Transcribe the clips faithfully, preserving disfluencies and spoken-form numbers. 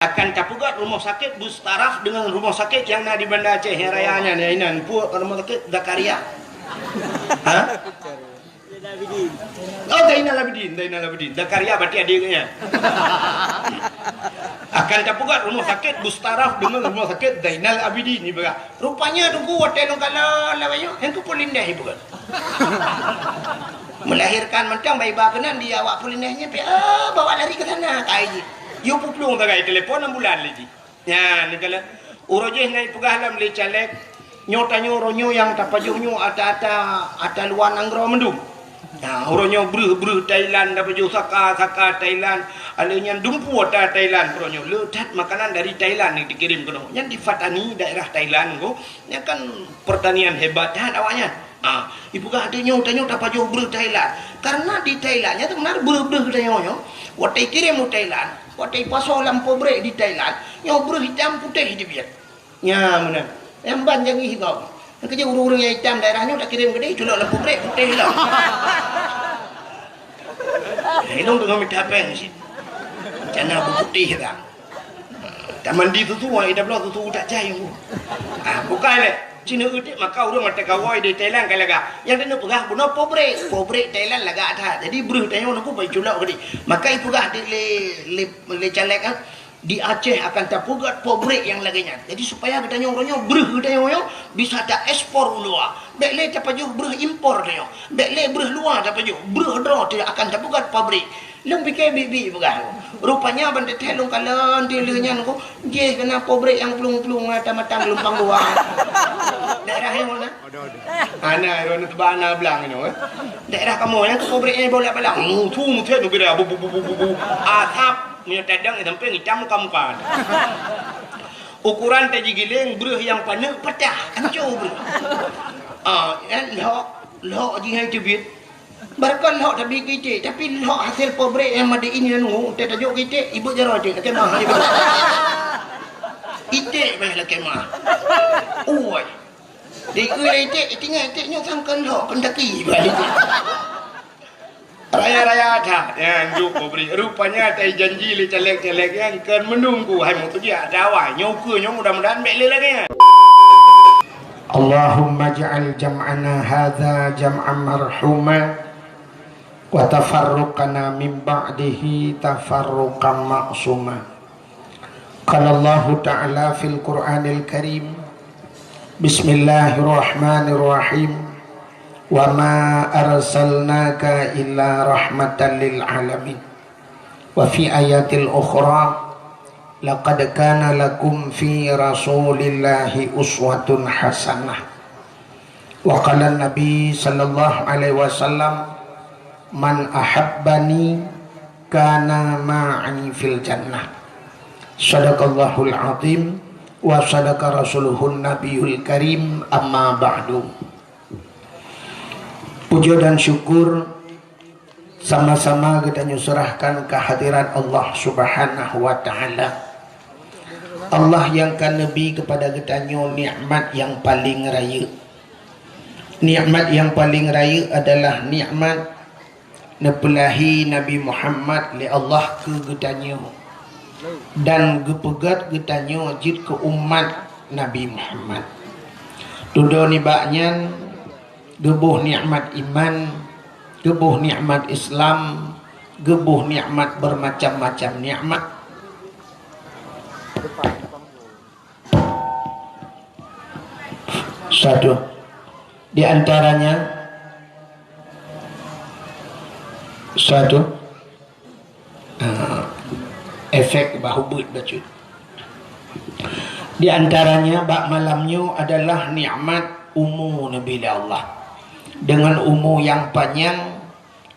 Akan tapeugét rumoh sakét Bustaraf deungon rumoh sakét nyang na di Banda Aceh nyang raya nyan, ya inan, peue rumoh sakét Zakaria. Ha? Oh, Zainal Abidin, Zainal Abidin. Zakaria berarti adik nyan. Akan tapeugét rumoh sakét Bustaraf deungon rumoh sakét Zainal Abidin, ibarat. Rupanya teungku watée lôn kalon lawét nyoe, nyang keu Polindeh ipeugét. Melahirkan mantong bak iba keunan di awak Polindeh nyan, pi, ah, bawa lari ke sana, kai jih. Yue peuplueng sagai telepon enam bulan lé jih. Nyan, neukalon. Uroe jih na ipeugah lom lé caleg, nyoe tanyoe uroe nyoe nyang tapajoh nyoe ata-ata, ata luwa nanggroe mandum. Nah, uroe nyoe breuh-breuh Thailand tapajoh, saka-saka Thailand, alheuh nyan dumpeue ata Thailand uroe nyoe. Le that makanan dari Thailand nyang dikirém keunoe. Nyan di Fatani, daerah Thailand ko. Nyan kan pertanian hebat that awaknyan. Ah, ipeugah tanyoe, tanyoe tapajoh breuh Thailand. Karena di Thailand nyan sebenarnya breuh-breuh tanyoe nyoe, watée ikirém u Thailand, watée ipasoe lam pabrik di Thailand, nyoe breuh itam putéh jeubiet. Nya meunan. Nyang ban jangi gob. Nyang keujeuet ureuëng-ureuëng nyang itam daerah nyoe takirém keudeh, culok lam pabrik putéh lom. Hidong teungoh mita péng cit. Cana beuputéh ka. Tamandi susu, ai tabloe susu tak jai. Ah, bukai lé. Cina utik maka ureuëng mata kawai di Thailand ka lagak. Nyang teuneuk peugah bunoe pabrik, pabrik Thailand lagak that. Jadi breuh tanyoe nunggu bai culok keudeh. Maka ipeugah di lé, lé, lé caleg, ah, di Aceh akan tapeugét pabrik nyang lagée nyan. Jadi supaya geutanyoe uroe nyoe breuh geutanyoe nyoe bisa taekspor u luwa. Bék lé tapajoh breuh impor tanyoe. Bék lé breuh luwa tapajoh. Breuh droe teuh akan tapeugét pabrik. Lôn pike biet-biet peugah. Rupanya ban teuthée lôn kalon di lheueh nyan ko, jih keunan pabrik nyang plueng-plueng mata-mata geulumpang dua. Daerah nyang mana? Ana ron teuba ana blang nyoe, eh. Daerah kamoe nyang pabrik nyang bolak-balik. Mutu mutet nugara bu, bu, bu, bu, bu, bu. Asap meunyoe tadang sampai ngitam muka-muka. Ukuran taji giléng breuh nyang paneuk patah, hancô breuh. Ah, eh, lhok, lhok jih hai teubiet. Barangkon lhok tabi keu iték, tapi lhok hasil pabrik nyang made in nyan ngu, teutajok keu iték, ibeut jaroe iték, lakée mah, ibeut. Iték bah lakée mah. Uwai. Di iték, iték nyoe sangkon lhok, peundaki bah iték. Raya-raya that, nyan juk pabrik. Rupanya tai janji lé caleg-caleg nyan kon meununggu hai meutujiak dawai. Nyoe keue nyoe mudah-mudahan bék lé lagée nyan. Allahumma ij'al jam'ana hadza jam'an marhuma wa tafarruqana min ba'dihi tafarruqan ma'suma. Qala Allahu ta'ala fil Qur'anil Karim, bismillahirrahmanirrahim. Wa ma arsalnaka illa rahmatan lil alamin. Wa fi ayatil ukhra, laqad kana lakum fi Rasulillahi uswatun hasanah. Wa qala Nabi sallallahu alaihi wasallam, "Man ahabbani kana ma'i fil jannah." Sadaqallahul azim wa sadaqa rasuluhun nabiyul karim, amma ba'du. Puja dan syukur sama-sama geutanyoe serahkan kehadirat Allah Subhanahu wa Ta'ala. Allah nyang ka neubi keupada geutanyoe nikmat nyang paleng rayeuk. Nikmat nyang paleng rayeuk adalah nikmat neupeulahi Nabi Muhammad lé Allah keu geutanyoe dan geupeugét geutanyoe jeuet keu umat Nabi Muhammad. Tudoe nibak nyan, geuboh nikmat iman, geuboh nikmat Islam, geuboh nikmat beumacam-macam nikmat. Satu. Di antaranya, satu, ah, efek bah ubit bacut. Di antaranya, bak malam nyoe adalah nikmat umu neubi lé Allah. Dengan umu nyang panyang,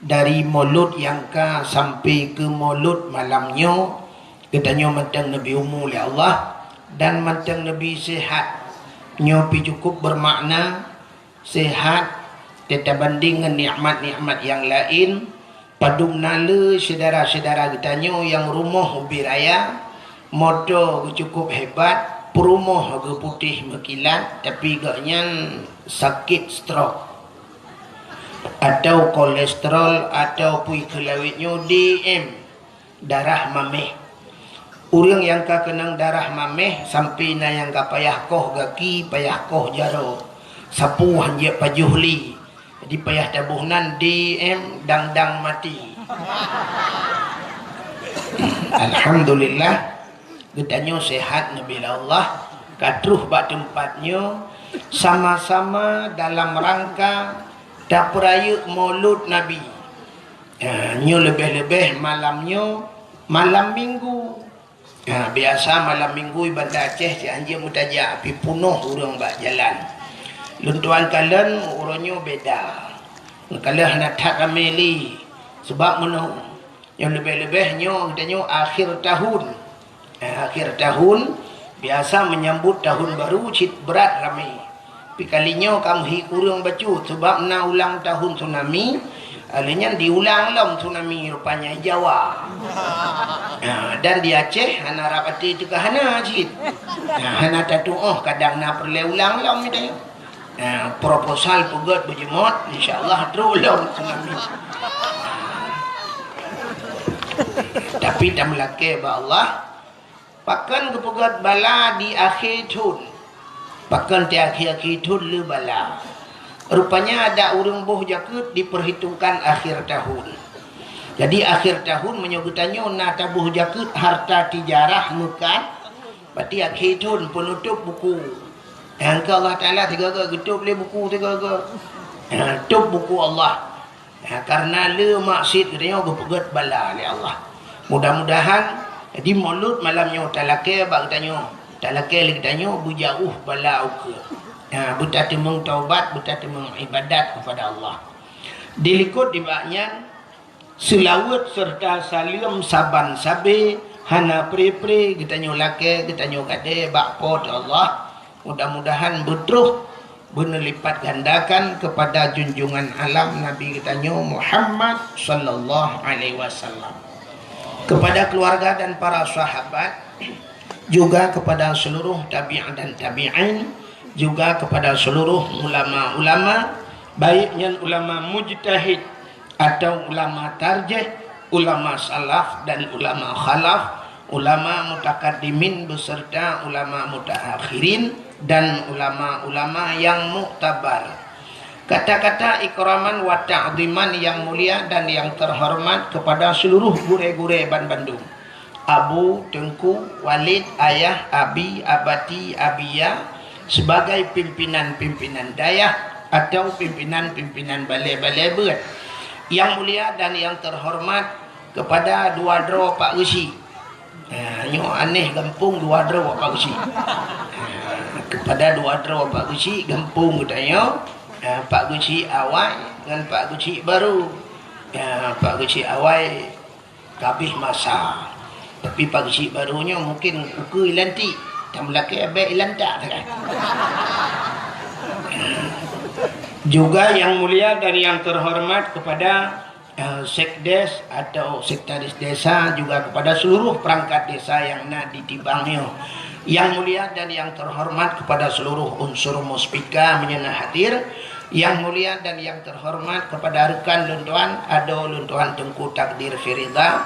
dari mulod nyang ka sampai keu mulod malam nyoe, geutanyoe mantong neubi umu lé Allah dan mantong neubi sihat. Nyoe pi cukup beumakna, sihat teutabanding ngon nikmat-nikmat nyang laén. Padum na le syedara-syedara geutanyoe nyang rumoh ubé raya, moto geuh cukup hebat, peurumoh geuh putéh meukilat, tapi gobnyan sakét stroke. Atau kolesterol, atau pui keulawét nyoe D M, darah maméh. Ureuëng nyang ka keunong darah mameh sampai na nyang ka payah koh gaki, payah koh jaroe, sapeue han jeuet pajoh lé. Jadi payah taboh nan D M dang-dang mati. Alhamdulillah, geutanyoe sehat neubi lé Allah, ka troh bak teumpat nyoe, sama-sama dalam rangka tapeurayeuk Maulud Nabi. Ha, nyoe leubeh-leubeh malam nyoe, malam Minggu. Ha, biasa malam Minggu di Banda Aceh cit han jeuet meutajak, tapi peunoh ureuëng bak jalan. Lôn tuan kalon uroe nyoe beda. Kalon hana that ramé lé. Sebab meunoe, nyoe leubeh-leubeh nyoe geutanyoe akhir tahun. Ha, akhir tahun, biasa menyambut tahun baru cit brat ramé. Tapi kali nyoe ka meuhi kureueng bacut, sebab na ulang tahun tsunami, lheueh nyan diulang lom tsunami rupanya di Jawa. Ha, dan di Aceh hana rab até teuka hana cit. Ha, hana tatuoh kadang na peureulée ulang lom itu. Ha, proposal peugét beujeumot, insya Allah trok lom tsunami. Tapi tameulakée bak Allah, pakon geupeugét bala di akhé thon? Pakon di akhé-akhé thon le bala? Rupanya adak ureuëng boh jakeuet diperhitungkan akhir tahun. Jadi akhir tahun meunyoe geutanyoe na taboh jakeuet harta tijarah meukat, berarti akhé thon peunutôb buku. Nyang keu Allah Taala sigoe-goe geutôb lé buku sigoe-goe. Ha, tôb buku Allah. Ha, karena le maksiet geutanyoe geupeugét bala lé Allah. Mudah-mudahan di Maulud malam nyoe talakée bak geutanyoe, talakée lé geutanyoe beujauh bala ukeue. Ha, beutateumeung taubat, beutateumeung ibadat kepada Allah. Dilikot nibak nyan, seulaweuet serta saleuem saban sabe hana pre-pre geutanyoe lakée, geutanyoe gadée bak Po teu Allah. Mudah-mudahan beutroh beuneulipat gandakan kepada junjungan alam Nabi geutanyoe Muhammad sallallahu alaihi wasallam. Kepada keluarga dan para sahabat, juga kepada seluruh tabi'in dan tabi'in, juga kepada seluruh ulama-ulama, baik nyan ulama mujtahid atau ulama tarjih, ulama salaf dan ulama khalaf, ulama mutakaddimin beserta ulama mutaakhirin, dan ulama-ulama yang muktabar. Kata-kata ikraman wa ta'ziman yang mulia dan yang terhormat kepada seluruh gurée-gurée banbandum. Abu, Teungku, Walid, Ayah, Abi, Abati, Abiya, sebagai pimpinan-pimpinan dayah atau pimpinan-pimpinan balée-balée beuet. Yang mulia dan yang terhormat kepada dua droe Pak Geuchik. Ha, nyoe aneh gampông dua droe Pak Geuchik. Ha, kepada dua droe Pak Geuchik gampông geutanyoe, ha, Pak Geuchik awai ngon Pak Geuchik baru. Ha, Pak Geuchik awai ka abéh masa. Tapi Pak Geuchik baru nyoe mungkin ukeue ilantik, tameulakée bék ilantak sagai. Juga yang mulia dan yang terhormat kepada, eh, sekdes atau sekretaris desa, juga kepada seluruh perangkat desa yang na di Tibang nyoe. Yang mulia dan yang terhormat kepada seluruh unsur muspika meunyoe na hadir. Yang mulia dan yang terhormat kepada rekan lôn tuan, adoe lôn tuan Teungku Takdir Firida,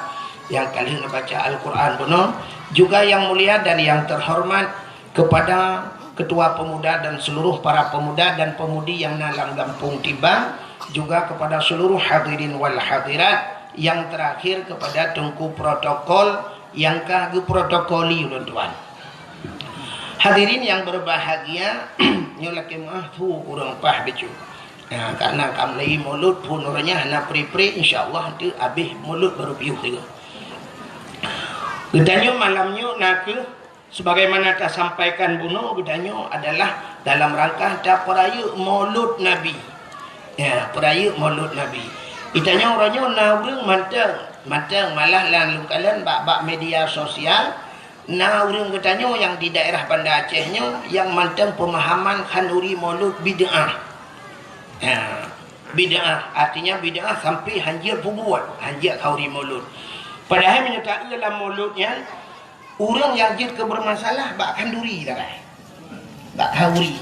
nyang ka lheueh neubaca Al-Quran bunoe. Juga yang mulia dan yang terhormat kepada Ketua Pemuda dan seluruh para pemuda dan pemudi yang na lam gampông Tibang, juga kepada seluruh hadirin wal hadirat, yang terakhir kepada Teungku Protokol yang ka geuprotokoli ulôn tuan. Hadirin yang berbahagia, nyoe lakée meuah thu kureueng paih bacut. Nah, karena ka mulai Maulud, phon uroe nyan hana pre-pre, insya Allah nanti abéh Maulud baru piôh tiga. Geutanyoe malam nyoe na kheueh, sebagaimana tasampaikan bunoe, geutanyoe adalah dalam rangka tapeurayeuk Maulud Nabi. Ya, peurayeuk Maulud Nabi. Geutanyoe uroe nyoe na ureuëng mantong, mantong malah lam lôn kalon bak, bak media sosial, na ureuëng geutanyoe nyang di daerah Banda Aceh nyoe nyang mantong pemahaman khanduri Maulud bid'ah. Ha, bid'ah, artinya bid'ah sampai han jeuet peubuet, han jeuet khanduri Maulud. Padahai meunyoe taeu lam Maulud nyan, ureuëng nyang jeuet keu bermasalah bak khanduri sagai. Bak khanduri.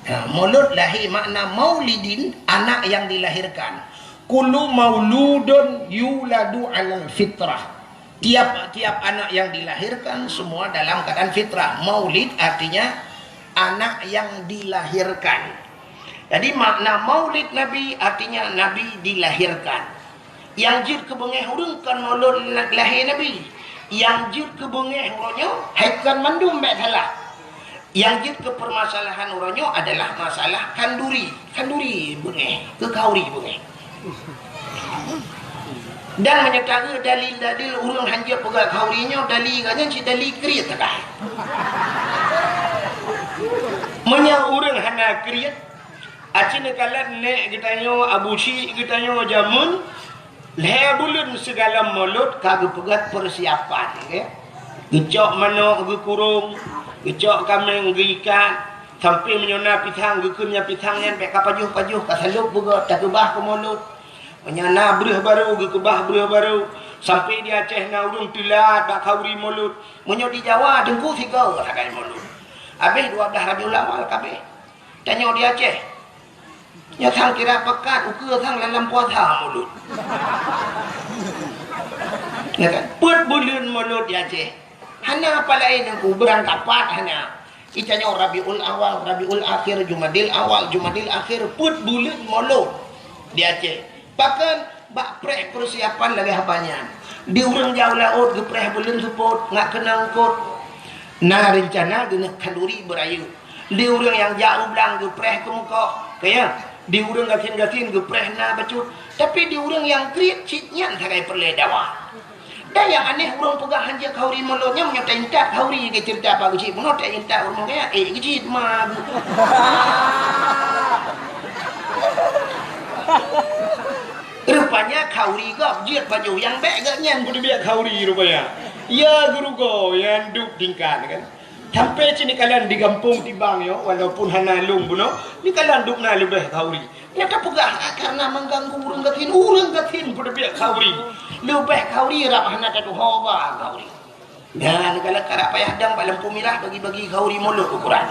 Ha, Maulud lahé makna maulidin, anak yang dilahirkan. Kullu mauludun yuladu alal fitrah. Tiap-tiap anak yang dilahirkan semua dalam keadaan fitrah. Maulid artinya anak yang dilahirkan. Jadi makna maulid Nabi artinya Nabi dilahirkan. Nyang jeuet keu beungéh ureuëng kon maulud lahé Nabi. Nyang jeuet keu beungéh uroe nyoe hai kon mandum bék salah. Nyang jeuet keu peumasalahan uroe nyoe adalah masalah khanduri. Khanduri beungéh, keu khauri beungéh. Dan meunyoe taeu dalil-dalil ureuëng hanjeuet peugah khauri nyoe, dalil geuh nyan cit dalil kriet sagai. Meunyoe ureuëng hana kriet, aci neukalon nék geutanyoe, abu syik geutanyoe jameun, lhée buleuen sigohlom mulod ka geupeugét peusiapan, ya. Geucok manok geukurong, geucok kaméng geuikat, sampoe meunyoe na pisang geukheun nyang pisang nyan bék ka pajoh-pajoh, ka salôb beugét, takeubah keu mulod. Meunyoe na breueh barô, geukeubah breueh barô. Sampoe di Aceh na ureuëng teulat bak khauri mulod. Meunyoe di Jawa, teungku sigoe sagai mulod. Habéh dua blaih Rabiul Awal ka abéh. Tanyoe di Aceh, nyoe sang kira pekat, ukeue sang lam puasa mulod. Ya kan? Peuet buleuen mulod di Aceh. Hana apa laén teungku, beurangkapat hana. Itanyoe Rabiul Awal, Rabiul Akhir, Jumadil Awal, Jumadil Akhir, peuet buleuen mulod di Aceh. Bahkan bak preh peusiapan lagée haba nyan. Di ureuëng jak u laôt geupreh buleuen seupôt, ngat keunong eungkôt. Na reuncana geuneuk khanduri beurayeuk. Di ureuëng nyang jak u blang geupreh keumeukoh, kaya. Di ureuëng gasien-gasien geupreh na bacut. Tapi di ureuëng nyang kriet cit nyan sagai peureulée dawa. Dan nyang aneh, ureuëng peugah hanjeuet khauri mulod nyan, meunyoe taintat khauri, geuceurita bak geuchik bunoe, taintat ureuëng kaya, eh, geuchik ma. Rupanya khauri gob jeuet pajoh nyang bék geuh nyan peuteubiet khauri rupanya. Ya geurugoe nyang duek tingkat kan. Sampai cit neukalon di gampông tibang nyoe, walaupun hana lôn bunoe, neukalon dubna leubeh khauri. Nyan tapeugah, ah, karena mengganggu ureuëng gasien, ureuëng gasien peuteubiet khauri. Leubeh khauri rab hana tatuho ba khauri. Nyan neukalon karab payah dang bak lampôh mirah bagi-bagi khauri mulod ukuran.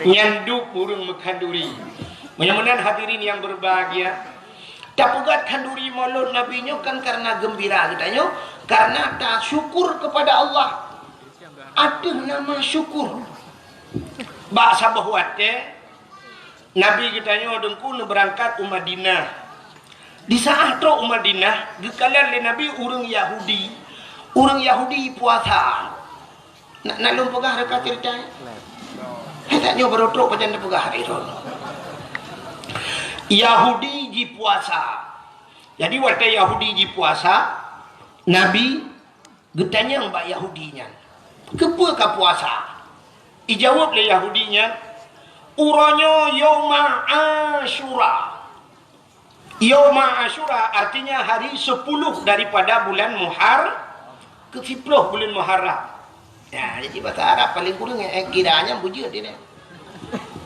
Nyan duek ureuëng meukhanduri. Meunyoe meunan hadirin yang berbahagia, tapeugét khanduri mulod Nabi nyoe kan karena geumbira geutanyoe, karena tasyukur kepada Allah. Ateueh nama syukur. Bak saboh watée, Nabi geutanyoe teungku neubeurangkat u Madinah. Di saát trok u Madinah, geukalon lé Nabi ureuëng Yahudi. Ureuëng Yahudi puasa. Na, na lôn peugah reuka ceurita? Hai that nyoe barô trok pajan neupeugah lé droe. Yahudi jipuasa. Jadi watée Yahudi jipuasa, Nabi geutanyong bak Yahudi nyan, "Keupeue ka puasa?" Ijaweueb lé Yahudi nyan, "Uroe nyoe Yauma Asyura." Yauma Asyura artinya hari sepuluh daripada bulan Muhar-, keu siploh bulan Muharram. Ya, jadi bahasa Arab paling kurang, eh, kira nyan beujeuet dia.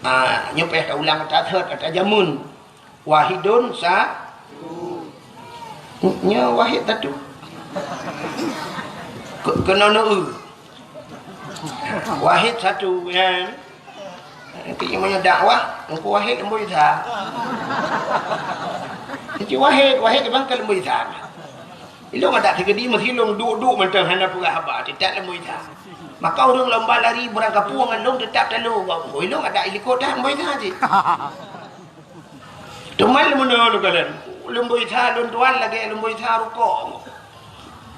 Ah, nyoe payah taulang, tathot, tajameun. Wahidun sa-, nyoe wahid satu. Ke-, keunoe neu-eu. Wahid satu, ya. Tapi meunyoe dakwah, Teungku Wahid Lembu Isa. Teungku Wahid, Wahid bang keu Lembu Isa. Ilong adak sigeudi meusi lôn duek-duek mantong hana peugah haba, teutap Lembu Isa. Maka ureuëng lomba lari beurangkapeue ngon lôn teutap talo gob. Ilong adak ilikot dah Lembu Isa cit. Teuma lôn meunyoe lôn kalon, Lembu Isa lôn tuan lagée Lembu Isa rukok.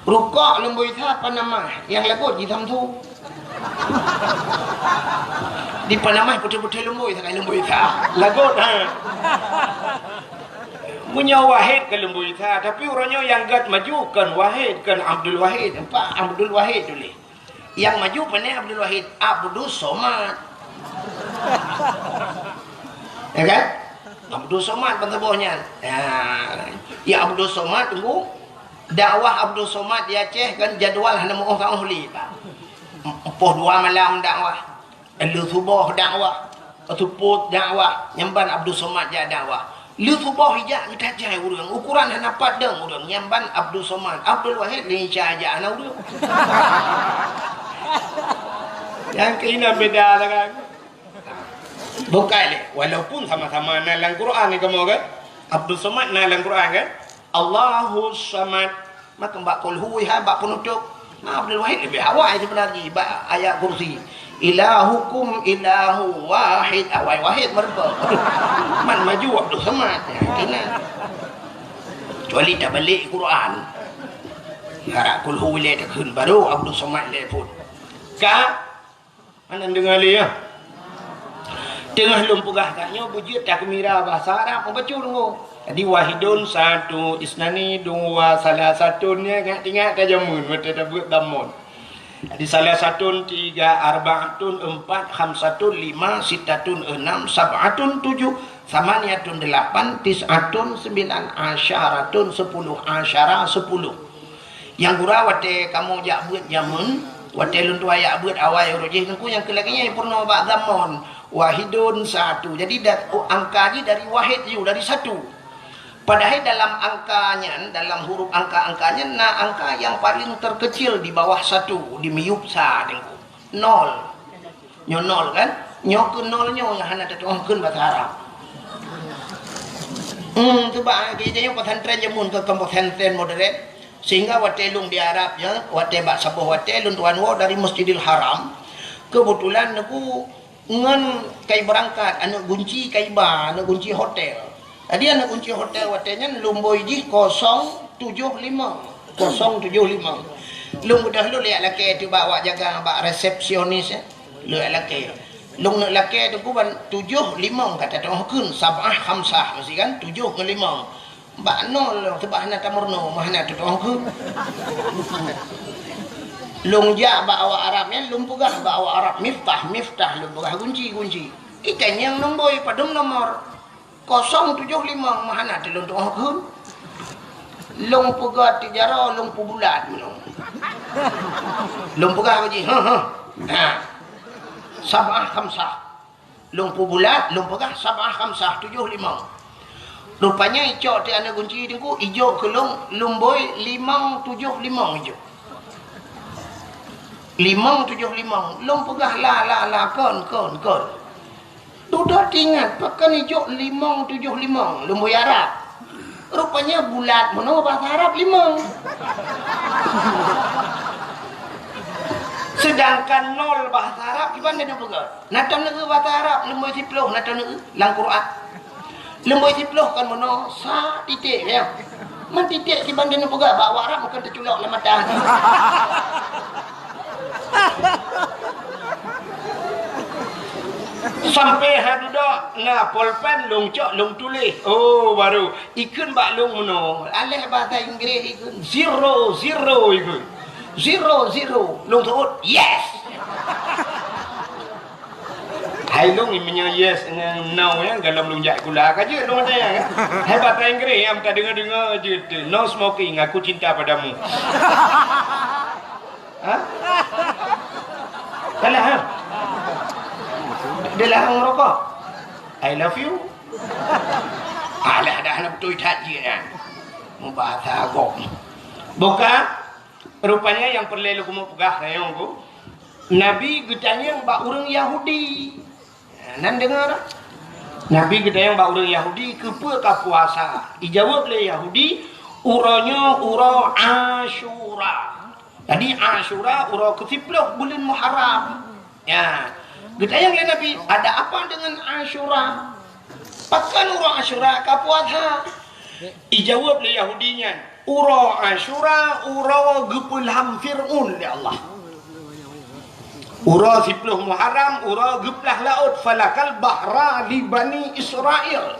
Rukok Lembu Isa Panama, nyang lagot ji Samsu. Di Panama putih-putih Lembu Isa, Lembu Isa. Lagot, ha. Meunyoe Wahid keu Lembu Isa, tapi uroe nyoe nyang gét maju kon Wahid, kon Abdul Wahid. Nampak Abdul Wahid tuléh. Nyang maju pane Abdul Wahid, Abdus Somad. Ya kan? Abdus Somad ban saboh nyan. Ya, ya Abdus Somad tunggu. Dakwah Abdus Somad di Aceh kan jadwal hana meuoh saoh lé, Pak. Empoh dua malam dakwah. Lheueh suboh dakwah, seupôt dakwah, nyan ban Abdul Somad jak dakwah. Lheueh suboh ijak geutajai ureuëng, ukuran hana pat dong ureuëng, nyan ban Abdul Somad. Abdul Wahid lé Isa jak hana ureuëng. Nyang keunan beda lah kan. Bukai lé, walaupun sama-sama na lam Quran ni kamoe kan. Abdul Somad na lam Quran kan. Allahus Samad. Maka bak kulhu, hai bak penutup. Nah, Abdul Wahid lebih awai sebenarnya bak ayat kursi. Ilahukum ilahu wahid, awai wahid meureumpok. Man maju Abdul Somad. Ya, kena. Kecuali tabalek Quran. Harap kulhu ilée takheun baru Abdul Somad ilée pun. Ka Hana deungoe lé, ya? Teungoh lôn peugah gata nyoe beujeuet takeumira bahasa Arab meubacut deungoe. Jadi wahidun satu, isnani dua, salasatun, ya, ingat-ingat ka jameun watée tabeuet dhammun. Jadi salasatun tiga, arbaatun empat, khamsatun lima, sittatun enam, sab'atun tujuh, samaniyatun delapan, tis'atun sembilan, asyaratun sepuluh, asyara sepuluh. Nyang gura watée kamoe jak beuet jameun, watée lôn tuan jak beuet awai uroe jih teungku nyang keu lagée nyan peurunoe bak dhammun, wahidun satu. Jadi da-, oh, angka jih dari wahid ju, dari satu. Padahai dalam angka nyan, dalam huruf angka-angka nyan na angka nyang paléng terkecil di bawah satu, di miyueb sa teungku. Nol. Nyoe nol kan? Nyoe keu nol nyoe nyang hana tatu'oh kheun bahasa Arab. Hmm, tu bah, kita nyoe pesantren jameun keu pesantren modern. Sehingga watée lôn di Arab nyoe, watée bak saboh watée lôn tuan woe dari Masjidil Haram. Keubeutulan neuku ngon kai beurangkat, aneuk gunci kai ba, aneuk gunci hotel. Jadi aneuk gunci hotel watée nyan lôn bôi jih kosong tujoh limong. Kosong tujoh limong. Lôn beudôh lôn jak lakée teuh bak awak jaga bak resepsionis, eh. Lôn jak lakée. Lôn neuk lakée teungku ban tujoh limong ka tatu'oh kheun, sab'ah khamsah meusti kan, tujoh ngon limong. Bak nol lôn seubab hana tameurunoe, meuhana tatu'oh kheun. Lôn jak bak awak Arab nyan, lôn peugah bak awak Arab miftah, miftah, lôn peugah gunci, gunci. Itanyong nombor, padum nomor? Kosong tujoh limong, meuhana teuh lôn tu'oh kheun. Lôn peugah tiep jaroe, lôn peubulat meunoe. Lôn peugah bak jih, "Heh, heh." Ha. Sab'ah khamsah. Lôn peubulat, lôn peugah sab'ah khamsah, tujoh limong. Rupanya icok teuk aneuk gunci teungku, ijok keu lôn, lôn bôi limong tujoh limong ijok. Limong tujoh limong, lôn peugah la, la, la, kon, kon, kon. Dudoe teuingat, pakon ijok limong tujoh limong, lôn bôi Arab. Rupanya bulat meunoe bahasa Arab limong. Sedangkan nol bahasa Arab kiban neupeugah. Na tom neueu bahasa Arab, lôn bôi siploh, na tom neueu lam Quran. Lôn bôi siploh kon meunoe, sa titik, ya. Man titik kiban neupeugah bak awak Arab, kon teuculok lam mata. Sampai ha dudoe na polpen lôn cok lôn tuléh. Oh, baru ikheun bak lôn meunoe. Aléh bahasa Inggréh ikheun zero, zero ikheun. Zero, zero. Lôn seuôt, "Yes!" Hai lôn meunyoe yes ngon no nyan, golom lôn jak sikula ka jeuet lôn meunan nyan. Hai bahasa Inggréh nyang tadeungoe-deungoe jeuet, "No smoking, aku cinta padamu." Ha? Salah, ha? Dia larang merokok. "I love you." Alah, dah hana beutôi that jih nyan. Mubahasa agam. Buka, rupanya nyang peureulée lôn keumeung peugah nyoe ku. Nabi geutanyong bak ureuëng Yahudi. Nan deungoe dah. Nabi geutanyong bak ureuëng Yahudi, "Keupeue ka puasa?" Ijaweueb lé Yahudi, "Uroe nyoe uroe Asyura." Jadi Asyura uroe keusiploh buleuen Muharram. Ya. Geutanyong lé Nabi, "Ada apa dengan Asyura? Pakon uroe Asyura ka puasa?" Ijaweueb lé Yahudi nyan, "Uroe Asyura uroe geupeulham Fir'aun lé Allah." Uroe siploh Muharram, uroe geuplah laôt, falakal bahra li Bani Israel.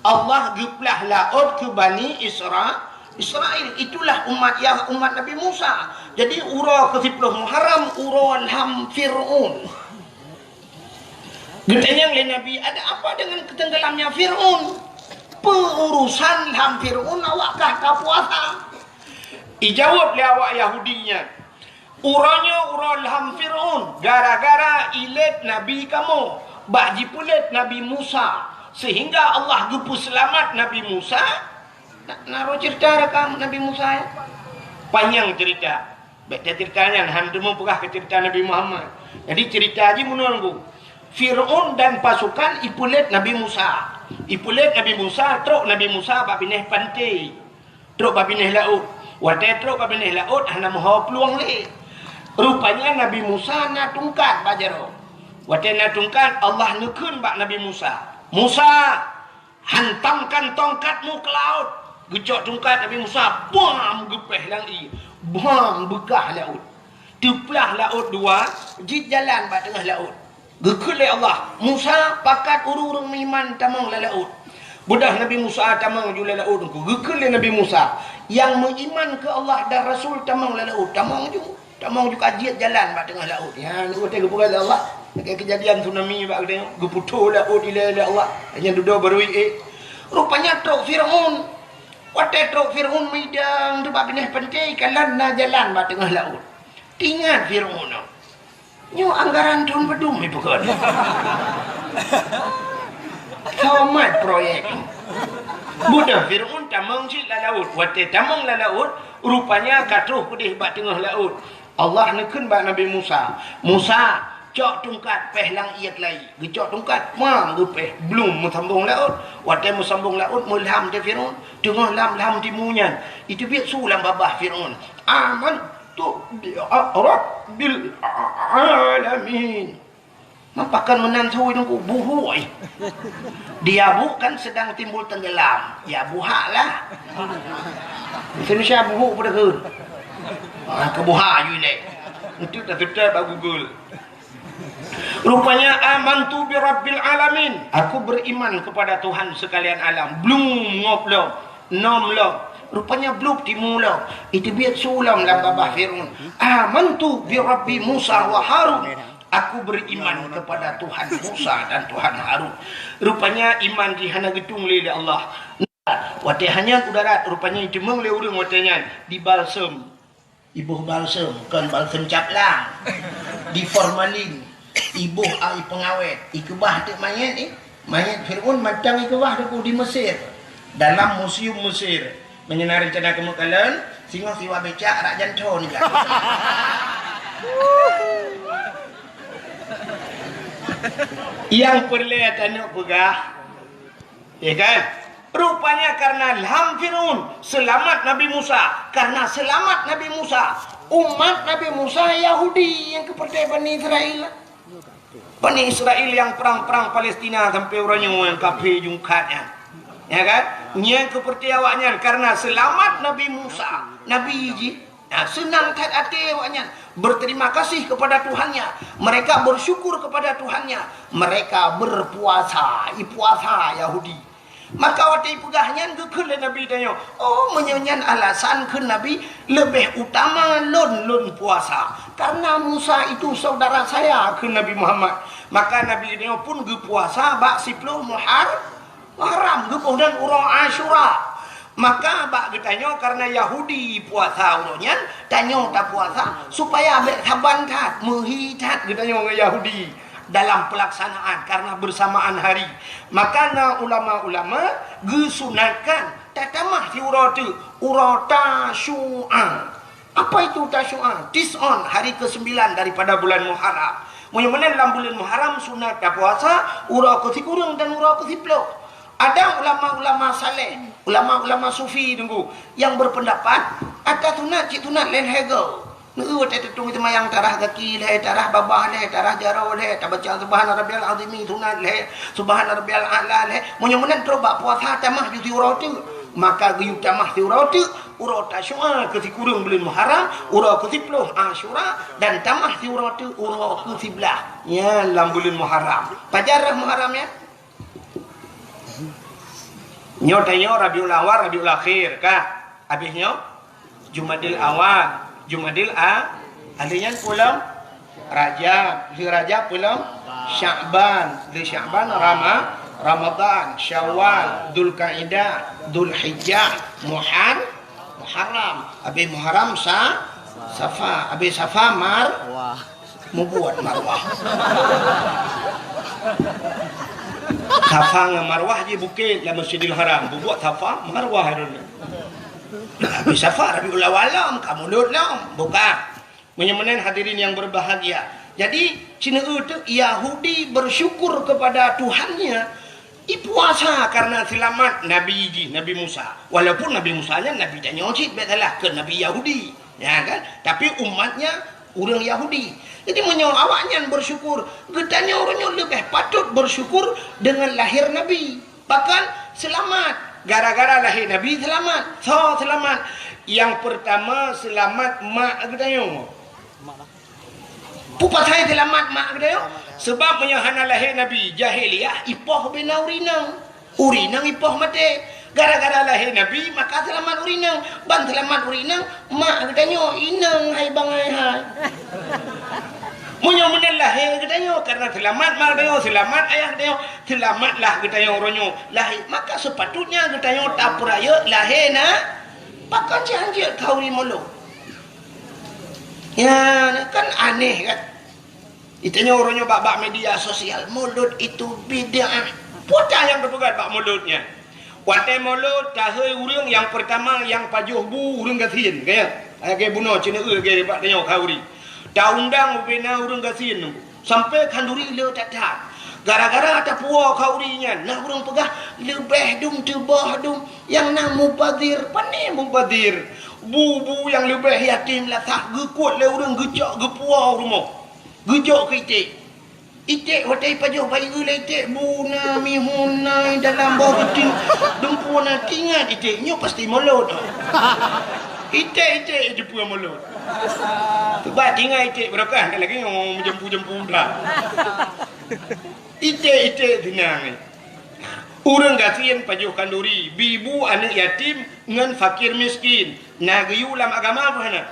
Allah geuplah laôt keu Bani Isra-, Israel. Itulah umat Yah-, umat Nabi Musa. Jadi, uroe keusiploh Muharram, uroe lham Fir'aun. Geutanyong lé Nabi, "Ada apa dengan tenggelamnya Fir'aun? Peu urusan lham Fir'aun awak kah ka puasa?" Ijaweueb lé awak Yahudi nyan, "Uroe nyoe uroe lham Fir'aun, gara-gara ilét nabi kamoe, bak jipeulét Nabi Musa, sehingga Allah geupeuseulamat Nabi Musa." Na, na roh cerita rakam Nabi Musa, ya? Panyang cerita. Bék tacerita nyan, han teuma peugah keu cerita Nabi Muhammad. Jadi cerita jih meunoe, Teungku. Fir'aun dan pasukan ipeulét Nabi Musa. Ipeulét Nabi Musa, trok Nabi Musa bak binéh panté. Trok bak binéh laôt. Watée trok bak binéh laôt hana meuho plueng lé. Rupanya Nabi Musa na tungkat bak jaroe. Watée na tungkat, Allah neukheun bak Nabi Musa, "Musa, hantamkan tongkatmu ke laut." Geucok tungkat Nabi Musa, bam, geupéh lam ié, bam, beukah laôt. Teuplah laôt dua, jeuet jalan bak teungoh laôt. Geukheun lé Allah, "Musa, pakat ureuëng-ureuëng meuiman tamong lam laôt." Beudôh Nabi Musa tamong ju lam laôt nyan, geukheun lé Nabi Musa, "Nyang meuiman keu Allah dan Rasul tamong lam laôt." Tamong ju, tamong ju ka jeuet jalan bak teungoh laôt. Nyan watée geupeugah lé Allah, lagée keujadian tsunami bak geutanyoe, geuputôh laôt ilée lé Allah. Nyan dudoe barô ié. Rupanya trok Fir'aun. Watée trok Fir'aun meudang teuk bak binéh panté, kalon na jalan bak teungoh laôt. Teuingat Fir'aun nyoe, "Nyoe anggaran thon padum ipeukon? Somat proyek?" Beudôh Fir'aun tamong cit lam laôt. Watée tamong lam laôt, rupanya ka troh keudeh bak teungoh laôt. Allah neukheun bak Nabi Musa, "Musa, cok tungkat, péh lam ié keulayi." Geucok tungkat, mang, geupéh, blum, meusambong laôt. Watée meusambong laôt, meulam teuh Fir'aun. Teungoh lam, lam timu nyan, iteubiet su lam babah Fir'aun, "Amantu bi rabbil alamin." Mapakon meunan su nungku buhuk, eh. Di abu kan sedang timbul tenggelam. Ya, buhak lah. Indonesia buhuk pada ke? Ah, ke buhak ju ilée. Itu dah tetap bak Google. Rupanya, "Amantu bi rabbil alamin." Aku beriman kepada Tuhan sekalian alam. Blum, ngop lom, nom lom. Rupanya blub timu lom. Iteubiet su lom lam babah Fir'aun, "Amantu bi rabbi Musa wa Harun." Aku beriman kepada Tuhan Musa dan Tuhan Harun. Rupanya iman jih hana geutung lé, lé Allah. Watée hanyot u darat, rupanya iteumeung lé ureuëng watée nyan dibalsem. Iboh balsem, kon balsem caplang. Di formalin, iboh ai peungawét, ikeubah teuk manyét, eh. Manyét Fir'aun mantong ikeubah teuk di Mesir. Dalam museum Mesir. Meunyoe na reuncana keumeuk kalon, singoh siwa becak rak janto nibak. Nyang peureulée tanyoe peugah, ya kan? Rupanya karena lam Fir'aun seulamat Nabi Musa. Karena seulamat Nabi Musa, umat Nabi Musa Yahudi nyang keupeurtée Bani Israel. Bani Israel nyang prang-prang Palestina sampai uroe nyoe nyang kafé jungkat nyan. Ya kan? Nyang keupeurtée awaknyan karena seulamat Nabi Musa, Nabi jih. Nah, seunang that até awaknyan, berterima kasih kepada Tuhannya. Mereka bersyukur kepada Tuhannya. Mereka berpuasa, ipuasa Yahudi. Maka watée ipeugah nyan geukheun lé Nabi tanyoe, "Oh, meunyoe nyan alasan," kheun Nabi, "leubeh utama lôn, lôn puasa. Karena Musa itu saudara saya," kheun Nabi Muhammad. Maka Nabi tanyoe pun geupuasa bak siploh Muhar-, Muharram, geuboh dan uroe Asyura. Maka bak geutanyoe karena Yahudi puasa uroe nyan, tanyoe tapuasa supaya bék saban that, meuhi that geutanyoe ngon Yahudi dalam pelaksanaan karena bersamaan hari. Maka na ulama-ulama geusunatkan tatamah siuroe teuk, uroe Tasyu'a. Apa itu Tasyu'a? Tis'on, hari kesembilan daripada bulan Muharram. Meunyoe meunan lam buleuen Muharram sunat tapuasa uroe keusikureueng dan uroe keusiploh. Ada ulama-ulama saleh, ulama-ulama sufi teungku, nyang berpendapat ata sunat cit sunat lhèe-lhèe goe. Neu watèe teutung seumayang tarah gaki lhèe, tarah babah lhèe, tarah jaroe lhèe, tabaca subhana rabbiyal azimi sunat lhèe, subhana rabbiyal a'la lhèe. Meunyoe meunan trok bak puasa tamah ju siuroe teuk, maka geuyue tamah siuroe teuk, uroe Tasyu'a keu sikureueng buleuen Muharram, uroe keu siploh Asyura, dan tamah siuroe teuk uroe keu siblaih nyan lam buleuen Muharram. Pajan rhah Muharram nyan? Nyoe tanyoe Rabiul Awal, Rabiul Akhir, ka? Habéh nyoe Jumadil Awal, Jumadil A-, lheueh nyan peue lom? Rajab, lheueh Rajab peue lom? Sya'ban, lheueh Sya'ban Rama-, Ramadan, Syawal, Dzulkaidah, Dzulhijjah, Muhar-, Muharram, habéh Muharram Sa-, Safa, habéh Safa Mar-, Mubuet marwah. Safa ngon marwah jih bukét lam Masjidil Haram. Bubuet Safa, Marwah droeneuh. Tapi Safa Rabiul Awal lom, ka mulod lom. Bukan. Meunyoe meunan hadirin yang berbahagia. Jadi, sineuk teuk Yahudi bersyukur kepada Tuhannya. Ipuasa karena seulamat Nabi jih, Nabi Musa. Walaupun Nabi Musa nyan Nabi tanyoe cit, bèk salah, keu Nabi Yahudi. Ya kan? Tapi umatnya ureuëng Yahudi. Jadi meunyoe awaknyan bersyukur, geutanyoe uroe nyoe leubeh patut bersyukur dengan lahir Nabi. Bahkan seulamat. Gara-gara lahé Nabi seulamat. Soe seulamat? Nyang peurtama seulamat mak geutanyoe. Peue pasai seulamat mak geutanyoe? Seubab meunyoe hana lahé Nabi, jahiliyah ipoh ubena ureuëng inong. Ureuëng inong ipoh maté. Gara-gara lahé Nabi, maka seulamat ureuëng inong. Ban seulamat ureuëng inong, mak geutanyoe inong hai bangai hai. Meunyoe meunan lahé geutanyoe, karena seulamat mak geutanyoe, seulamat ayah geutanyoe, seulamatlah geutanyoe uroe nyoe lahé. Maka sepatutnya geutanyoe tapeurayeuk lahé na, pakon cit hanjeuet khauri mulod. Ya, kan aneh kan? Geutanyoe uroe nyoe bak-bak media sosial, mulod itu bid'ah. Peue nyang teupeugah bak mulod nyan? Watèe mulod, tahôi ureuëng nyang peurtama nyang pajoh bu ureuëng gasien, ka ya? Lagèe bunoe ceuneuk lagèe bak tanyoe khauri. Taundang ubena ureuëng gasien nyoe. Sampai khanduri le that-that. Gara-gara tapuwoe khauri nyan, na ureuëng peugah, leubeh dum teuboh dum, nyang na mubazir. Pane mubazir? Bu-bu nyang leubeh yatim lasah geukuet lé ureuëng geucok geupuwoe u rumoh. Geujok keu iték. Iték watèe ipajoh bayeue lé iték, bu na mihun na dalam boh geuting, dumpeue na, tingat iték nyoe pasti mulod. Iték-iték jipeu mulod. Sebab tingat iték barokah, lagèe nyoe meujampu-jampu dah. Iték-iték sinang ni. Ureuëng gasien pajoh khanduri, bi bu aneuëk yatim ngon fakir miskin. Na geuyue lam agama peue hana?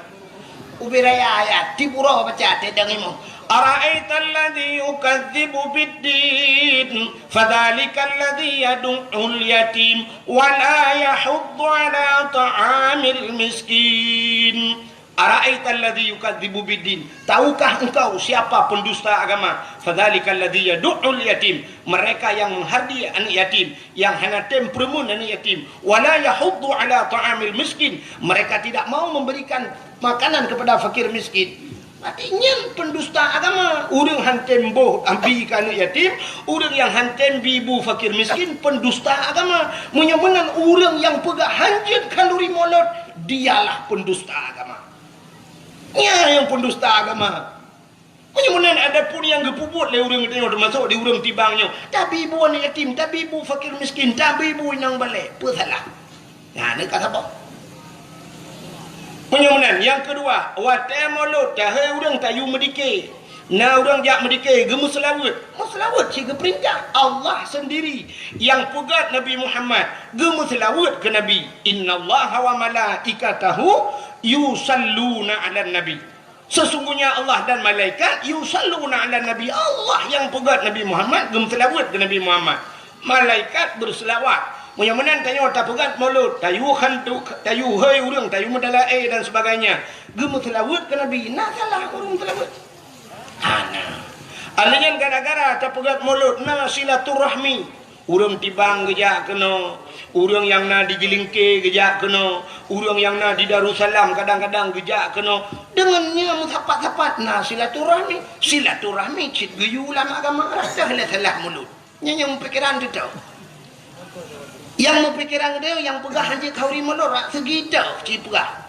Ubé raya ayat, tiep uroe baca teuh deungon imeum. Ara'aital ladzi yukadzibu biddin, fadzalikal ladzi yadu'ul yatim, wa la yahuddu ala ta'amil miskin. Ara'aital ladzi yukadzibu biddin. Tahukah engkau siapa pendusta agama? Fadzalikal ladzi yadu'ul yatim. Mereka yang menghardi anak yatim, yang hana tem peureumeun anak yatim. Wa la yahuddu ala ta'amil miskin. Mereka tidak mau memberikan makanan kepada fakir miskin. Berarti nyan pendusta agama. Ureuëng han tem boh abi keu anak yatim, ureuëng nyang han tem bi bu fakir miskin, pendusta agama. Meunyoe meunan ureuëng nyang peugah hanjeuet khanduri mulod, dialah pendusta agama. Nyan nyang pendusta agama. Meunyoe meunan, adapun nyang geupeubuet lé ureuëng geutanyoe, teumasok di ureuëng Tibang nyoe, tabi bu aneuk yatim, tabi bu fakir miskin, tabi bu inong balek, peue salah? Nyan ka saboh. Meunyoe meunan, nyang keudua, watèe mulod, tahôi ureuëng tayue meudike. Na ureuëng jak meudike, geumeuseulaweuet. Meuseulaweuet cit geupeurintah Allah seundiri. Nyang peugöt Nabi Muhammad, geumeuseulaweuet keu Nabi. "Innallaha wa malaikatahu yusalluna 'alan nabi." Sesungguhnya Allah dan malaikat yusalluna 'alan nabi. Allah nyang peugöt Nabi Muhammad, geumeuseulaweuet keu Nabi Muhammad. Malaikat beuseulaweuet. Meunyoe meunan tanyoe tapeugöt mulod, tayue khantu, tayue hôi ureuëng, tayue meudalaé dan sebagainya. Geumeuseulaweuet keu Nabi, na salah ureuëng seulaweuet? Hana. Alèh nyan gara-gara tapeugöt mulod na silaturahmi. Ureuëng Tibang geujak keunoe, ureuëng nyang na di Jeulingke geujak keunoe, ureuëng nyang na di Darussalam kadang-kadang geujak keunoe. Deungon nyan meusapat-sapat na silaturahmi. Silaturahmi cit geuyue lam agama, rasa lé salah mulod. Nyan nyang meupikiran teuh. Nyang meupikiran teuh, nyang peugah hanjeuet khanduri mulod, rak seugi teuh cit peugah.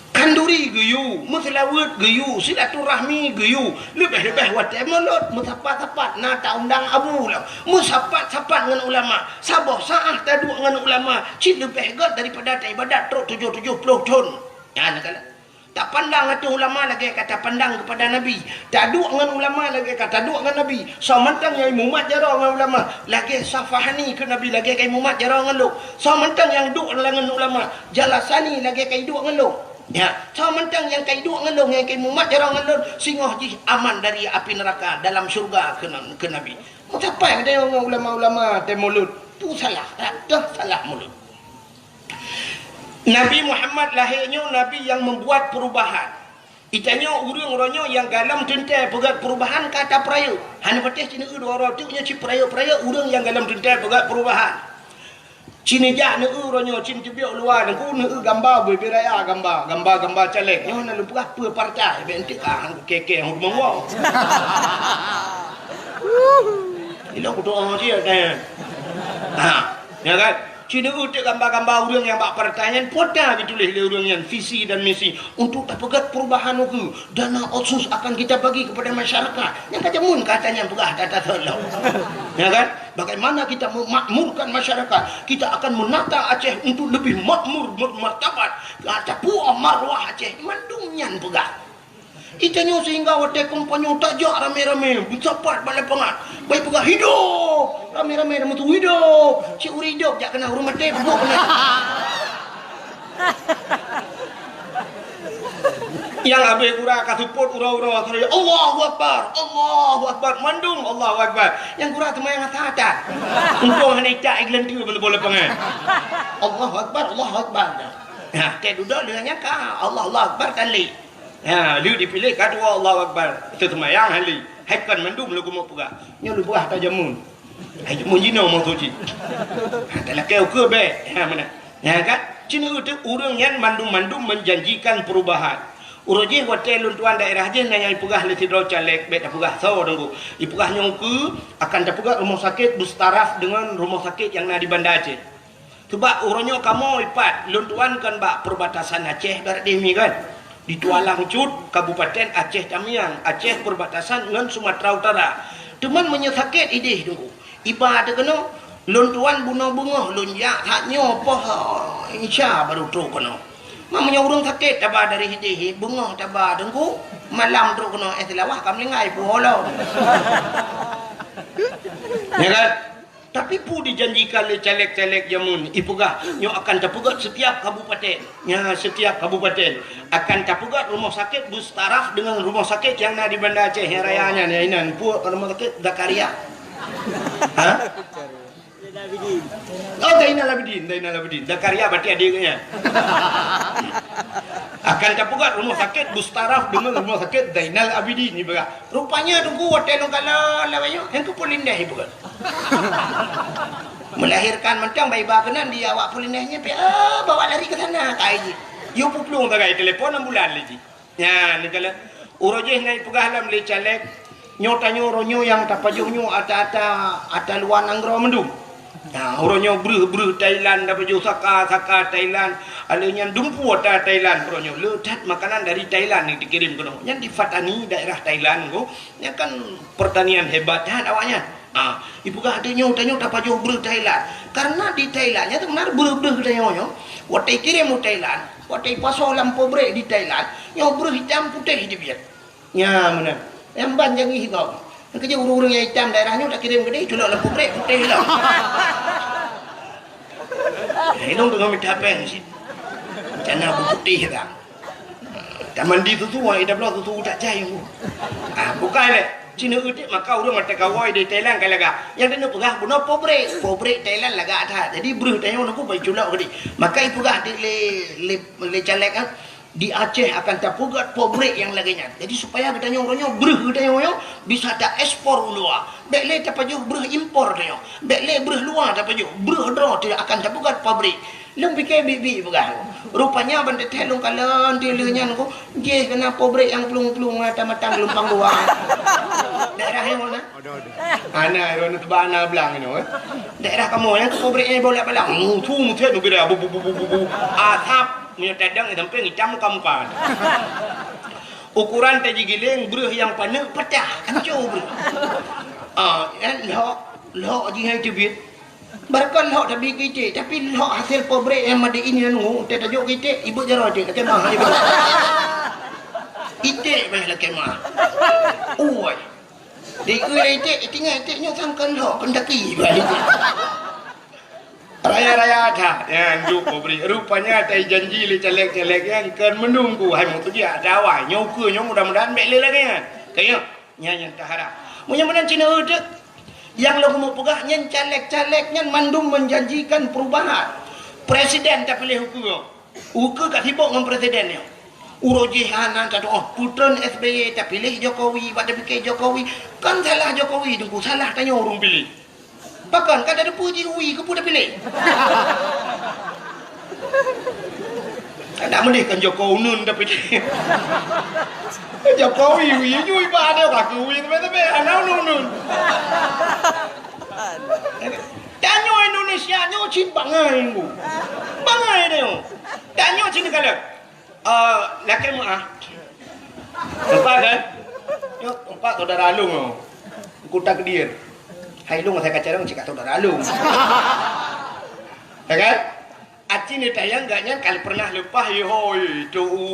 Khanduri geuyue, meuseulaweuet geuyue, silaturahmi geuyue, leubeh-leubeh watèe mulod, meusapat-sapat na taundang abu lom. Meusapat-sapat ngon ulama, saboh saát taduek ngon ulama, cit leubeh göt daripada taibadat trok tujoh tujoh ploh thon. Nyan kala. Tapandang ateueh ulama lagèe ka tapandang keupada Nabi. Taduek ngon ulama lagèe ka taduek ngon Nabi. Soe mantong nyang imumat jaroe ngon ulama, lagèe Safahani keu Nabi, lagèe ka imumat jaroe ngon lôn. Soe mantong nyang duek ngon ulama, Jalasani lagèe ka iduek ngon lôn. Ya, soe mantong nyang ka iduek ngon lôn, nyang ka imumat jaroe ngon lôn, singoh jih aman dari api neuraka, dalam syeuruga keu, keu Nabi. Meusapat geutanyoe ngon ulama-ulama teuh mulod, tu salah, rata salah mulod. Nabi Muhammad lahé nyoe nabi nyang membuat perubahan. Geutanyoe ureuëng uroe nyoe nyang galom teuntèe peugöt perubahan ka tapeurayeuk. Hana patéh cit neueu dua uroe teuk nyoe cit peurayeuk-peurayeuk ureuëng nyang galom teuntèe peugöt perubahan. Cit neujak neueu uroe nyoe cit teubiet u luwa Teungku, neueu gamba bubé raya, gamba, gamba-gamba caleg. Nyoe na lôn peugah peue partai, bèk enteuk ka han kukèe-kèe hom rumoh. Lôn kudoa cit, eh. Ha, ya kan? Ci neueu teuk gamba-gamba ureuëng nyang bak partai nyan, pota geutuléh lé ureuëng nyan visi dan misi untuk tapeugét perubahan ukeue. Dana otsus akan kita bagi kepada masyarakat. Nyang ka jameun kata nyan peugah data seulom. Ya kan? Bagaimana kita memakmurkan masyarakat? Kita akan menata Aceh untuk lebih makmur, bermartabat. Tapuoh marwah Aceh. Mandum nyan peugah. Itanyoe sehingga watée kampanye tajak ramé-ramé, meusapat bak lapangan. Bai peugah, "Hidup!" Ramé-ramé dah meutuwah, "Hidup!" Cit ureuëng hidup jak keunan ureuëng maté, buet keunan. Nyang habéh gura ka seupôt uroe-uroe, "Allahu Akbar! Allahu Akbar!" Mandum Allahu Akbar. Nyang gura teuma nyang hata-hata. Untông hana icak i geulanteue ban boh lapangan. "Allahu Akbar! Allahu Akbar!" Nah, teuh dudoe lheueh nyan ka, "Allah, Allahu Akbar!" kali. Ha, lheueh dipiléh ka dua Allahu Akbar. Teuseumayang hali. Hai kon mandum lôn keumeung peugah. Nyoe lôn peugah ata jameun. Hai jameun jinoe meusuci. Ha, talakée ukeue bék. Ha, meunan. Nyan kan? Ci neueu teuk ureuëng nyan mandum-mandum menjanjikan perubahan. Uroe jih watée lôn tuan daerah jih na nyang ipeugah lé sidroe caleg, bék tapeugah soe teungku. Ipeugah nyoe ukeue akan tapeugah rumoh sakét beustaraf deungon rumoh sakét nyang na di Banda Aceh. Sabab uroe nyoe kamoe ipat lôn tuan kon bak perbatasan Aceh barat deh mi kan. Di Tualang Cut, Kabupaten Aceh Tamiang, Aceh perbatasan ngon Sumatera Utara. Teuma meunyoe sakét ideh teungku, iba teuh keunoe, lôn tuan bunoe beungoh lôn jak that nyoe poh Isya baru trok keunoe. Ma meunyoe ureuëng sakét taba dari ideh, beungoh taba teungku, malam trok keunoe, eh, Seulawah ka meuninggai puholo. Ya kan? Tapi peue dijanjikan lé caleg-caleg jameun, ipeugah nyoe akan tapeugét setiap kabupaten. Nya, setiap kabupaten akan tapeugét rumoh sakét beustaraf deungon rumoh sakét nyang na di Banda Aceh nyang raya nyan, ya inan, peue rumoh sakét Zakaria. Ha? Oh, Zainal Abidin, Zainal Abidin. Zakaria berarti adik nyan. Akan tapeugét rumoh sakét beustaraf deungon rumoh sakét Zainal Abidin, ipeugah. Rupanya teungku watée lôn kalon lawét nyoe, nyang keu Polindeh ipeugah. Melahirkan mantong bai ba keunan di awak Polindeh nyan pih, ah, bawa lari ke sana, kai jih. Yue peuplueng sagai telepon ambulan lé jih. Nyan, neukalon. Uroe jih na ipeugah lom lé caleg, nyoe tanyoe uroe nyoe nyang tapajoh nyoe ata-ata, ata luwa nanggroe mandum. Nah, uroe nyoe breuh-breuh Thailand tapajoh, saka-saka Thailand, alèh nyan dumpeue ata Thailand uroe nyoe. Le that makanan dari Thailand nyang dikirém keunoe. Nyan di Pattani, daerah Thailand ko. Nyan kan pertanian hebat that awaknyan. Ah, ipeugah tanyoe, tanyoe tapajoh breuh Thailand. Karena di Thailand nyan teumeunang breuh-breuh tanyoe nyoe. Watèe ikirém u Thailand, watèe ipasoe lam pabrék di Thailand, nyoe breuh itam putéh teubiet. Nya meunan. Nyang ban jangih gob. Nyang keujeuet ureueng-ureueng nyang itam daerah nyoe takirém keudéh, culok lam pabrék putéh lom. Inong teungoh mita péng cit. Rencana beuputéh ka. Tamandi susu, ai tabloe susu tak jai. Ah, bukai lé. Cina utik maka ureueng mata kawai di Thailand ka lagak. Nyang keuneuk peugah bunoe pabrék. Pabrék Thailand lagak that. Jadi breuh tanyoe nungku bai culok keudéh. Maka ipeugah di lé, lé, lé caleg, ah. Di Aceh akan tapeugét pabrék nyang lagèe nyan. Jadi, supaya geutanyoe uroe nyoe, breuh geutanyoe nyoe bisa taekspor u luwa. Bèk lé tapajoh breuh impor tanyoe. Bèk lé breuh luwa tapajoh. Breuh droe teuh akan tapeugét pabrék. Lôn piké biet-biet peugah. Rupanya ban teuthèe lôn kalon teuh lheueh nyan ko, jih keunan pabrék nyang plueng-plueng mata-mata geulumpang dua. Daerah nyang mana? Ada, ada. Ana, iro na teuba ana blang inoe, eh. Daerah kamoe nyang keu pabrék nyang bolak-balak. Mutu, mutu, nu bira, bu, bu, bu. Asap, meunyoe tadang, sampai itam muka-muka. Ukuran taji giléng, breuh nyang paneuk patah. Anco breuh. Ah, kan, lhok, lhok jih hai teubiet. Barangkon lhok tabi keu iték, tapi lhok hasil pabrék nyang made in nyan, oh, teuh tajok keu iték, ibeuet jaroe iték, lakèe mah, ibeuet. Iték bah lakèe mah. Oi. Di ui iték, itinggai iték nyoe sangkon lhok, pendaki bah iték. Raya-raya that, nyan juk pabrék. Rupanya tai janji lé caleg-caleg nyan kon meununggu, hai meutujiak dawai. Nyoe ukeue nyoe mudah-mudahan bèk lé lagèe nyan. Kayém. Nyan nyang taharap. Meunyoe meunan cina uteuk, nyang lôn keumeung peugah nyan caleg-caleg nyan mandum menjanjikan perubahan. Presiden tapiléh ukeue. Ukeue ka sibok ngon presiden nyoe. Uroe jih hana tatu'oh putreun S B Y tapiléh Jokowi, bak tapiké Jokowi. Kan salah Jokowi teungku, salah tanyoe ureueng piléh. Pakon ka tateupeue jih ui keupeue tapiléh? Kada meuleh kan Joko Unun tapiléh. Jokowi ui nyui ba ada ka ui tapi tapi ana unun. Tanyoe Indonesia nyoe cit bangai, Bu. Bangai nyoe. Tanyoe cit kala. Eh, lakée meu'ah. Nampak kan? Nyoe, nampak saudara along nyoe. Kuta Kedir. Hai lôn, saya kacang cit ka saudara along. Ya kan? Aci neutanyong gobnyan ka pernah leupah, yehoi, tu u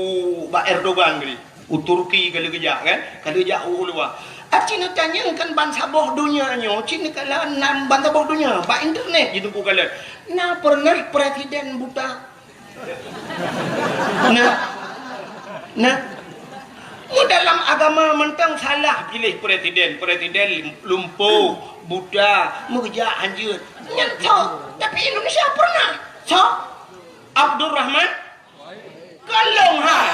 bak Erdogan tadi. U Turki ka lheueh geujak, kan? Ka lheueh jak u luwa. Aci neutanyong kan ban saboh donya nyoe, cit neukalon ban saboh donya, bak internet ji Teungku kalon. Na pernah presiden buta? Nah. Nah. Mu dalam agama mantong salah piléh presiden. Presiden lumpoh, buta, meukeujak hanjeuet. Nyan sok. Tapi Indonesia pernah. Sok. Abdurrahman Kalong hai.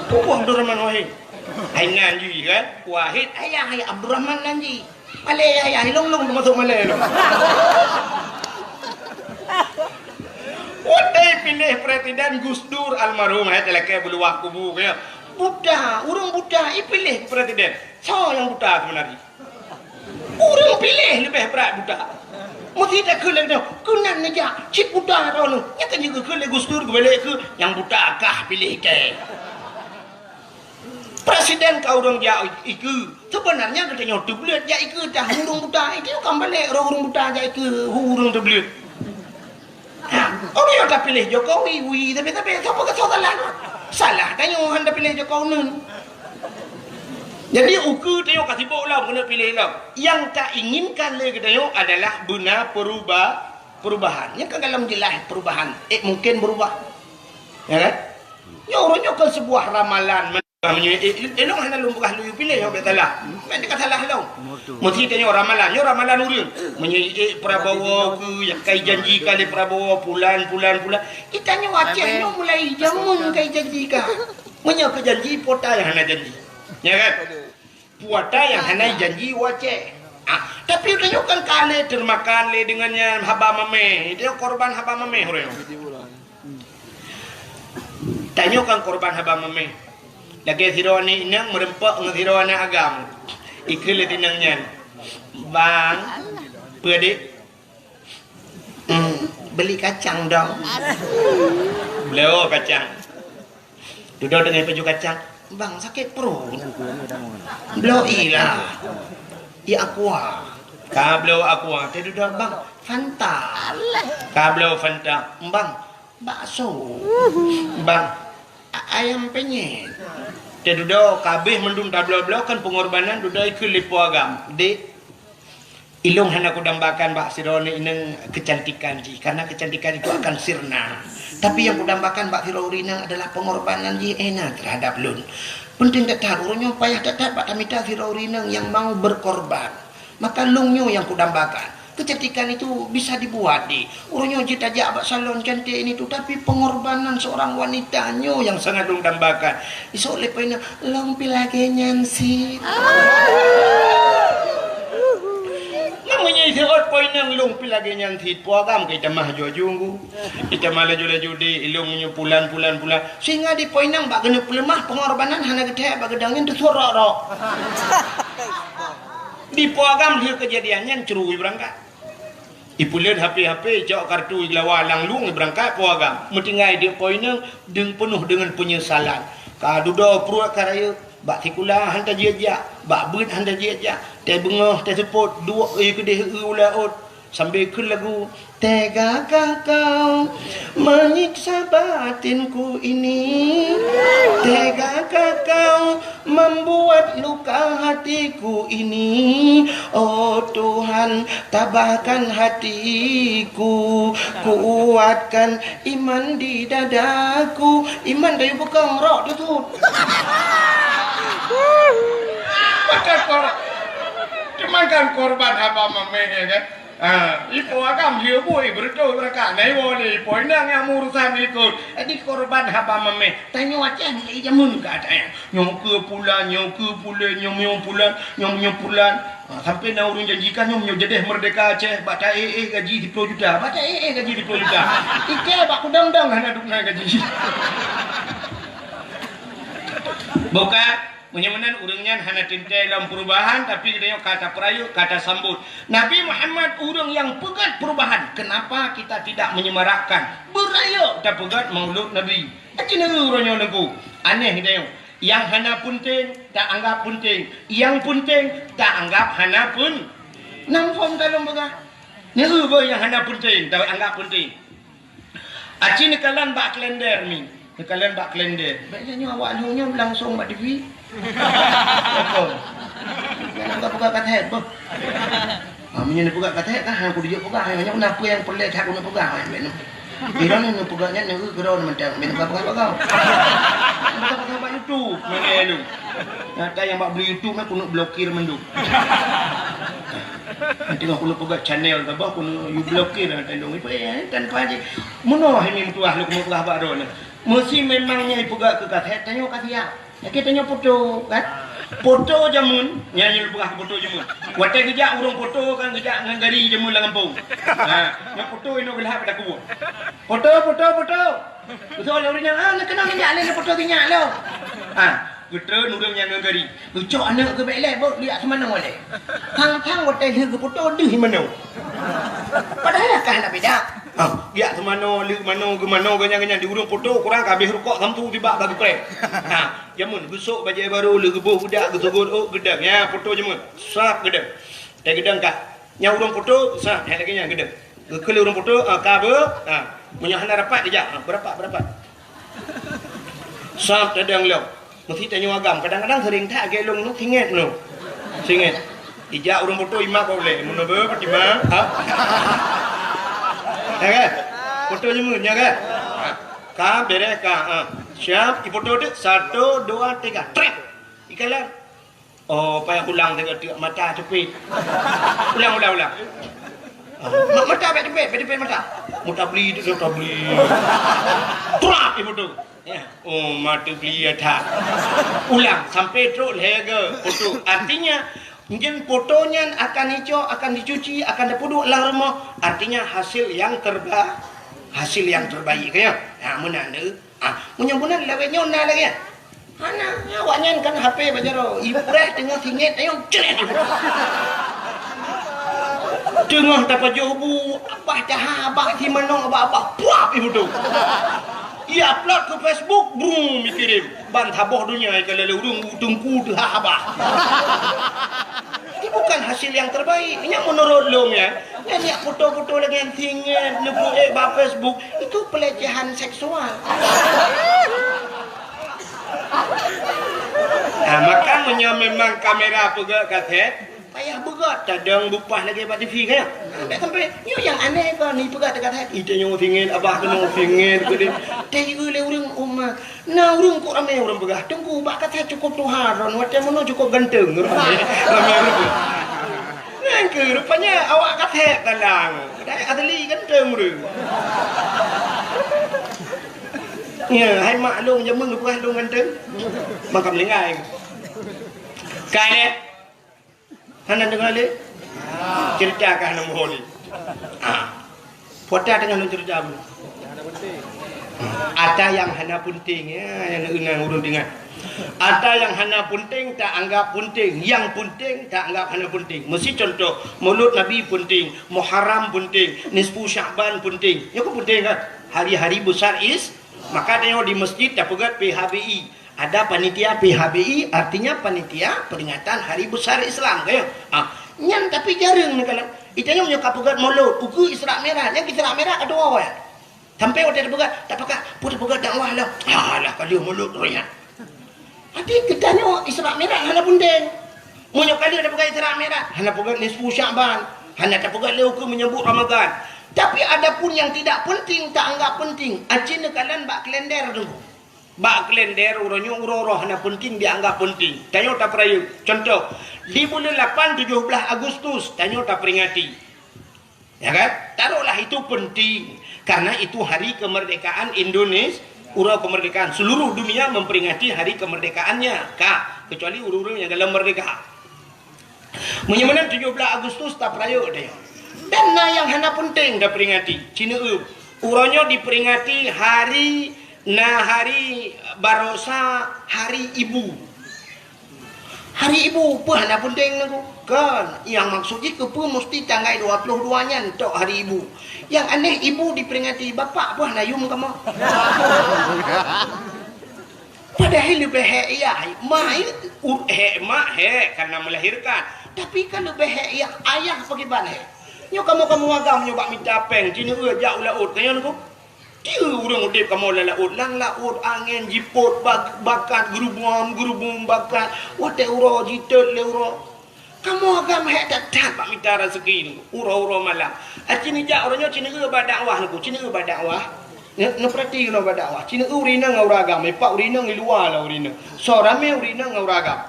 Tubuh Abdurrahman Wahid. Hai nan ji kan? Wahid ayah, hai Abdurrahman nan ji. Malée ayah, hai long-long teumasuk malée long. Watée piléh presiden Gus Dur almarhum, hai talakée beuluwah kubu kaya. Buta, ureuëng buta ipiléh presiden. Soe nyang buta sebenarnya? Ureuëng piléh leubeh brat buta. Meusi takheun lé geutanyoe, keunan neujak cit buta droeneuh. Nyan kan jikheun lé Gus Dur geubalek keu nyang buta kah piléh kée. Presiden ka ureuëng jak ikeue. Sebenarnya geutanyoe teubleuet jak ikeue tah ureuëng buta. Itu kan balek ureuëng buta jak ikeue ureuëng teubleuet. Ha, ureuëng nyang ka piléh Jokowi, wi, tapi, tapi, sapa keusah salah? Salah tanyoe hana piléh Jokowi neun. Jadi, ukeue tanyoe ka sibok lom keuneuk piléh lom. Nyang ka inginkan lé geutanyoe adalah beuna peruba-, perubahan. Nyan ka galom jeulaih perubahan. Eh, mungkin berubah. Ya kan? Nyoe ureuëng nyoe kan sebuah ramalan. Meunyoe, eh, eh, ilong hana lôn peugah lôn piléh, nyoe bèk salah. Bèk teuka salah lôn. Meusti tanyoe ramalan, nyoe ramalan ureuëng. Meunyoe, eh, Prabowo keu nyang kai janji ka lé Prabowo, pulan, pulan, pulan. Geutanyoe Aceh nyoe mulai jameun kai janji ka. Meunyoe keu janji, po ta nyang hana janji. Ya kan? Po ta nyang hana janji u Aceh. Ah, tapi tanyoe kan ka lé teumakan lé deungon nyan haba mamèh. Itu korban haba mamèh ureuëng. Tanyoe kan korban haba mamèh. Lagèe sidroe aneuk inong meureumpok ngon sidroe aneuk agam. Ikheun lé inong nyan, "Bang, peue dek?" "Hmm, beli kacang dong." Bloe kacang. Dudoe deungon paju kacang. "Bang, sakét pruet." "Bloe ilah. Ié aqua." Ka bloe aqua, teududoe, "Bang, Fanta." Ka bloe Fanta. "Bang, bakso." "Bang, a-, ayam penyet." Teududoe, ka abéh mandum tabloe-bloe kan peungorbanan, dudoe ikheun lé po agam. "Dek, ilong hana kudambakan bak sidroe aneuk inong keucantikan jih, karena keucantikan itu akan sirna. Tapi nyang kudambakan bak sidroe ureuëng inong adalah peungorbanan jih Ena terhadap lôn. Peunteng that-that, ureuëng nyoe payah that-that bak tamita sidroe ureuëng inong nyang mau berkorban. Maka lôn nyoe nyang kudambakan. Keucantikan itu bisa dibuat, dek. Ureuëng nyoe jeuet tajak bak salon cantik ini tu, tapi pengorbanan seorang wanita nyoe nyang sangat lôn dambakan. Isok lé po inong, lôn pih lagèe nyan cit." Meunyoe iseuôt po inong, lôn pih lagèe nyan cit, po agam ka itamah aju-aju nggu. Itamah laju-laju, dek, ilong meunyoe pulan, pulan, pulan. Sehingga di po inong bak geuneuk peuleumah, pengorbanan hana geuthèe bak geudong nyan teusurok-rok. Di po agam lheueh keujadian nyan, cru ibeurangkat. Ipeuleuet HP-HP, icok kartu, igelawa lam lueng, ibeurangkat po agam. Meutinggai di po inong, deung peunoh deungon peunyesalan. Ka dudoe pruet ka rayeuk, bak sikula han tajak-jak, bak beuet han tajak-jak, teubeungoh teuseupôt, duek ie keudeh eu u laôt, sambil kheun lagu, "Tegakah kau menyiksa batinku ini? Tegakah kau membuat luka hatiku ini? Oh Tuhan, tabahkan hatiku, kuatkan iman di dadaku." Iman dari bekong rok tu tu. Maka kor-, cuman kan korban haba mamèh, ya kan? Ah, ipo agam dia bui beureutoh beurangkat. Nah, iwoe lé ipo inong nyang meurusan ikot. Jadi korban haba mamèh. Tanyoe Aceh mulai jameun ka ada nyang. Nyoe keu pulan, nyoe keu pulan, nyoe, nyoe pulan, nyoe, nyoe pulan. Ah, sampai na ureuëng janjikan nyoe, nyoe jadeh merdeka Aceh, bak ta éh-éh gaji siploh juta. Bak ta éh-éh gaji siploh juta. Ike bak kudang-dang hana dum na gaji. Bukan? Meunyoe meunan ureuëng nyan hana teuntée lom perubahan, tapi geutanyoe ka tapeurayeuk, ka tasambot. Nabi Muhammad ureuëng nyang peugét perubahan. Kenapa kita tidak menyemarakkan? Beurayeuk tapeugét Maulud Nabi. Aci neu uroe nyoe Teungku. Aneh geutanyoe. Nyang hana peunteng, taanggab peunteng. Nyang peunteng, taanggab hana pun. Nam phom ka lôn peugah. Neu beuh nyang hana peunteng, taanggab peunteng. Aci neukalon bak kalender mi. Neukalon bak kalender. Baiknya nyoe awak lheueh nyoe langsung bak T V. Betul. Jangan anggap peugah kata hebat. Ha, meunyoe neupeugah kata hebat, kan, hana kudeuk peugah. Hanya kenapa yang perlu that guna peugah, ha, yang Droeneuh neupeugah nyan neu keudroe mantong, meunan ka peugah-peugah. Peugah-peugah bak YouTube, meunan lom. Nyata nyang bak beli YouTube nyan keuneuk blokir mandum. Nanti keuneuk peugah channel saboh keuneuk you blokir nyata lom. Ipe ya, tanpa je. Meunoe hai meutuah lôn keuneuk peugah bak droeneuh. Meusi memang nyan ipeugah keu kata tanyoe ka siap. Lagèe tanyoe poto, kan? Poto jameun, nyan nyang peugah poto jameun. Watèe geujak ureueng poto kan geujak ngon gari jameun lam gampông. Ha, nyan poto inoe geulhab pada kubu. Poto, poto, poto. Beutôi lé ureueng nyan, ah, neukeunong neujak lé neupoto sinyak lom. Ha, geutreun ureueng nyan ngon gari. Geucok aneuk geuh bèk lé, bôh, liak seumanoe lé. Thang-thang watèe lheueh geupoto deuh manoe. Padahai ka hana beda. Ha, liak seumanoe, lheueh manoe, geumanoe, ganyan-ganyan di ureueng poto, kurang ka habéh rukok sampoe tibak bagi preh. Ha, Jameun geusok bajèe barô, lheueh geuboh budak, geusogôt ôk, geudong. Nyan poto jameun. Sab geudong. Teugeudong ka. Nyan ureueng poto, sab, hai lagèe nyan geudong. Geukheun lé ureueng poto, ah, ka beu, ah, meunyoe hana rapat dijak, ah, beurapat, beurapat. Sab tadong lom. Meusi tanyoe agam. Kadang-kadang sering that lagèe lôn nyoe, singét nyoe. Singét. Ijak ureueng poto imat kok lé. Meunoe beu Fatimah, ha? Ya kan? Poto jameun, ya kan? Ha. Ka, beres ka, ha. Siap, ipoto dek. Satu, dua, tiga. Trek. Ikalon. Oh, payah ulang teuka teuk mata teupit. Ulang, ulang, ulang. Ah, ma-, mata bèk teupit, bèk teupit mata. Mutabli tu, mutabli. Trap ipoto. Ya. Oh, mata beli ya tak. Ulang sampai trok lhèe geuh poto. Artinya, mungkin poto nyan akan icok, akan dicuci, akan dipeuduek lam rumoh. Artinya, hasil yang terba-, hasil yang terbaik, ya. Ha, meunan tu. Ah, meunyoe meunan lawét nyoe na lagèe nyan. Hana, awak nyan kan H P bak jaroe. Ibu preh teungoh singét, ayo, cret ibu. Teungoh tapajoh bu, abah jaha, abah si manoe, abah, abah, puap ibu tu. Ia upload ke Facebook, brum, ikirim. Ban saboh donya ikalon lé ureueng, teungku teuhah abah. Ini bukan hasil yang terbaik. Ini menurut lôn ya. Nyan jak foto-foto lagèe nyan singét, neupost bak Facebook, itu pelecehan seksual. Nah, maka meunyoe memang kamera peugöt kasét, payah beugöt, tadong bupah lagèe bak T V kan? Sampai, sampai, nyoe nyang aneh kon, ni peugöt kasét. Ita nyoe singét, abah keunoe singét, geude. Teu lé ureueng umat. Na ureueng kok ramé ureueng peugah, "Teungku, bak kasét cukôp tuha droen, watèe meunoe cukôp ganteng." Ramé, ramé ureueng peugah. Nyan keuh rupanya awak kasét talang. Padahai asli ganteng ureueng. Ya, hai mak lôn jameun geupeugah lôn ganteng. Maka meulinggai. Ka lé. Hana deungoe lé? Cerita ka hana muhôi lé. Ah. Pota teungoh lôn cerita bu. Ata nyang hana peunteng, ya, nyang ureueng deungoe. Ata nyang hana peunteng taanggap peunteng, nyang peunteng taanggap hana peunteng. Meusi contoh, Maulud Nabi peunteng, Muharram peunteng, Nisfu Sya'ban peunteng. Nyoe kan peunteng kan? Hari-hari besar is, maka tanyoe di masjid tapeugöt P H B I. Ada panitia P H B I, artinya panitia peringatan hari besar Islam, kan? Ah, nyan tapi jareueng neukalon. Itanyoe nyoe ka peugöt Maulud, ukeue Isra Mi'raj, nyan Isra Mi'raj ka tuwoe. Sampai watèe tapeugöt, tapakat, peue tapeugöt dakwah lah. Alah, ka lheueh Maulud roh nyan. Tapi geutanyoe Isra Mi'raj hana peunteng. Meunyoe ka lheueh tapeugöt Isra Mi'raj, hana peugöt nisfu Sya'ban, hana tapeugöt lé ukeue menyambut Ramadan. Tapi adapun yang tidak penting, taanggap penting. Aci neukalon bak kalender tu. Bak kalender uroe nyoe uroe-uroe hana peunteng dianggap peunteng. Tanyoe tapeurayeuk. Contoh, di buleuen lapan tujoh blaih Agustus tanyoe taperingati. Ya kan? Taruhlah itu penting karena itu hari kemerdekaan Indonesia, uroe kemerdekaan. Seluruh dunia memperingati hari kemerdekaannya. Ka, kecuali ureueng-ureueng nyang galom merdeka. Meunyoe meunan tujoh blaih Agustus tapeurayeuk deh. Dan na nyang hana peunteng taperingati. Ci neueu, uroe nyoe diperingati hari, na hari baroesa, hari ibu. Hari ibu, peue hana peunteng nangku? Kon, nyang maksud jih keupeue musti tanggai dua ploh dua nyan tok hari ibu. Nyang aneh ibu diperingati, bapak peue hana yum kamoe? Padahai leubeh hék yah, mak, u-, hék mak, hék karena melahirkan. Tapi kan leubeh hék yah, ayah pakriban hék. Nyoe kamoe-kamoe agam nyoe bak mita péng, jineuk jak u laôt, ka nyan nangku? Tiep ureuëng udeb kamoe lam laôt, lam laôt angén jipot bak-, bakat, geurubum-geurubum bakat, watée uroe jitot lé uroe. Kamoe agam hék that-that bak mita raseuki nangku, uroe-uroe malam. Aci neujak uroe nyoe, ci neueu bak dakwah nangku, ci neueu bak dakwah. Neu-, neupeurati keunoe bak dakwah. Ci neueu ureuëng inong ngon ureuëng agam, ipak ureuëng inong i luwa lah ureuëng inong. Soe ramé ureuëng inong ngon ureuëng agam.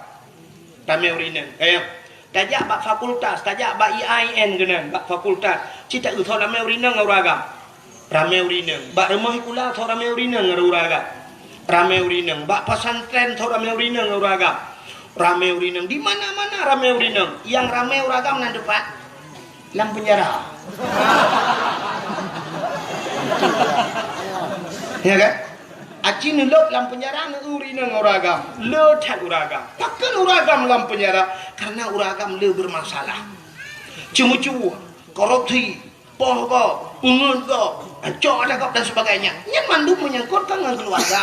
Ramé ureuëng inong. Kayang. Tajak bak fakultas, tajak bak I A I N keunan, bak fakultas. Ci taeu soe ramé ureuëng inong ngon ureuëng agam. Ramé ureuëng inong. Bak rumoh sikula soe ramé ureuëng inong ngon ureuëng agam. Ramé ureuëng inong. Bak pesantren soe ramé ureuëng inong ngon ureuëng agam. Ramé ureuëng inong. Di mana-mana ramé ureuëng inong. Nyang ramé ureuëng agam nan teumpat? Lam penjara. Ya kan? Aci neulôb lam penjara, neueu ureuëng inong ngon ureuëng agam. Le that ureuëng agam. Pakon ureuëng agam lam penjara? Karena ureuëng agam le bermasalah. Ceumeucue, korupsi, poh gob, peungeuet gob, cok ata gob dan sebagainya. Nyan mandum menyangkut ka ngon keuluwarga.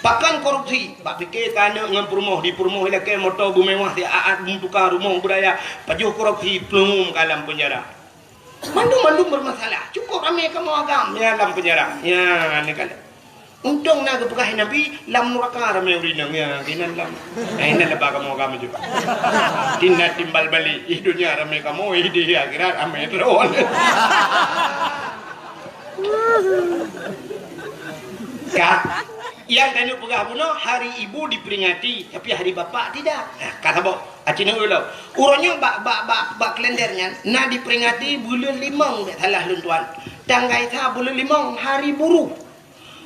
Pakon korupsi? Bak pike keu aneuëk ngon peurumoh, di peurumoh ilakée moto beumewah, siat-at meutuka rumoh beuraya, pajoh korupsi, plueng ka lam penjara. Mandum-mandum bermasalah. Cukup ramé kamoe agam, ya, lam penjara. Ya, ni kala. Untông na geupeugah Nabi, lam nuraka ramé ureuëng inong, ya, inan lam. Nah, inan leubeh kamoe agam juga. Tina timbal balik, ih dunia ramé kamoe, ih di akhirat ramé droe. Ka, nyang tanyoe peugah bunoe, hari ibu diperingati, tapi hari bapak tidak. Nah, ka saboh. Aci neueu lom. Uroe nyoe bak, bak, bak, bak kalender nyan na diperingati buleuen limong, bèk salah lôn tuan. Tanggai sa buleuen limong, hari buruh.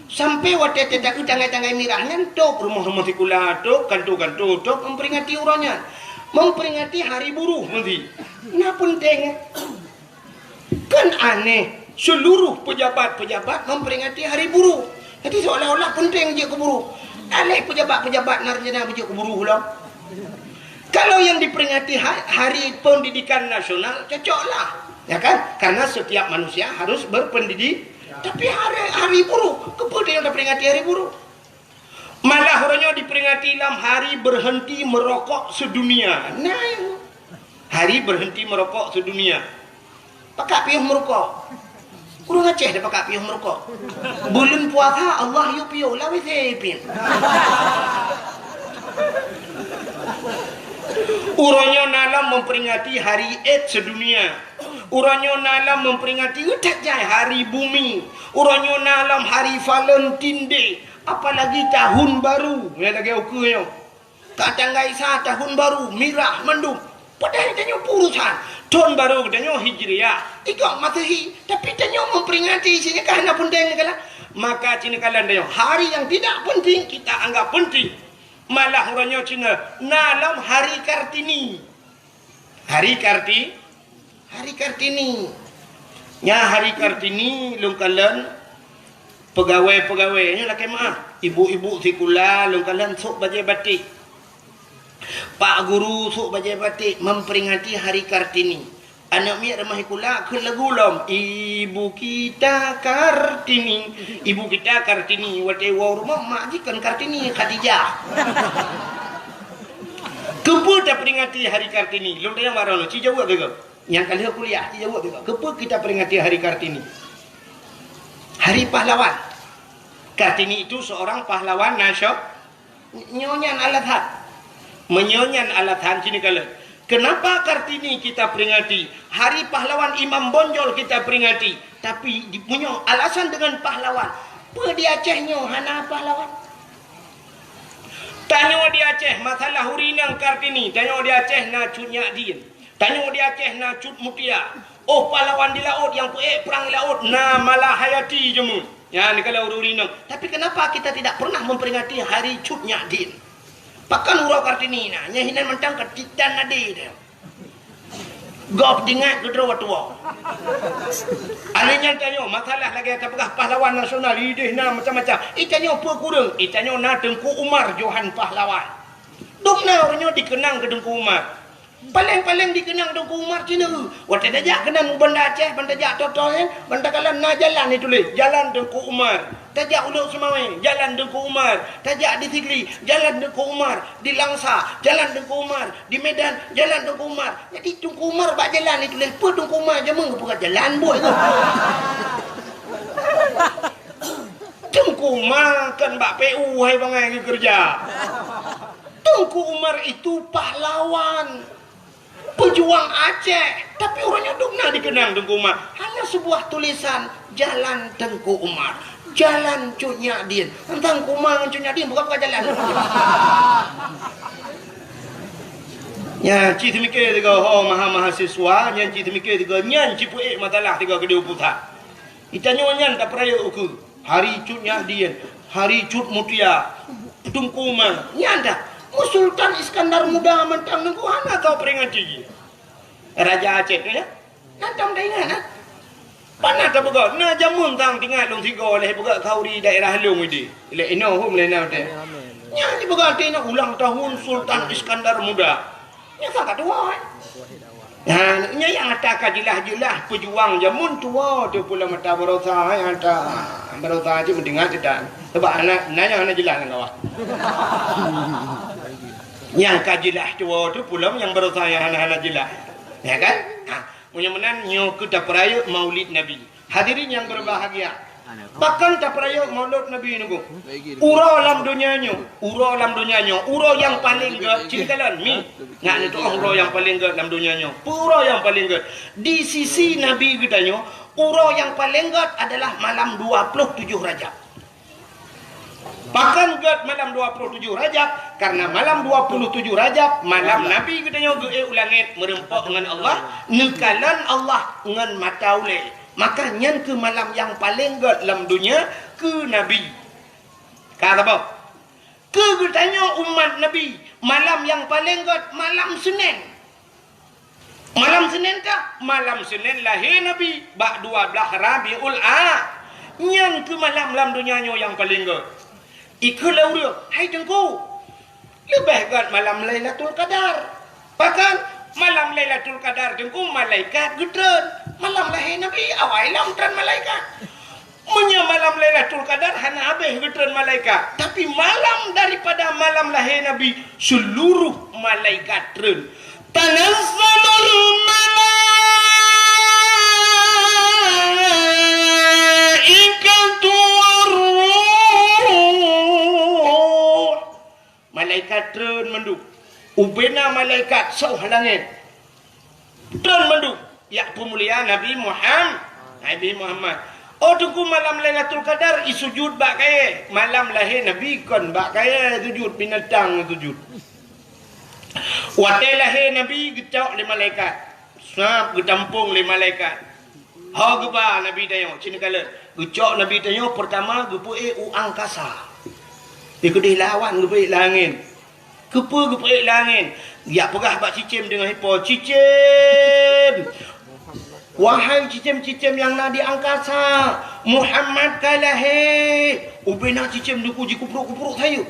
Sampai watèe teuka tanggai-tanggai mirah nyan, tôp rumoh-rumoh sikula, tôp kanto-kanto, tôp memperingati uroe nyan. Memperingati hari buruh meusi. Na peunteng. Kan aneh, seluruh pejabat-pejabat memperingati hari buruh. Jadi seolah-olah penting jeuet keu buruh. Aléh pejabat-pejabat na rencana beujeuet keu buruh lom. Kalau yang diperingati ha-, Hari Pendidikan Nasional, cocoklah. Ya kan? Karena setiap manusia harus berpendidik. Tapi hari, hari buruh, keupeue tanyoe taperingati hari buruh? Malah uroe nyoe diperingati lam hari berhenti merokok sedunia. Nah, hari berhenti merokok sedunia. Pakak piôh meurukok? Ureuëng Aceh dak pakak piôh meurukok? Buleuen puasa Allah yue piôh, lawét sipin. Uroe nyoe na lom memperingati hari AIDS sedunia. Uroe nyoe na lom memperingati, that jai, hari bumi. Uroe nyoe na lom hari Valentine Day. Apalagi tahun baru, nyang lagèe ukeue nyoe. Ka tanggai sa tahun baru, mirah mandum. Padahai tanyoe peue urusan. Thon baru geutanyoe Hijriah, ikot Masehi, tapi tanyoe memperingati, sineukah na peunteng neukalon? Maka sineukah lôn tanyoe, hari yang tidak penting kita anggap penting. Malah uroe nyoe cina na lom Hari Kartini. Hari Karti-, Hari Kartini. Nyan Hari Kartini lôn kalon pegawai-pegawai nyoe lakèe meu'ah. Ibu-ibu sikula lôn kalon sôk bajèe batik. Pak guru sôk bajèe batik memperingati Hari Kartini. Aneuk miet rumoh sikula kheun lagu lom, "Ibu kita Kartini, ibu kita Kartini." Watèe woe rumoh mak jih kon Kartini, Khadijah. Keupeue taperingati Hari Kartini? Lôn tanyong baroe nyoe, ci jaweueb lé gob. Nyang ka lheueh kuliah, ci jaweueb lé gob. Keupeue kita peringati Hari Kartini? Hari Pahlawan. Kartini itu seorang pahlawan nasio-, nyoe nyan alasan. Meunyoe nyan alasan, sini kalon. Kenapa Kartini kita peringati? Hari Pahlawan Imam Bonjol kita peringati. Tapi di-, meunyoe alasan dengan pahlawan, peue di Aceh nyoe hana pahlawan? Tanyoe di Aceh, masalah ureueng inong Kartini, tanyoe di Aceh na Cut Nyak Dien. Tanyoe di Aceh na Cut Mutia. Oh, pahlawan di laôt nyang peuék prang di laôt na Malahayati jameun. Nyan kala ureueng inong. Tapi kenapa kita tidak pernah memperingati hari Cut Nyak Dien? Pakon uroe Kartini na, nyan hinan mantong ka titan nadi dia. Gob jingat keudroe tuwoe. Alèh nyan tanyoe, masalah lagèe tapeugah pahlawan nasional, idéh na macam-macam. I tanyoe peue kureueng? I tanyoe na Teungku Umar Johan Pahlawan. Dum na uroe nyoe dikeunang keu Teungku Umar. Paleng-paleng dikeunang Teungku Umar cina. Watèe tajak keunan u Banda Aceh, ban tajak Toto nyan, ban takalon na jalan jituléh, Jalan Teungku Umar. Tajak u Lhokseumawe, Jalan Teungku Umar. Tajak di Sigli, Jalan Teungku Umar. Di Langsa, Jalan Teungku Umar. Di Medan, Jalan Teungku Umar. Jadi Teungku Umar bak jalan jituléh, peue Teungku Umar jameun geupeugah jalan buet tu. Teungku Umar kan bak P U hai bangai geukeureuja. Teungku Umar itu pahlawan, pejuang Aceh, tapi uroe nyoe dum na dikeunang Teungku Umar. Hanya sebuah tulisan, Jalan Teungku Umar. Jalan Cut Nyak Dien. Teuntang Teungku Umar ngon Cut Nyak Dien bukan-bukan jalan. Nyan cit teumikir tiga ho maha mahasiswa, nyan cit teumikir tiga, nyan cit peuék masalah tiga keudéh u pusat. Geutanyoe nyan tapeurayeuk ukeue. Hari Cut Nyak Dien, Hari Cut Mutia, Teungku Umar, nyan dah. Mu Sultan Iskandar Muda mantong Teungku hana tau peringati. Raja Aceh tu ya. Nyan tam taingat, ha? Pana tapeugah, na jameun tang tingat lôn sigoe lé peugah khauri daerah lôn idi. Lé inoe hom lé na teh. Nyan dipeugah teuingat ulang tahun Sultan Iskandar Muda. Nyan sangat tuha, eh. Nah, nyan nyang ata ka jeulaih-jeulaih peujuang jameun tuha tu pula mata barosa, eh, ata barosa cit meudeungat cit dan. Sebab aneuk na nyang hana jeulaih lam kawan. Nyang ka jeulaih tuha tu pula nyang barosa nyang hana-hana jeulaih. Ya kan? Ha, meunyoe meunan nyoe keu tapeurayeuk Maulid Nabi. Hadirin yang berbahagia, pakon tapeurayeuk Maulud Nabi nyoe? Uroe lam donya nyoe, uroe lam donya nyoe, uroe nyang paleng gèt, cit kalon mi. Ngat neutu'oh uroe nyang paleng gèt lam donya nyoe. Peue uroe nyang paleng gèt? Di sisi Nabi geutanyoe, uroe nyang paleng gèt adalah malam dua puluh tujuh Rajab. Pakon gèt malam dua puluh tujuh Rajab? Karena malam dua puluh tujuh Rajab, malam Nabi geutanyoe geuék u langét meureumpok ngon Allah, neukalon Allah ngon mata ulèe. Maka nyan keuh malam nyang paleng gèt lam donya keu Nabi. Ka saboh. Keu geutanyoe umat Nabi, malam nyang paleng gèt malam Senin. Malam Senin ka? Malam Senin lahé Nabi bak dua blaih Rabiul A. Nyan keuh malam lam donya nyoe nyang paleng gèt. Ikheun lé ureueng, "Hai Teungku, leubeh gèt malam Lailatul Qadar." Pakon? Malam Lailatul Qadar Teungku malaikat geutreun. Malam lahé Nabi awai lom treun malaikat. Meunyoe malam Lailatul Qadar hana habéh geutreun malaikat, tapi malam daripada malam lahé Nabi, seluruh malaikat treun. Tanazzalul malaikatu war ruh. Malaikat treun mandum. Ubena malaikat soh langét. Treun mandum. Jak peumulia Nabi Muham-, Nabi Muhammad. Oh Teungku, malam Lailatul Qadar isujud bak kayèe. Malam lahé Nabi kon bak kayèe sujud, binatang sujud. Watèe lahé Nabi geucok lé malaikat. Sab geutampong lé malaikat. Ho geuba Nabi tanyoe, cit neukalon. Geucok Nabi tanyoe peurtama geupeuék u angkasa. Di keudéh lawan geupeuék lam angén. Keupeue geupeuék lam angén? Jak peugah bak cicém deungon ipo, "Cicém! Wahai cicém-cicém nyang na di angkasa, Muhammad ka lahé!" Ubena cicém Teungku jikuprok-kuprok sayeuep.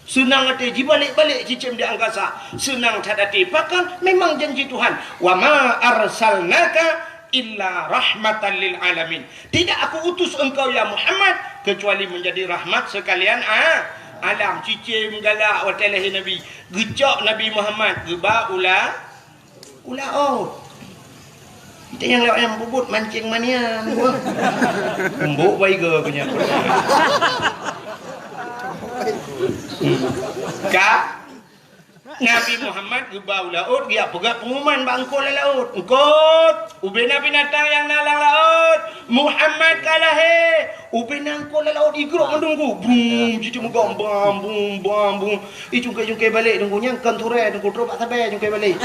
Seunang até jibalek-balek cicém di angkasa. Seunang that até. Pakon? Memang janji Tuhan. "Wa ma arsalnaka illa rahmatan lil alamin." Tidak Aku utus engkau, ya Muhammad, kecuali menjadi rahmat sekalian a-, alam. Cicém galak watèe lahé Nabi. Geucok Nabi Muhammad, geuba u la-, u laôt. Kita nyang lewat nyang bubut mancing manian. Embok baiga punya. Ka Nabi Muhammad geuba u laôt, geujak peugah pengumuman bak eungkôt lam laôt. "Eungkôt, ubena binatang nyang na lam laôt, Muhammad ka lahé." Ubena eungkôt lam laôt igrôp mandum ku. Brum, jiteumeugang bam, bum, bam, bum. Icungkai-cungkai balek Teungku, nyan kon turée Teungku, trok bak sabe cungkai balek.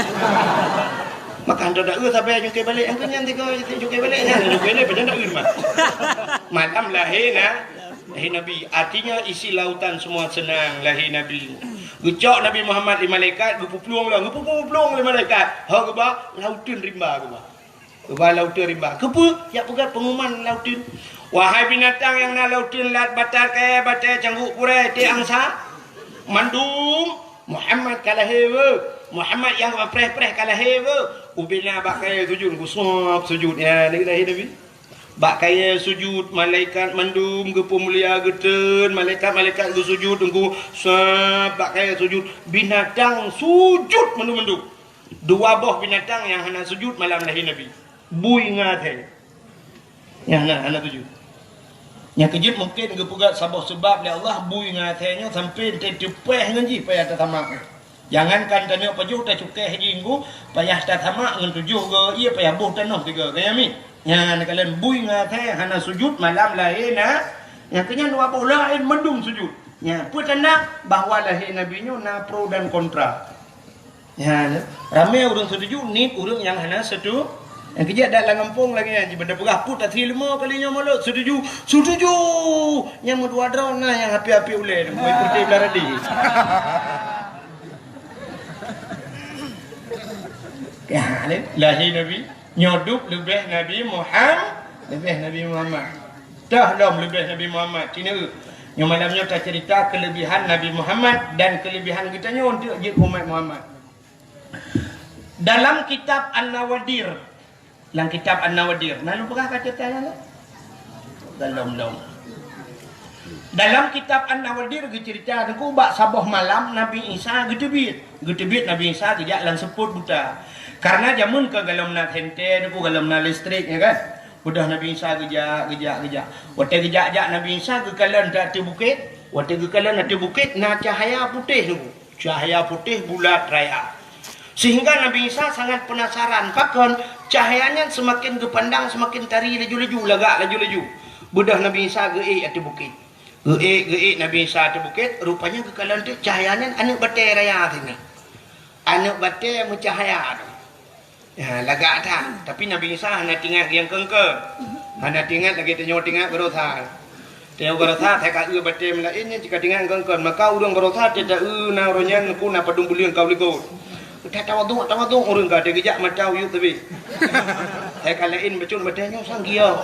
Maka hantom taeu sabe cungkai balek, angkeu nyan tiga cungkai balek nyan, cungkai balek pajan taeu mah. Malam lahé na, lahé Nabi. Artinya isi lautan semua senang lahé Nabi. Geucok Nabi Muhammad lé malaikat, geupuplueng lom, geupuplueng lé malaikat. Ho geuba, lauteun rimba geuba. Geuba lauteun rimba. Keupeue? Jak peugah pengumuman lauteun. Wahai binatang nyang na lauteun, lat, batat, kayèe, batèe, cangguek, purée, tiek, angsa, mandum Muhammad ka lahé beuh. Muhammad nyang preh-preh ka lahé beuh. Ubena bak kayèe sujud, geusuab sujud. Ya, lagèe lahé Nabi. Bak kayèe sujud, malaikat mandum geupeumulia geuteun, malaikat-malaikat geusujud, teungku, sab bak kayèe sujud, binatang sujud mandum-mandum. Dua boh binatang nyang hana sujud malam lahé Nabi. Bui ngon asèe. Nyang hana, hana sujud. Nyang keujeuet mungken geupeugah saboh seubab lé Allah, bui ngon asèe nyoe sampoe teupeue ngon jih payah tasamak. Jangankan tanyoe pajoh tacukéh jih nggu, payah tasamak ngon tujoh goe, iya payah boh tanoh tiga goe, ya mi. Nyan kalon bui ngon asèe hana sujud malam lahé na, nyang keunyan dua boh laén mandum sujud. Nyan peue tanda bahwa lahé Nabi nyoe na pro dan kontra. Nyan, ramé ureueng setuju, nit ureueng nyang hana setu-, nyang keujeuet dak lam gampông lagèe nyan, jiban tapeugah put asai leumo kali nyoe mulod, setuju, setuju! Nyang meudua droe na nyang api-api ulèe, meuikurti belah radi. Ya, lahé Nabi, nyoe dub leubeh Nabi Muham-, leubeh Nabi Muhammad. Toh lom leubeh Nabi Muhammad. Sinoe, nyoe malam nyoe taceurita keuleubehan Nabi Muhammad dan keuleubehan geutanyoe untuk jeuet umat Muhammad. Dalam kitab An-Nawadir, lam kitab An-Nawadir, na lôn peugah ka ceurita nyan? Belum, belum. Dalam kitab An-Nawadir geuceurita teungku bak saboh malam Nabi Isa geuteubiet. Geuteubiet Nabi Isa geujak lam seupôt buta. Karena jameun ka golom na senter teungku, golom na listrik, ya kan? Beudôh Nabi Isa geujak, geujak, geujak. Watèe geujak-jak Nabi Isa geukalon ateueh bukét, watèe geukalon ateueh bukét na cahya putéh teungku. Cahya putéh bulat raya. Sehingga Nabi Isa sangat penasaran, pakon cahya nyan seumaken geupandang seumaken tari laju-laju, lagak laju-laju. Beudôh Nabi Isa geuék ateueh bukét. Geuék, geuék Nabi Isa ateueh bukét, rupanya geukalon teuk cahya nyan aneuk batèe raya sinan. Aneuk batèe meucahya tu. Ya, lagak that. Tapi Nabi Isa hana teuingat nyang keungkeuen. Hana teuingat lagèe tanyoe teuingat baroesa. Tanyoe baroesa, hai ka eu batèe meulaén nyan cit ka teuingat nyang keungkeuen. Maka ureueng baroesa teuta eu na ureueng nyan ku na padum buleuen ka u likot. Ka tawaduk, tawaduk ureueng ka teugeujak mata uyueb teubiet. Hai ka laén bacut batèe nyoe sang giok.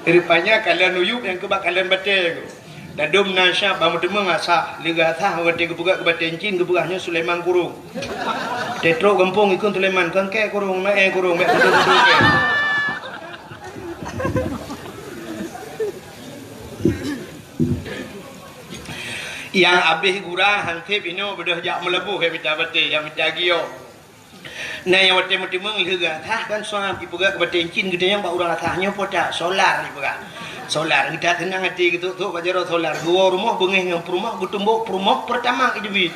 Rupanya kalon uyueb nyang keuba kalon batèe. Dadum na syab bak meuteumèe asah, leuga asah watèe geupeugah keu batèe cit geupeugah nyoe Sulaiman Kurong. Teutrok gampông ikheun Sulaiman, kangkè kurong, maé kurong, bèk kudu-kudu kè. Nyang abéh gura hanseb inoe beudôh jak meulaboh, jak mita batèe, jak mita giok. Na nyang watèe meuteumèe lheueh gata kan suam ipeugah keu batèe cit geutanyoe bak ureueng asah nyoe po that solar ipeugah. Solar geuta teunang até geutok-tok bak jaroe solar geuwoe rumoh beungéh ngon peurumoh geutumbok peurumoh Pertamax jeuet.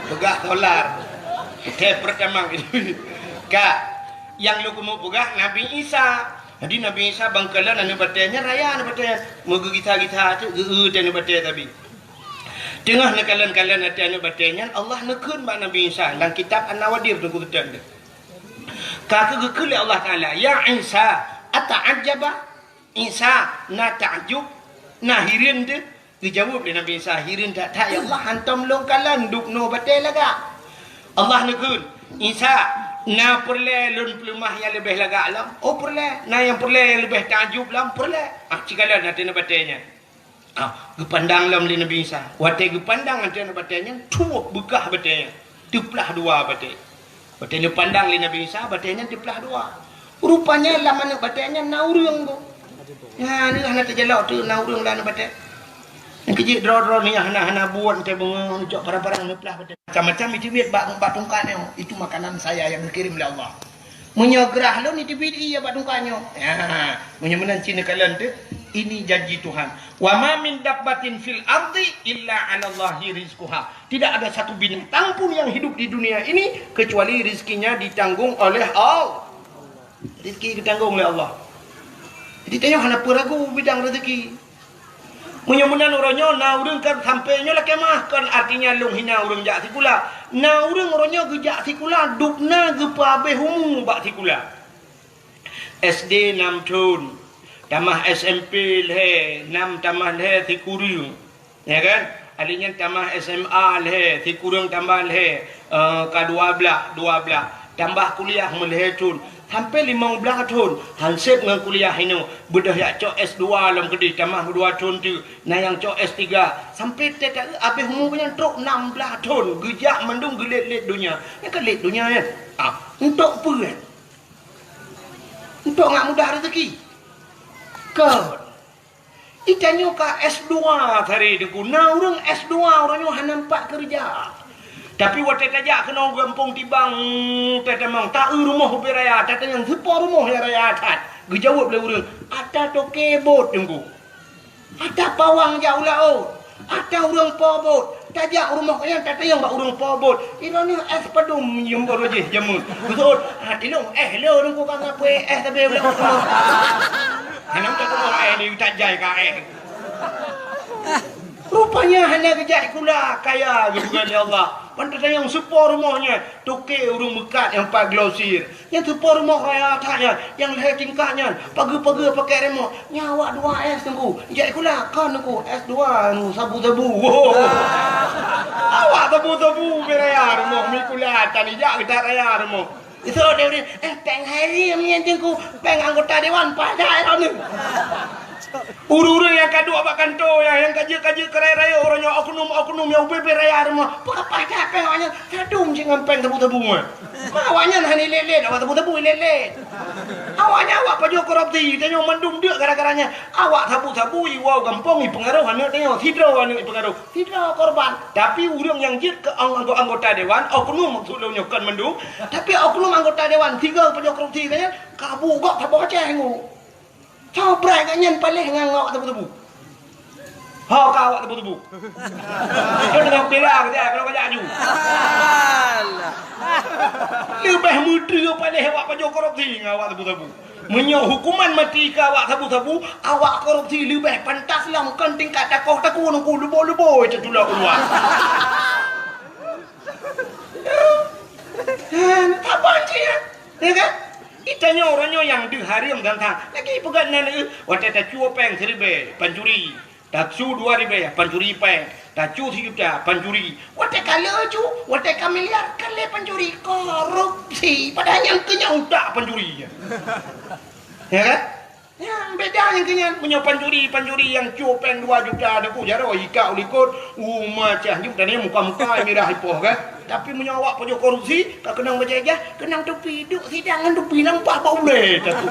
Peugah solar. Teh Pertamax jeuet. Ka nyang lôn keumeung peugah Nabi Isa. Jadi Nabi Isa bangkalon aneuk batèe nyan raya aneuk batèe nyan meugeugisa-gisa teuk geu-eu teh aneuk batèe tabi. Teungoh neukalon-kalon ateueh aneuk batèe nyan, Allah neukheun bak Nabi Isa lam kitab An-Nawadir teungku teuh. Ka keuh geukheun lé Allah Taala, "Ya Isa, ata'ajjaba?" Isa na takjub, na hireuen teuh. Geujaweueb lé Nabi Isa, "Hireuen that-that ya Allah, hantom lôn kalon dubnoe batèe lagak." Allah neukheun, "Isa, na peureulèe lôn peuleumah nyang leubeh lagak lom?" "Oh peureulèe." "Na nyang peureulèe nyang leubeh takjub lom?" "Peureulèe." Ah, cikalon ateueh aneuk batèe nyan. Ah, geupandang lom lé Nabi Isa. Watèe geupandang ateueh aneuk batèe nyan, tuwoh beukah batèe nyan. Teuplah dua batèe. Watèe geupandang lé Nabi Isa, batèe nyan teuplah dua. Rupanya lam aneuk batèe nyan na ureueng tu. Nyan hana teujalok tu na ureueng lam aneuk batèe. Nyang keujeuet droe-droe ni hana-hana buet teuh beungoh cok parang-parang neuplah batèe. Macam-macam iteubiet bak, bak tungkat nyoe. Itu makanan saya yang dikirim oleh Allah. Meunyoe grah lôn iteubiet ié bak tungkat nyoe. Ya, meunyoe meunan cit neukalon teuh, ini janji Tuhan. "Wa ma min dabbatin fil ardi illa 'alallahi rizquha." Tidak ada satu binatang pun yang hidup di dunia ini kecuali rizkinya ditanggung oleh Allah. Rizki ditanggong oleh Allah. Jadi tanyoe hana peue ragu bidang rezeki. Meunyoe meunan uroe nyoe na ureueng ka sampoe nyoe lakèe meu'ah, kon artinya lôn hina ureueng jak sikula. Na ureueng uroe nyoe geujak sikula, dubna geupeuhabéh umu bak sikula. S D nam thon, tamah S M P lhèe, nam tamah lhèe sikureueng. Ya kan? Akhé nyan tamah S M A lhèe, sikureueng tambah lhèe, eh, ka dua blah, dua blah. Tambah kuliah meulhèe thon. Sampai limong blaih thon, han sép ngon kuliah inoe, beudôh jak cok S dua lom keudeh, tamah dua thon teuk, na nyang cok S tiga. Sampai teuka abéh umu nyan trok nam blaih thon, geujak mandum geulét-lét donya. Nyan ka lét donya nyan. Ah, untuk peue nyan? Untuk ngat mudah rezeki. Kon. Itanyoe ka S dua tadi Teungku. Na ureuëng S dua, ureuëng nyoe hana pat keureuja. Tapi watée tajak keunoe gampông Tibang, tatamong, ta-eu rumoh ubé raya, tatanyong, "Soe po rumoh nyang raya that?" Geujaweueb lé ureuëng, "Ata toke bot, Teungku. Ata pawang jak u laôt. Ata ureuëng po bot." Tajak u rumoh nyan, tatanyong bak ureuëng po bot, "Droeneuh éh padum nyang baroe jih jameun?" Geuseuôt, "Ah, ilong éh lôn, Teungku, ka ngapui éh sabe ulôn." Hana meutuah éh, ni tajai ka éh. Rupanya hana geujak sikula, kaya geupeugah lé Allah. Ban tatanyong, "Soe po rumoh nyan?" "Toke ureuëng meukat nyang pat glosir." "Nyan soe po rumoh raya that nyan, nyang lhée tingkat nyan, pageue-pageue pakèk remoh?" "Nyan awak dua S, Teungku. Jak sikula." "Kon, Teungku, S dua, anu, sabu-sabu." Awak sabu-sabu ubé raya rumoh, meusikula tan, jak geudat raya rumoh. Itu dia, dia, "Eh, péng hai riam nyan, Teungku, péng anggota dewan, paih that droeneuh." Ureuëng-ureuëng nyang ka duek bak kantô nyan, nyang ka jeuet-ka jeuet keu rayeuk-rayeuk, uroe nyoe oknum-oknum nyang ubé-bé raya rumoh, peue ka paih that péng awaknyan, sadum cit ngon péng sabu-sabu nyan. Ma awaknyan hana ilét-lét, awak sabu-sabu ilét-lét. Awaknyan awak pajoh korupsi, tanyoe mandum deuk gara-gara nyan. Awak sabu-sabu iwoe gampông ipeungaroh aneuëk tanyoe, sidroe aneuëk ipeungaroh, sidroe korban. Tapi ureuëng nyang jeuet keu ang-, anggo-, anggota dewan, oknum maksud lôn nyoe kon mandum, tapi oknum anggota dewan sigoe pajoh korupsi nyan, ka bu gob saboh Aceh ngu. Soe brat gobnyan paléh ngon awak tebu-tebu? Ho ka awak tebu-tebu? Nyoe teungoh bela keu siat, kalau kajak aju. Leubeh meutreue paléh awak pajoh korupsi ngon awak tebu-tebu. Meunyoe hukuman maté keu awak sabu-sabu, awak korupsi leubeh pantas lom kon tingkat takoh takue nungku leubo-leubo teutulo keuluwa. Hana saban cit nyan, ya kan? Itanyoe uroe nyoe nyang deuh hareuem tantang. Lagi peugah nan, eh, watée tacue péng siribée, pancuri. Tacue dua ribée, pancuri péng. Tacue sijuta, pancuri. Watée ka lheueh cu, watée ka miliar, ka lheueh pancuri. Korupsi. Padahai nyang keu nyan utak pancuri nyan. Ya kan? Nyan beda nyang keu nyan. Meunyoe pancuri, pancuri nyang cue péng dua juta, Teungku, jaroe ikak u likot, u macah nyoe, dan nyan muka-muka mirah ipoh, kan? Tapi meunyoe awak pajoh korupsi, ka keunong bajée ijah, keunong tupi, duek sidang ngon tupi lampah bak ulée, Teungku.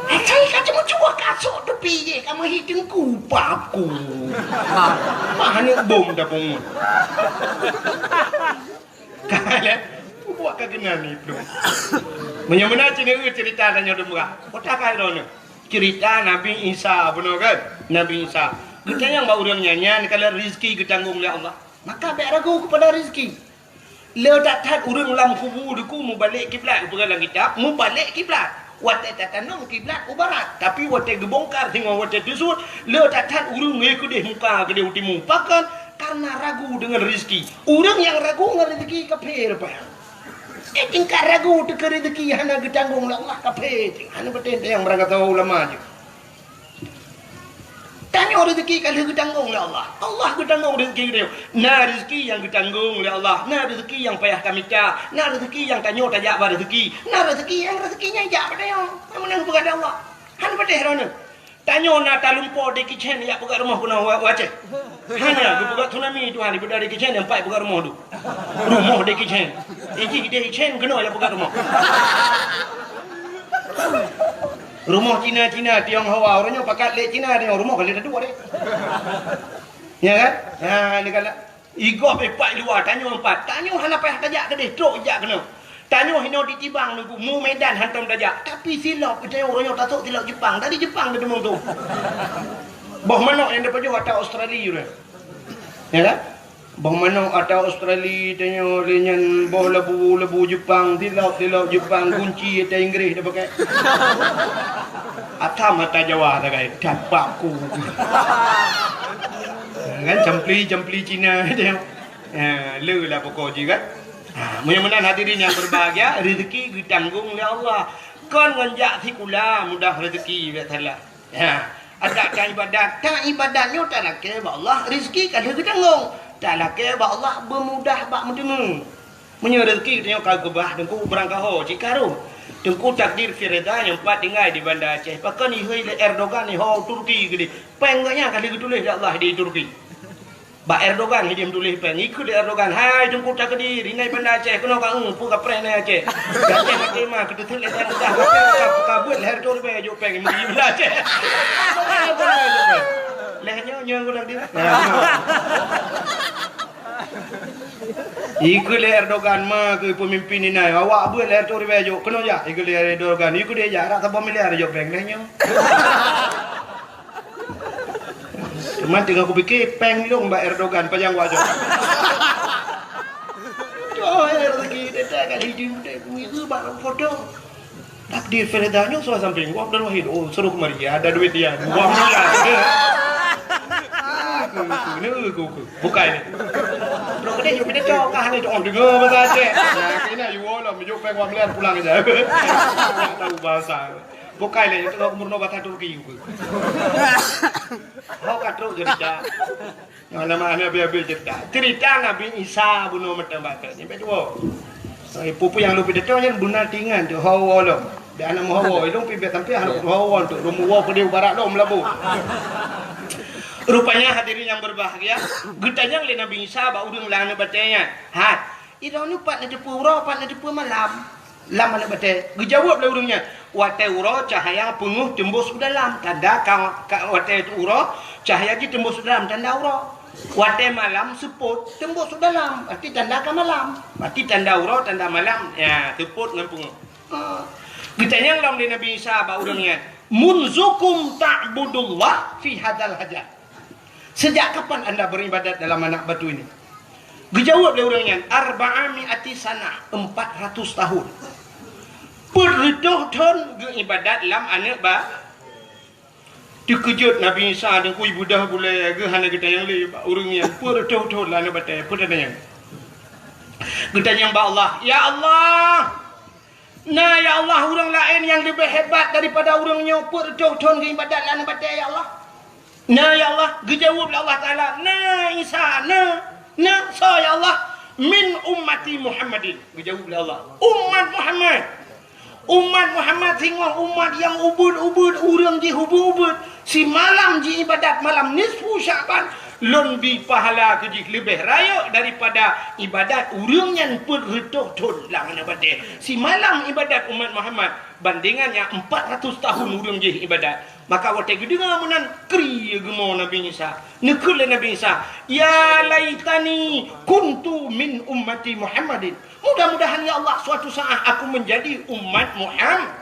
Eh, cai ka ceumeucue kasok tupi jih, ka meuhi teungku, paku. Mah aneuk bom dah pungut. Ka lé, bubuak ka keunan iplôh. Meunyoe meunan cit neueu ceurita tanyoe dum bra. Kota ka droeneuh. Ceurita Nabi Isa bunoe kan? Nabi Isa. Geutanyong bak ureuëng nyan, nyan ka lheueh rezeki geutanggong lé Allah. Maka bék ragu keupada rezeki. Le that-that ureuëng lam kubu Teungku mubalek kiblat, geupeugah lam kitab, mubalek kiblat. Watée tatanom kiblat u barat, tapi watée geubongkar singoh watée teusut, le that-that ureuëng ngon keudeh muka keudeh u timu. Pakon? Karena ragu deungon rezeki. Ureuëng nyang ragu ngon rezeki kafé rupa nyan. Eh, tingkat ragu teuh keu rezeki hana geutanggong lé Allah, kafé, hana patéh nyang barangkasoe ulama jih. Tanyoe rezeki ka lheueh geutanggong lé Allah. Allah geutanggong rezeki geutanyoe. Na rezeki nyang geutanggong lé Allah, na rezeki nyang payah tamita, na rezeki nyang tanyoe tajak ba rezeki, na rezeki nyang rezeki nyan jak bak tanyoe. Nyang meunan peugah lé Allah. Hana patéh droeneuh. Tanyoe na talumpo Jackie Chan jak peugah rumoh keunoe wa-, u Aceh. Hana geupeugah tsunami Tuhan, ibeudôh Jackie Chan nyang pat peugah rumoh tu. Rumoh Jackie Chan. Iji Jackie Chan keunoe jak peugah rumoh. Rumoh Cina-Cina, Tionghoa, ureuëng nyoe pakat lé Cina, Tiong-, rumoh ka lé tatuek deh. Ya kan? Ha, ni kan. Igob ipat luwa, tanyoe empat. Tanyoe hana payah tajak keudeh, trok jak keunoe. Tanyoe hinoe di Tibang Teungku, mu Medan hantom tajak. Tapi silop, tanyoe ureuëng nyoe tasok silop Jepang. Dari Jepang teuteumong tu. Boh manok nyang tapajoh ata Australia ureuëng. Ya kan? Boh manok ata Australia, tanyoe lé nyan boh labu-labu Jepang, silop-silop Jepang, gunci ata Inggris dah pakai. Atam ata Jawa sagai, dapat ku. Kan campli-campli Cina tanyoe. Ha, le lah pokok jih kan. Ha, meunyoe meunan hadirin yang berbahagia, rezeki geutanggong lé Allah. Kon ngon jak sikula mudah rezeki, biak salah. Ha, adak ka ibadat, ka ibadat nyoe talakée bak Allah, rezeki ka lheueh geutanggong. Talakée bak Allah beumudah bak meuteumé. Meunyoe rezeki geutanyoe ka geubah, Teungku, beurangkaho cit ka rhot. Teungku, takdir Firda nyang pat tinggai di Banda Aceh. Pakon ihôi lé Erdogan iho Turki keudeh. Péng geuh nyan ka lheueh geutuléh lé Allah di Turki. Bak Erdogan hidéh meutuléh péng. Ikheun lé Erdogan, "Hai Teungku takdir, inan Banda Aceh, keunoe ka eu, peue kapreh inan Aceh. Aceh maté ma, keuteuseut lé Tuhan Allah, ka, ka, ka beuet lhèe reutôh ribèe jok péng, meuri Banda Aceh." Lhèe nyoe, nyoe Teungku takdir. Nah, nyoe. Ikheun lé Erdogan, "Ma keuh peumimpin inan, awak beuet lhèe reutôh ribèe jok, keunoe jak." Ikheun lé Erdogan, "Ikheun deh jak, rab saboh miliar jok péng lhèe nyoe." Cuma teungoh kupike, péng lôn bak Erdogan, pajan wajok. Tuh, rezeki, teuka di jeuem teuh, kuihu bak foto. Takdir Firda nyoe salah sampéng, Abdul Wahid, oh, suruh kemari, ada duit dia, dua miliar. Aku, aku, ni aku, aku. Bukai ni. Terus dia, dia cakap, "Kah ni, oh, dengar bahasa Aceh." Nah, kena you all lah, menyuk péng dua miliar pulang aja. Tak tahu bahasa. Bukai lé, itu meurunoe basa Turki. Ho ka trok cerita. Nama aneuk habéh-habéh cerita. Cerita Nabi Isa bunoe mantong bacut. Nyang dua. Eh, peue-peue nyang lôn pidato nyan beuna tingan tu, hawa lom. Dak na meuhawa, lôn pih bèk sampai hana hawa tu. Lôn meuwoe peudeh barat lom labu. Rupanya hadirin yang berbahagia, geutanyong lé Nabi Isa bak ureueng lam aneuk batèe nyan. "Hai, droeneuh pat neuteupeue uroe, pat neuteupeue malam?" Lam aneuk batèe. Geujaweueb lé ureueng nyan, "Watèe uroe cahya peungeuh teumbôs u dalam, tanda ka, ka watèe uroe cahya jih teumbôs u dalam, tanda uroe. Watèe malam seupôt teumbôs u dalam, berarti tanda ka malam. Berarti tanda uroe, tanda malam, ya, seupôt ngon peungeuh." Ah. Geutanyong lom lé Nabi Isa bak ureueng nyan, "Munzukum ta'budullah fi hadzal hajar?" Sejak kapan anda beribadat dalam anak batu ini? Geujaweueb lé ureueng nyan, "Arba'a mi'ati sanah, empat ratus tahun." Peuet reutôh thon geuibadat lam aneuk ba-, teukeujot Nabi Isa deungkui beudoh bulèe geuh hana geutanyong lé bak ureueng nyan, peuet reutôh thon lam aneuk batèe, peue tanyong? Geutanyong bak Allah, "Ya Allah, na ya Allah ureueng laén nyang leubeh hebat daripada ureueng nyoe peuet reutôh thon geuibadat lam aneuk batèe ya Allah?" "Na ya Allah," geujaweueb lé Allah Taala, "Na Isa, na, na, soe ya Allah?" "Min ummati Muhammadin," geujaweueb lé Allah. "Umat Muhammad. Umat Muhammad singoh umat nyang ubeuet-ubeuet, ureueng jih ubeuet-ubeuet. Simalam jiibadat malam nisfu Sya'ban, lôn bi pahala keu jih leubeh rayeuk daripada ibadat ureueng nyan peuet reutôh thon lam aneuk batèe. Simalam ibadat umat Muhammad bandingan nyang empat ratus tahun ureueng jih ibadat." Maka watèe geudeungoe meunan, kri geumo Nabi Isa. Neukheun lé Nabi Isa, "Ya laitani kuntu min ummati Muhammadin." Mudah-mudahan ya Allah, suatu saat aku menjadi umat Muhammad.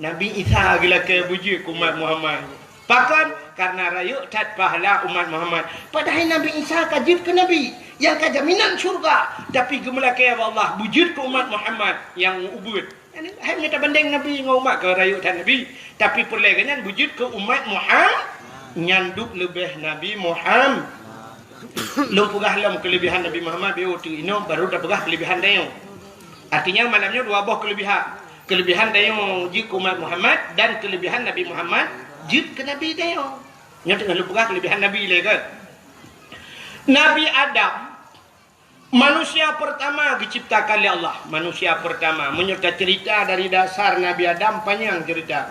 Nabi Isa geulakèe beujeuet keu umat Muhammad. Pakon? Karena rayeuk that pahala umat Muhammad. Padahai Nabi Isa ka jeuet keu nabi nyang ka jaminan syurga, tapi geumeulakèe bak Allah beujeuet keu umat Muhammad nyang ubeuet. Hai mita bandeng Nabi ngon umat, ka rayeuk that Nabi, tapi peureulèe geuh nyan beujeuet keu umat Muhammad, nyan duek leubeh Nabi Muhammad. Lôn peugah lom keuleubihan Nabi Muhammad, beu teuk inoe baru tapeugah keuleubihan tanyoe. Artinya malam nyoe dua boh keuleubihan. Keuleubihan tanyoe jeuet keu umat Muhammad dan keuleubihan Nabi Muhammad jeuet keu Nabi tanyoe. Nyoe teungoh lôn peugah keuleubihan Nabi lé kan. Nabi Adam Manusia pertama geuciptakan lé Allah, manusia pertama. Meunyoe taceurita dari dasar Nabi Adam, panyang ceurita.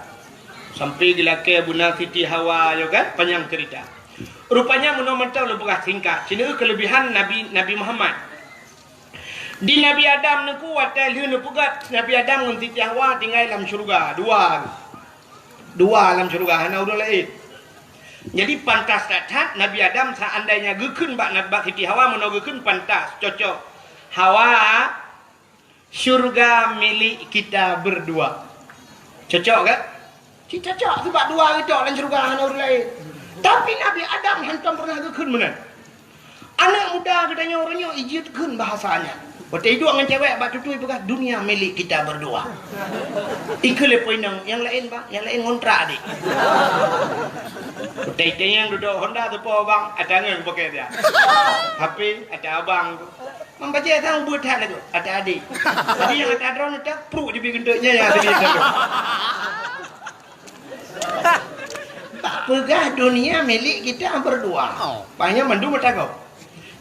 Sampai geulakèe beuna Siti Hawa, yo kan? Panyang ceurita. Rupanya meunoe mantong lôn peugah singkat. Sineuk keuleubihan Nabi, Nabi Muhammad. Di Nabi Adam neuku watèe lheueh neupeugöt Nabi Adam ngon Siti Hawa tinggai lam syeuruga. Dua. Dua lam syeuruga, hana ureueng laén. Jadi, pantas that-that Nabi Adam seandainya geukheun bak Nab-, bak Siti Hawa, meunoe geukheun pantas, cocok. "Hawa, syurga milik kita berdua." Cocok kan? Cit cocok, sebab dua geutok lam syeuruga, hana ureueng laén. Tapi Nabi Adam hantom pernah geukheun meunan. Aneuk muda geutanyoe uroe nyoe ijeuet kheun bahasa nyan. Watèe iduek ngon cewek bak tutui peugah, "Dunia milik kita berdua." Ikheun lé po inong, "Nyang laén, Bang, nyang laén ngontrak, Adik." Watèe itanyong dudoe Honda teupo, Bang, ata ngon pakèk dia. H P ata abang tu. Mam bajèe sang ubeuet that lagoe, ata adik. Jadi nyang ata droeneuh ata pruek jibi geunteuk nyan nyang até. Peugah dunia milik kita berdua. Oh. Pahnyan mandum meutanggong.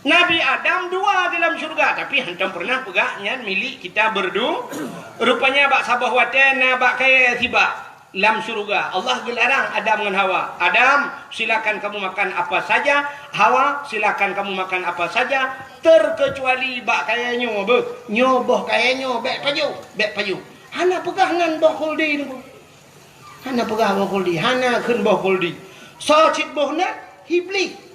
Nabi Adam dua di lam syurga, tapi hantom pernah peugah nyan milik kita berdu-, rupanya bak saboh watée na bak kayée sibak lam syurga. Allah geularang Adam ngon Hawa, "Adam, silakan kamu makan apa saja. Hawa, silakan kamu makan apa saja, terkecuali bak kayée nyoe." Beuh, nyoe boh kayée nyoe bék pajoh, bék pajoh. Hana peugah nan boh khuldi nyoe. Hana peugah boh khuldi, hana kheun boh khuldi. Soe cit boh nan? Iblih.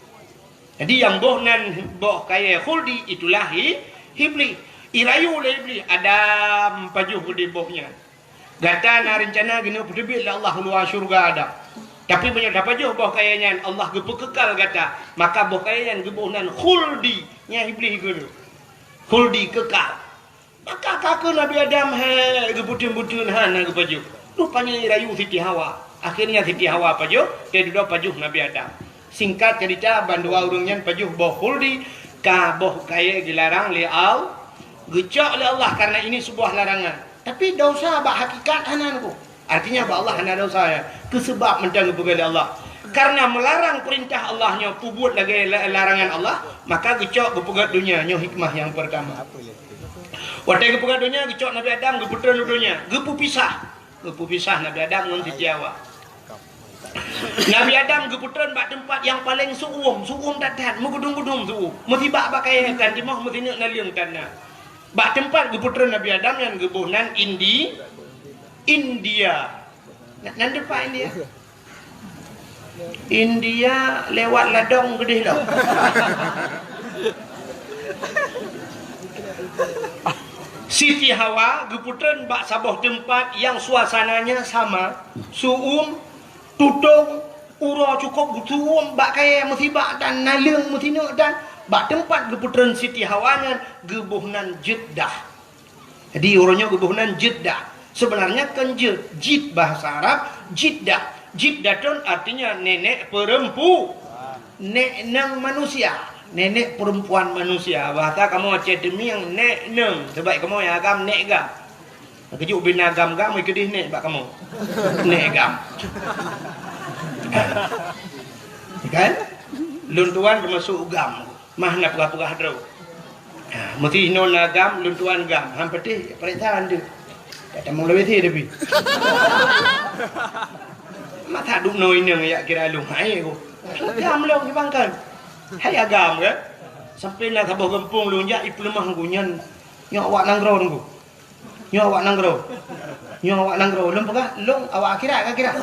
Jadi nyang boh nan boh kayée khuldi itulah i-, Iblih. Irayu lé Iblih, "Adam, pajoh di boh nyan. Gata na reuncana keuneuk peuteubiet lé Allah u luwa syurga, Adam. Tapi meunyoe tapajoh boh kayée nyan, Allah geupeukekal gata." Maka boh kayée nyan geuboh nan khuldi, nyan Iblih kheun. Khuldi kekal. Maka ka kheun Nabi Adam, "Hai, geubuteun-buteun hana geupajoh." Rupanya irayu Siti Hawa. Akhirnya Siti Hawa pajoh, teududoe pajoh Nabi Adam. Singkat cerita, bandua ureuëng nyan pajoh boh khuldi, ka boh kayée geularang lé Al-, geucok lé Allah karena ini sebuah larangan. Tapi dosa bak hakikat hana nyoe. Artinya bak Allah hana dosa, ya. Keu sebab mantong geupeugah lé Allah. Karena melarang perintah Allah nyoe peubuet lagée la-, larangan Allah, maka geucok geupeugét donya, nyoe hikmah nyang pertama. Watée geupeugét donya, geucok Nabi Adam, geupeutreun u donya, geupeupisah. Geupeupisah Nabi Adam ngon Siti Hawa. Nabi Adam geupeutreun bak teumpat nyang paleng su'um, su'um that-that, meugudum-gudum su'um. Meusibak bak kayée tan timoh, meusineuk naleueng tan na. Bak teumpat geupeutreun Nabi Adam nyan geuboh nan Indi-, India. Na-, nan teumpat India? India lewat ladong keudeh lom. Siti Hawa geupeutreun bak saboh teumpat nyang suasananya sama, su'um, tutong, uroe cukôp geusu'um, bak kayée meusibak tan, naleueng meusineuk tan. Bak teumpat geupeutreun Siti Hawa nyan geuboh nan Jeddah. Jadi, uroe nyoe geuboh nan Jeddah. Sebenarnya kon jeuet, jid bahasa Arab, Jiddah. Jiddatun artinya nenek perempu-, nek neng manusia, nenek perempuan manusia. Bahasa kamoe Aceh Teumieng, nek neng. Sebab kamoe nyang agam nek gam. Keujeuet ubena gam-gam, keudeh nek bak kamoe. Nek gam. Kan? Lôn tuan teumasuk gam. Mah na peugah-peugah droe. Ha, meusti inoe na gam, lôn tuan gam. Han patéh, pareksa han deuh. Tak tamong lawét he tapi. Masa duek noe inong yak kira lôn hai ko. Gam lôn di bangkai. Hai agam kan? Sampai na saboh gampông lôn jak ipeuleumah ngku nyan. Nyoe awak nanggroe ngku. Nyoe awak nanggroe. Nyoe awak nanggroe. Lôn peugah, lôn awak akhirat ka kira.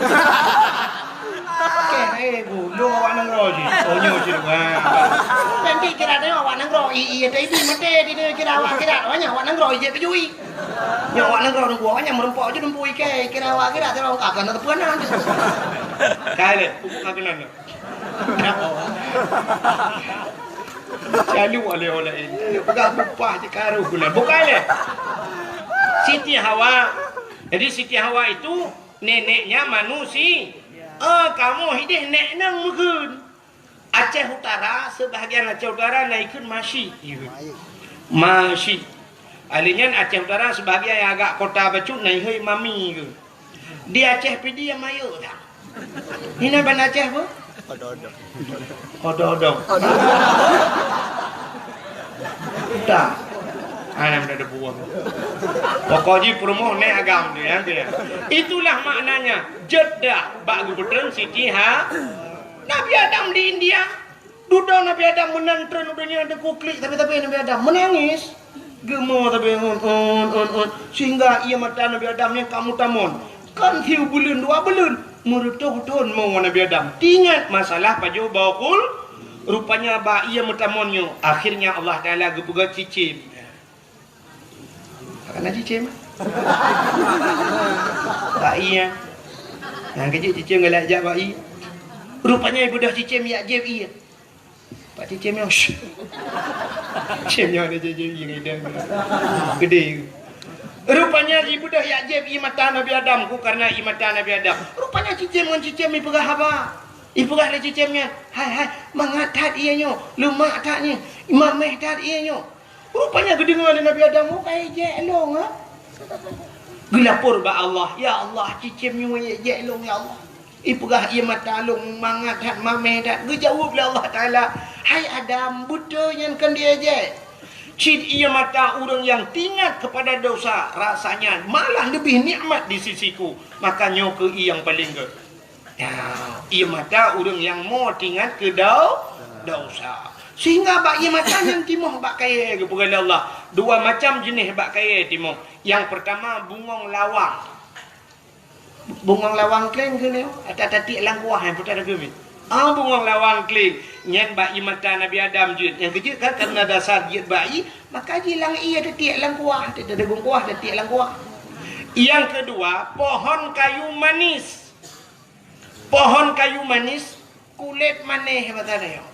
Oke, eh, bu, lôn awak nanggroe jih. Oh, nyoe jih. Ha. Nanti kira tengok awak nanggroe. I, i, tadi mati di dia kira awak akhirat. Awak nyan awak nanggroe, ijek keujui. Nyoe awak nanggroe nunggu. Awak nyan meureumpok je nunggu ikai. Kira awak akhirat, tengok, ah, kena tepuan lah. Kai le, pupuk ka keunan. Calu oleh-oleh. Peugah bupah je karu gula. Bukan le. Siti Hawa. Jadi Siti Hawa itu neneknya manusia. Eh, kamoe hideh nek nang meukeun. Aceh Utara, sebahagian Aceh Utara na ikheun Masyik. Masyik. Ahli nyan Aceh Utara sebahagian nyang agak kota bacut na ihôi Mami ke. Di Aceh Pidie mayeu dak? Hina ban Aceh apa? Odong-odong. Odong-odong. Tak. Anak muda ada buang. Pokok ji perumoh nek agam tu ya, tu ya. Itulah maknanya Jeddah bak gubernur Siti Ha. Nabi Adam di India. Dudoe Nabi Adam meunan treun u donya teuku klik sabe-sabe Nabi Adam meunangis. Geumo sabe on, on, on, on. Sehingga ié mata Nabi Adam nyan ka meutamon. Kan siubeuleueng dua beuleueng, meureutoh thon mo Nabi Adam. Tingat masalah pajoh boh khul, rupanya bak ié meutamon nyoe, akhirnya Allah Taala geupeugah cicém. Karena cicém. Bak ié. Nah, kejut cicém galak jak bak ié. Rupanya ibeudôh cicém yak jép ié. Pak cicém nyoe. Cicém nyoe ada cicém ié ngidan. Gede. Rupanya ibeudôh yak jép ié mata Nabi Adam ku karena ié mata Nabi Adam. Rupanya cicém ngon cicém ipeugah haba. Ipeugah lé cicém nyan, "Hai, hai, mangat that ié nyoe, leumak that nyoe, mameh that ié nyoe." Rupanya geudeungoe lé Nabi Adam, "Oh, ka ijek lôn, ha?" Geulapor bak Allah, "Ya Allah, cicém nyoe ijek lôn, ya Allah. Ipeugah ié mata lôn mangat that, mameh that." Geujaweueb lé Allah Taala, Hai Adam, beutôi nyan kon di-ejek. Cit ié mata ureuëng nyang teuingat keupada dosa, rasanya malah leubeh nikmat di sisi-Ku. Maka nyoe kheueh ié nyang paleng gét. Ya, ié mata ureuëng nyang mo teuingat keu do-, dosa. Sehingga bak ié mata nyan timoh bak kayée geupeugah lé Allah. Dua macam jeuneh bak kayée timoh. Nyang peurtama bungöng lawang. Bungöng lawang kléng keunoe, ata tatiek lam kuah nyang putar geumi. Ah, bungöng lawang kléng. Nyan bak ié mata Nabi Adam jeuet. Nyang keujeuet kan karena dasar jeuet bak ié, maka jilang ié tatiek lam kuah, teudegung kuah tatiek lam kuah. Nyang keudua, pohon kayu manis. Pohon kayu manis, kulét manéh mata nyoe.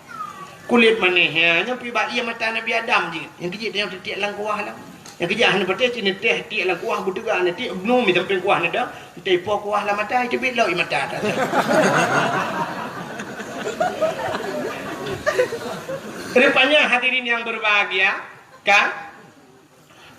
Kulét manéh, ya, nyoe pi bak ié mata Nabi Adam jeuet. Nyang keujeuet nyoe tatiek lam kuah lah. Nyang keujeuet hana patéh cit neuteh tiek lam kuah, beuteuga neutiek, bnu mi sampéng kuah neudong, neuteh po kuah lam mata, iteubiet lom ié mata. Rupanya hadirin yang berbahagia, kan?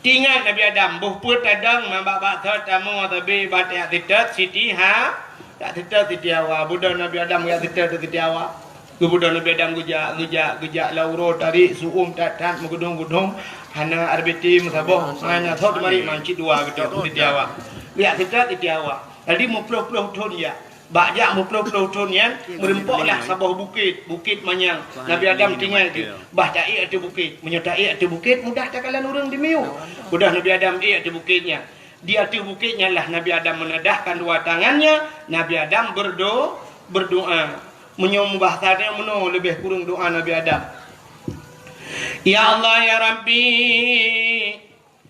Teuingat Nabi Adam, boh peuet tadong, mabak-bak thot tamu, tapi bak jak seutôt Siti Ha-, jak seutôt Siti Hawa. Budok Nabi Adam jak seutôt Siti Hawa. Geubeudôh Nabi Adam geujak, geujak, geujak lam uroe tarék, su'uem that-that, meugeudong-geudong, hana R B T meusaboh, hana sot marit mancit dua geutok Siti Hawa. Jak seutôt Siti Hawa. Jadi meuploh-ploh thon jak. Bak jak meuploh-ploh thon nyan, meurumpoklah saboh bukét, Bukét Manyang. Nabi Adam teuingat geuh, bah taék ateueh bukét. Meunyoe taék ateueh bukét, mudah takalon ureuëng dimiyueb. Mudah Nabi Adam ék ateueh bukét nyan. Di ateueh bukét nyan lah Nabi Adam meunadahkan dua tangannya, Nabi Adam berdo-, berdoa. Meunyoe mubahasa nyan meunoe leubeh kureueng doa Nabi Adam. Ya Allah, ya Rabbi,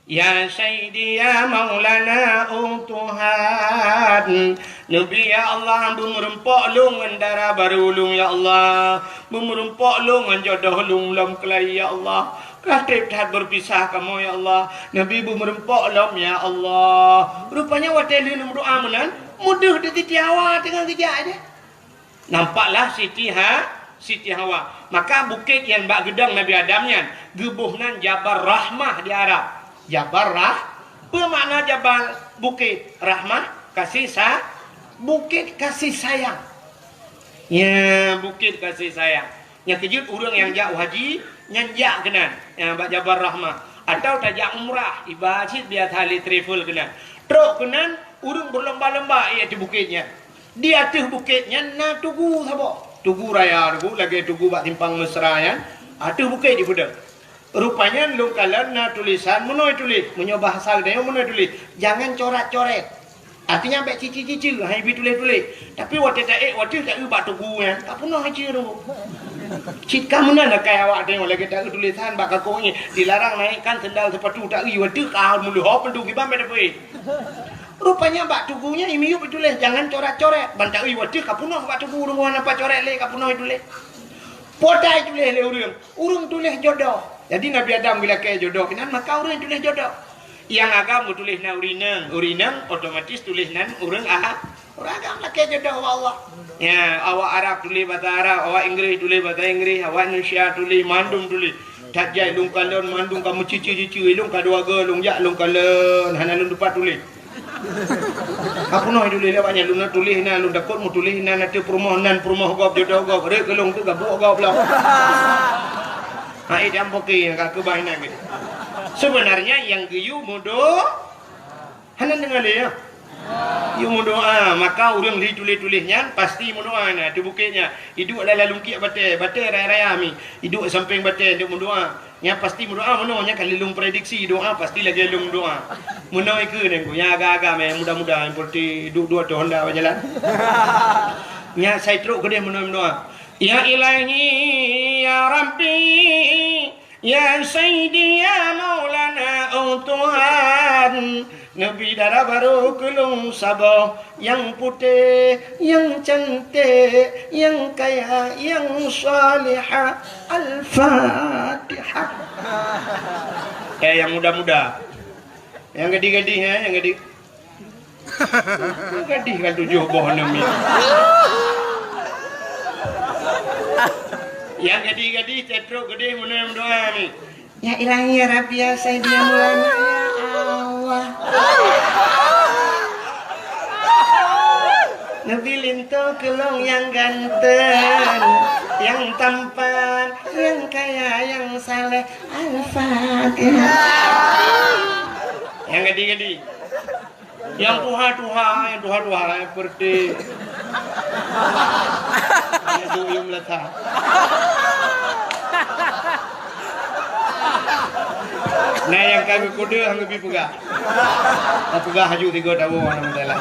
ya Sayyidi, ya Maulana, oh Tuhan. Nabi, ya Allah, beumeurumpok lôn ngon dara barô lôn, ya Allah. Beumeurumpok lôn ngon jodoh lôn lom keulai, ya Allah. Ka treb that beupisah kamoe, ya Allah. Nabi beumeurumpok lom, ya Allah. Rupanya watée lheueh meudoa meunan, meudeuh di Siti Hawa teungoh geujak aja. Nampaklah Siti Ha-, Siti Hawa. Maka bukét nyang bak geudong Nabi Adam nyan, geuboh nan Jabal Rahmah di Arab. Jabal Rah-, peue makna jabal? Bukét. Rahmah, kasih sa-, bukét kasih sayang. Ya, bukét kasih sayang. Nyang keujeuet ureuëng nyang jak haji, nyan jak keunan, ya, bak Jabal Rahmah. Atawa tajak umrah, iba cit biasa lé travel keunan. Trok keunan, ureuëng beulomba-lomba ék ateueh bukét nyan. Di ateueh bukét nyan na tugu saboh. Tugu raya tugu, lagée tugu bak simpang Mesra nyan, ateueh bukét jipeudong. Rupanya lôn kalon na tulésan meunoe tuléh, meunyoe bahasa geutanyoe meunoe tuléh, jangan corat-coret. Artinya bék cici-cici, hai bi tuléh-tuléh. Tapi watée taék, watée taeu bak tugu nyan, ka peunoh ici tu. Cit ka meunan akai awak tanyoe lagée taeu tulésan bak kakoe nyan, dilarang naikkan sendal sepatu taeu, watée ka meuleuhop pintoe kiban bék tapeuék. Rupanya bak tugu nyan imiyueb tuléh, jangan corat-coret. Ban taeu watée ka peunoh bak tugu, ureuëng hana pat coret lé ka peunoh tuléh. Potai tuléh lé ureuëng. Ureuëng tuléh jodoh. Jadi Nabi Adam geulakée jodoh keunan, maka ureuëng tuléh jodoh. Nyang agam geutuléh nan ureuëng inong, ureuëng inong otomatis tuléh nan ureuëng a-, ureuëng agam lakée jodoh ubak Allah. Ya, awak Arab tuléh basa Arab, awak Inggréh tuléh basa Inggréh, awak Indonesia tuléh, mandum tuléh. That jai lôn kalon mandum ka meucici-cici, lôn ka dua go lôn jak lôn kalon, hana lôn teupat tuléh. Ka peunoh tuléh lé awak nyan, lôn na tuléh na, lôn takot meutuléh na, na teuh peurumoh nan, peurumoh gob, jodoh gob, rek keu lôn teuh gabuk gob lom. Hai dan poke nyang ka keubah inan geuh. Sebenarnya nyang geuyue meudo-, hana deungoe lé, ya? Yue meudoa, maka ureuëng li tuléh-tuléh nyan pasti meudoa na, di bukét nyan. Iduek lam lalungkiek batée, batée raya-raya mi. Iduek sampéng batée, iduek meudoa. Nyan pasti meudoa meunoe, nyan ka lheueh lôn prediksi doa pasti lagée lôn doa. Meunoe ikeue nyan ku, nyang agam-agam, nyang muda-muda, nyang peureute duek dua ateueh honda bak jalan. Nyan sai trok keudeh meunoe meudoa. Ya Ilahi, ya Rabbi, ya Sayyidi, ya Maulana, oh Tuhan. Neubi dara barô keu lôn saboh, nyang putéh, nyang canték, nyang kaya, nyang salihah. Al-Fatihah. Eh, nyang muda-muda. Nyang gadih-gadih, eh, nyang gadih. Nyang gadih kan tujoh boh neumiet. Nyang gadih-gadih, tetrok gadih, meunoe meudoa ni. Ya Ilahi, ya Rabbi, ya Sayyidi, ya Maulana, ya Allah. Neubi linto keu lôn nyang ganteng. Nyang tampan, nyang kaya, nyang saleh. Al-Fatihah. Nyang gadi-gadi. Nyang tuha-tuha, nyang tuha-tuha, nyang peureuteh. Nyang duyuem lata. Nah, nyang ka geukode, han geubi peugah. Tapeugah haju tiga tahun, alhamdulillah.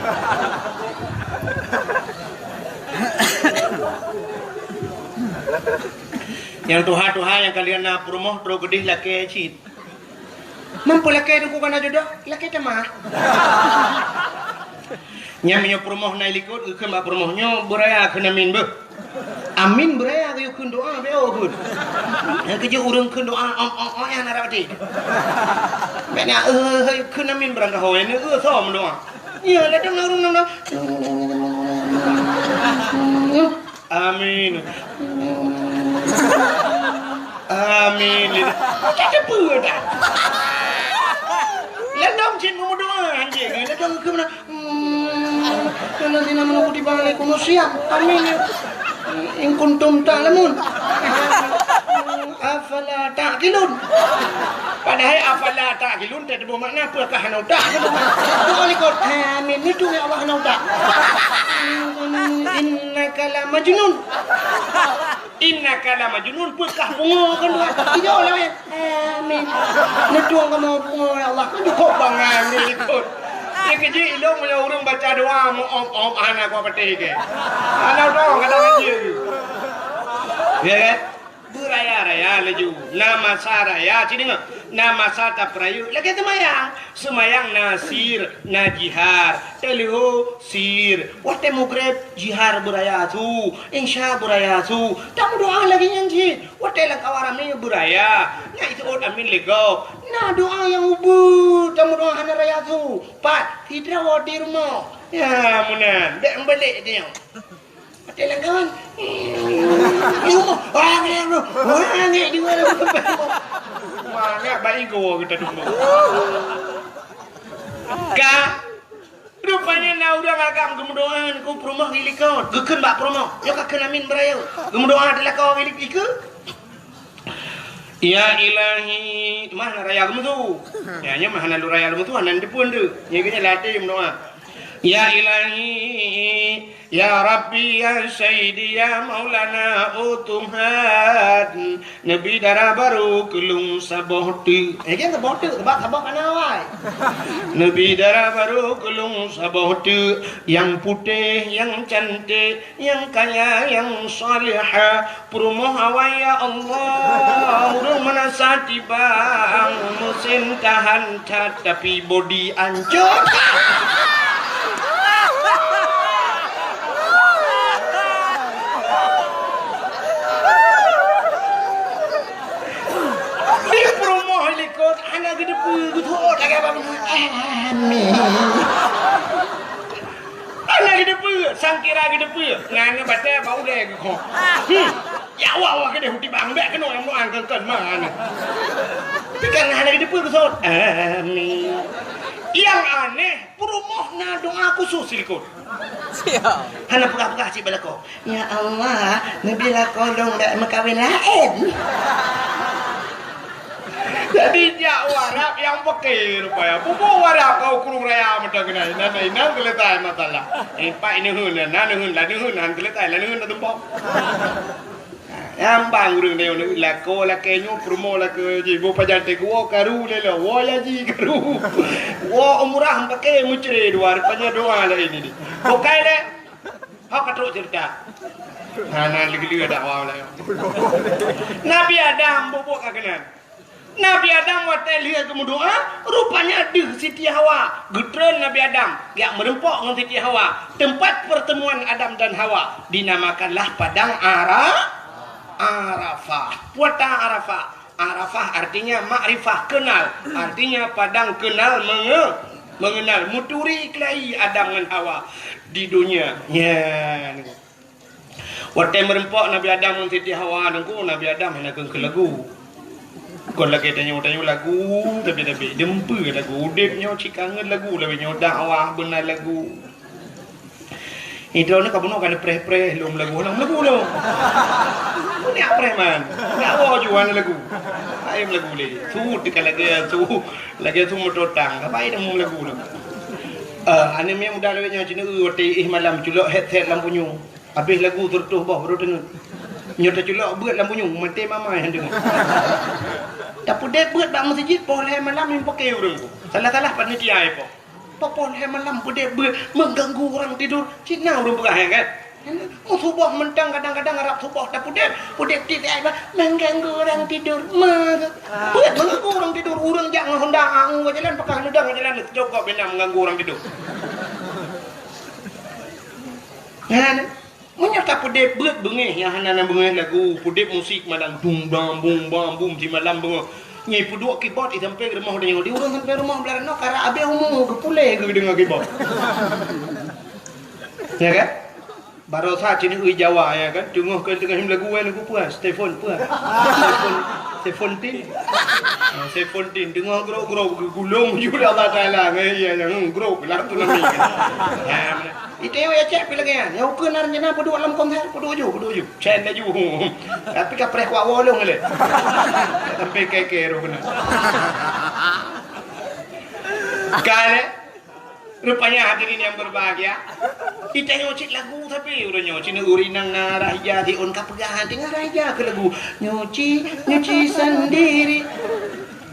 Nyang tuha-tuha nyang ka lheueh na peurumoh trok keudeh lakée cit. Mampu lakée teungku kana jodoh, lakée tamah. Nyan meunyoe peurumoh na i likot, geukheun bak peurumoh nyoe beuraya kheun amin beuh. Amin beuraya geuyue kheun doa beu kheun. Nyang keujeuet ureuëng kheun doa ong ong ong nyang na rati. Bèk na eh kheun amin beurangkaho, nyang na eh soe meudoa. Iya, ladang na ureuëng na. Amin. Amin. Udah teupeu dah. Ladang cit meudoa anjing. Ladang ke mana? Hmm. Alladzina amanu kutiba alaikumus siyam. Amin. In kuntum ta'lamun. Afala ta'qilun. Padahai afala ta'qilun teutuboh makna peue ka hana utak. Doa likot. Amin. Itu ya Allah hana utak. Innaka la majnun. Innaka la majnun, peue kah pungo kan doa. Tidak oleh. Amin. Neutong kamoe pungo ya Allah. Kan cukup bangai di likot. Dia kejik ilong punya orang baca doa mu om om hana kuat petik ke. Hana utak kata ngaji. Ya kan? Beuraya-raya laju. Na masa raya, ci deungoe. Na masa tapeurayeuk lagée seumayang. Seumayang na sir, na jihar. Teuleuho sir. Watée mugreb jihar beuraya su, insya beuraya su. Tameudoa lagée nyan cit. Watée lam kawan ramé beuraya. Na iseuôt amin lé gob. Na doa nyang ubeut tameudoa hana raya su. Pat, sidroe di rumoh. Ya, meunan. Bék meubeulek tanyoe. Watée lam kawan. Di rumoh. Wah, ngek, wah, ngek, di mana? Wah, ngek, baik gua kita dulu. Ka, rupanya na ureuëng agam geumeudoa keu peurumoh di likot. Geukheun bak peurumoh. Nyoe ka kheun amin beuraya. Geumeudoa di lakoe di likot. Ya Ilahi, mah na raya geumeusu. Ya, nyoe mah hana lôn raya geumeusu, hana neuteupeue deuh. Nyoe geuhnyan latée meudoa. Ya Ilahi, ya Rabbi, ya Sayyidi, ya Maulana, oh Tuhan, neubi dara barô keu lôn saboh teuk. Eh, kan saboh teuk, sabab saboh kana awai. Neubi dara barô keu lôn saboh teuk, nyang putéh, nyang canték, nyang kaya, nyang salihah, peurumoh awai ya Allah, ureuëng meunasah tibang, meusén tahan that, tapi bodi ancot. Di peurumoh likot hana geuteupeue, geuteuôt lagée apa? Amin. Hana geuteupeue, sangkira geuteupeue. Ngan batée bak ulée geukoh. Hmm. Ya Allah, Allah keudeh uti bang bék keunoe nyang meudoa keun-keun meunan. Tapi kan hana geuteupeue geusot. Amin. Nyang aneh, peurumoh na doa khusos silikot. Siap. Hana peugah-peugah cit bak lakoe. Ya Allah, neubi lakoe lôn bék meukawen laén. Jadi jak u Arab nyang peuke rupaya. Pupu u Arab ka u Krueng Raya mantong keunan. Inan, inan teuletai masalah. Eh, pak ineuheun, na neuheun, la neuheun, han teuletai, la neuheun na tumpok. Nyang bang ureuëng nyoe lakoe lakée nyoe peurumoh lakée jih. Boh pajan teuh woe karu lé lo, woe ya ji karu. Woe umrah pake meucre dua, rupanya doa laén ini. Bukai lé. Hok ka trok ceurita. Hana lé-lé dakwah laén. Nabi Adam bubuk ka keunan. Nabi Adam watée lheueh geumeudoa, rupanya deuh Siti Hawa. Geutreun Nabi Adam, geujak meureumpok ngon Siti Hawa. Teumpat peurteumuan Adam dan Hawa dinamakanlah Padang Ara-, Arafah. Puata Arafah. Arafah artinya makrifah, kenal. Artinya padang kenal menge-, mengenal. Meuturi keulayi Adam ngon Hawa di donya. Nyan. Watée meureumpok Nabi Adam ngon Siti Hawa nungku, Nabi Adam hana keuneuk lagu. Kon lagée tanyoe-tanyoe lagu, tapi-tapi deumpeu lagu. Udeb nyoe cit kangen lagu, lagée nyoe dakwah beuna lagu. Droeneuh ka bunoe ka neupreh-preh lom lagu, lom lagu lom. Neuk preh man. Neuk woe ju hana lagu. Hai lagu lé. Su teuka lagèe su, lagèe su moto tang. Ka bai lom lagu lom. Eh, aneuk miet muda lawét nyoe, ci neueu watèe éh malam culok headset lam punyueng. Habéh lagu sireutoh boh baru teungeut. Nyoe teuculok beuet lam punyueng, maté mamai han teungeut. Tapeudép beuet bak meuseujid poh lhèe malam nyang paké ureueng. Salah-salah panitia ipo. Poh lhèe malam peudép beuet mengganggu orang tidur. Cit na ureueng peugah nyan kan? Meusuboh mantong kadang-kadang rab suboh tapeudép, peudép tiep ai bah, mengganggu orang tidur. Meusuboh mengganggu orang tidur, ureueng jak ngon Honda angu ka jalan, pakah neudong ka jalan, cokop bina mengganggu orang tidur. Nyan, meunyoe tapeudép beuet beungéh nyang hana na beungéh lagu, peudép musik malam dung dang bung bang bum simalam beungoh. Nyan peuduek keyboard i sampéng rumoh tanyoe. Di ureueng sampéng rumoh blah runoe karap abéh umu geupuléh geudeungoe keyboard. Ya kan? Barosa ci neueu Jawa ya kan? Teungoh keu teungoh lagu lagu peue? Stephen peue? Stephen, Seventeen. Ah, Seventeen teungoh grok-grok geugulong ju Allah Taala ngon iya nyang grok lam tsunami. Ya, Ite ya cek pih lagèe nyan. Nyang ukeue na rencana peuduek lam konser, peuduek ju, peuduek ju. Cen laju. Tapi ka preh kuak wolong lé. Sampai keke roh kena. Kale. Rupanya hadirin yang berbahagia, ite nyoe cit lagu tapi udah nyoe cit urinang na raja di on ka peugah hati ngan raja ke lagu nyuci nyuci sendiri.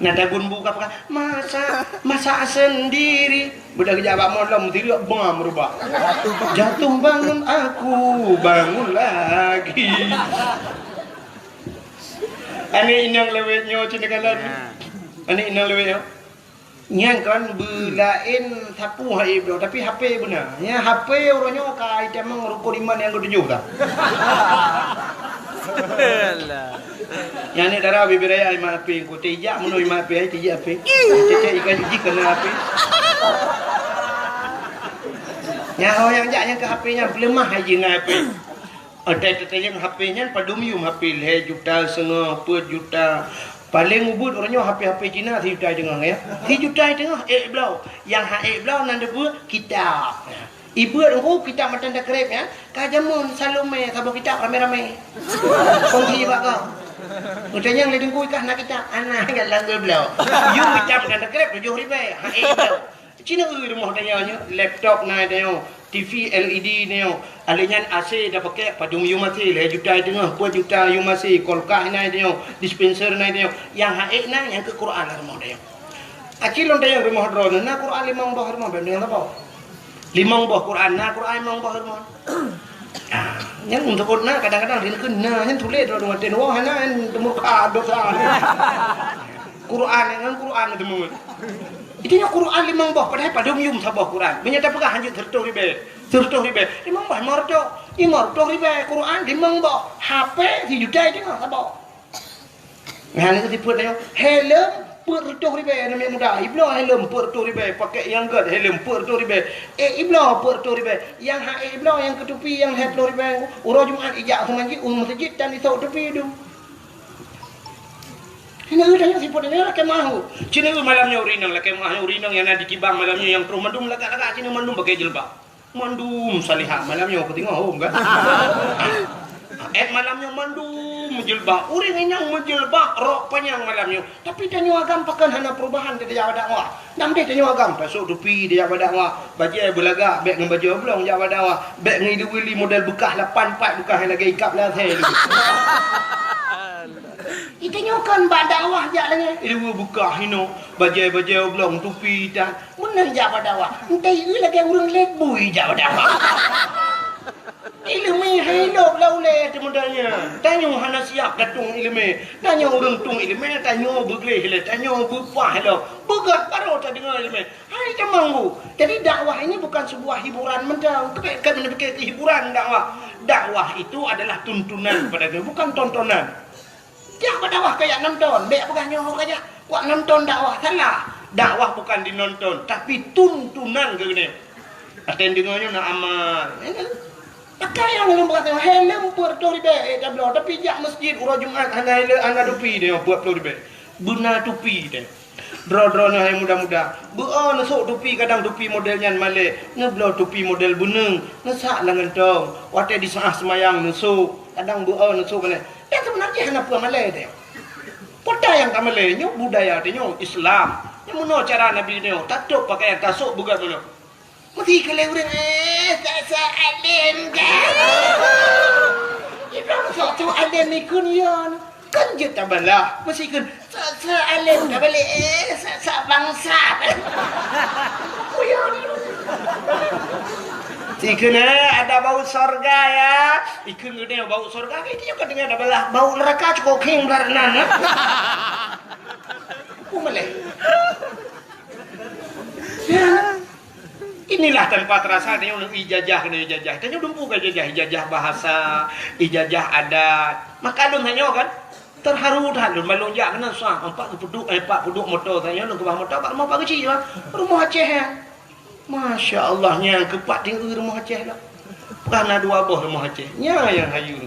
Nah, dagun bu ka peugah masak masak sendiri. Beudah geujak bak molom, tireuk bam rubah. Jatuh bangun aku, bangun lagi. Aneuk inong lewet nyoe cit neukalon. Aneuk inong lewet nyoe. Nyan kan beulaén sapu hai bloe, tapi H P beuna. Nyan H P uroe nyoe ka itamong rukon iman nyang keutujôh dah. Alah. Nyan ni dara bibir raya iman H P, ku tijak meunoe iman H P, ai tijak H P. Cek-cek ikan jiji kena H P. Nyan ho nyang jak nyang ke H P nyan peuleumah hai jih ngon H P. Atai-atai nyang H P nyan padum yum H P lhèe juta seungoh, peuet juta. Paleng ubit uroe nyoe H P-H P Cina sijuta teungoh ya. Sijuta teungoh ék bloe. Nyang han ék bloe nan deubeuet kitab. Ibeuet engku kitab matan takreb nyan, ka jameun Salome saboh kitab ramé-ramé. Kongsi bak kau. Udah nyang lé dengku ikah na kitab, ana ingat langgeue bloe. Yum kitab matan takreb tujoh ribèe, han ék bloe. Cina eu rumoh tanyoe nyoe, laptop na tanyoe, T V L E D tanyoe. Alèh nyan A C dah pakai padum yum A C lhèe juta teungoh, peuet juta yum A C, kulkas na tanyoe, dispenser na tanyoe. Nyang han ék na nyang keu Quran lam rumoh tanyoe. Aci lôn tanyong rumoh droeneuh na Quran limong boh rumoh, bèk meunyoe saboh. Limong boh Quran, na Quran limong boh rumoh. Ah, nyan untuk na kadang-kadang rinkeun na nyan tuléh droeneuh watèe nyoe hana nyan teumeuka dosa. Quran nyan Quran teumeuka. Itu nyoe Quran limong boh, padahai padum yum saboh Quran. Meunyoe tapeugah hanjeuet seureutôh ribèe, seureutôh ribèe, limong boh lima reutôh, lima reutôh ribèe Quran limong boh, H P sijuta teungoh saboh. Nyan keuh sifeuet nyoe, helm peuet reutôh ribèe aneuk muda. Ibloe helm peuet reutôh ribèe, pakai nyang gèt helm peuet reutôh ribèe. Eh, ibloe peuet reutôh ribèe. Nyang han ék ibloe nyang keu tupi nyang lhèe ploh ribèe. Uroe Jumat ijak keu masjid, u masjid tan isok tupi dum. Hana geutanyoe sifeuet nyoe lakèe meu'ah. Cina malam nyoe urinang lakèe meu'ah nyoe urinang nyang na di Kibang malam nyoe nyang troh mandum lagak-lagak cina mandum pakai jilbab. Mandum salihah malam nyoe keu teungoh hom kan. Èt malam nyoe mandum jilbab. Ureueng inong meujilbab rok panyang malam nyoe. Tapi tanyoe agam pakon hana perubahan di tajak bak dakwah. Nam deh tanyoe agam tasok tupi tajak bak dakwah. Bajèe beulagak bèk ngon bajèe oblong jak bak dakwah. Bèk ngon ilu-ili model beukah lapan pat beukah lagèe ikab lasèe. Itanyoe kan bak dakwah jak lagèe ilu beukah inoe. Bajèe-bajèe oblong tupi tan. Meunan jak bak dakwah, entah ie lagèe ureueng lét bui jak bak dakwah. Ileumèe hai lôb lam ulèe teumeudanya. Tanyoe hana siap datong ileumèe. Tanyoe ureueng tueng ileumèe, tanyoe beugleh lé, tanyoe beupah lom. Beugöt barô tadeungoe ileumèe. Hai tamong bu. Jadi dakwah ini bukan sebuah hiburan mantong. Keubiet keubiet meunyoe pikée hiburan dakwah. Dakwah itu adalah tuntunan kepada Tuhan, bukan tontonan. Jak bak dakwah kajak nonton, bèk peugah nyoe kajak. Wak nonton dakwah salah. Dakwah bukan dinonton, tapi tuntunan keuneuk. Até deungoe nyoe na amal. Pakai nyang lôn peugah, helm peuet reutôh ribèe, eh, tabloe. Tapi jak masjid uroe Jumat hana helm, hana tupi deh, peuet ploh ribèe. Beuna tupi deh. Droe-droe nyoe hai muda-muda, beu-o neusok tupi, kadang tupi model nyan malée, neubloe tupi model beuneung, neusak lam gantong. Watée diseumah seumayang neusok, kadang beu-o neusok malée. Dan seubeunajih hana peue malée teuh. Peue nyang ka malée nyoe budaya teuh nyoe Islam. Nyang meunoe cara Nabi nyoe, tatôb pakaian, tasok beugét meunoe. Meusti keu lé ureuëng, eh, sa-sa além dah. Ibrahim sok-sok além ikun yon. Kan jeuet tabalah. Meusti keu sa-sa além dah balik, eh, sa-sa bangsa. Kuyon. Meusti keu, eh, ada bau sorga ya. Ikun geude bau sorga, itu ka dengar tabalah. Bau neraka cukup king belah nan, eh. Peue malée. Ya. Inilah tanpa terasa tanyoe ijazah keunoe ijazah. Tanyoe dumpeue ka ijazah, ijazah bahasa, ijazah adat. Maka lôn tanyoe kan terharu that lôn ban lôn jak keunoe sah, empat peuduek, eh, empat peuduek moto tanyoe lôn keubah moto bak rumoh Pak Geuchik bah. Rumoh Aceh nyan. Masya Allah, nyan keupat tinggi rumoh Aceh lah. Peugah na dua boh rumoh Aceh. Nyan nyang hayeu.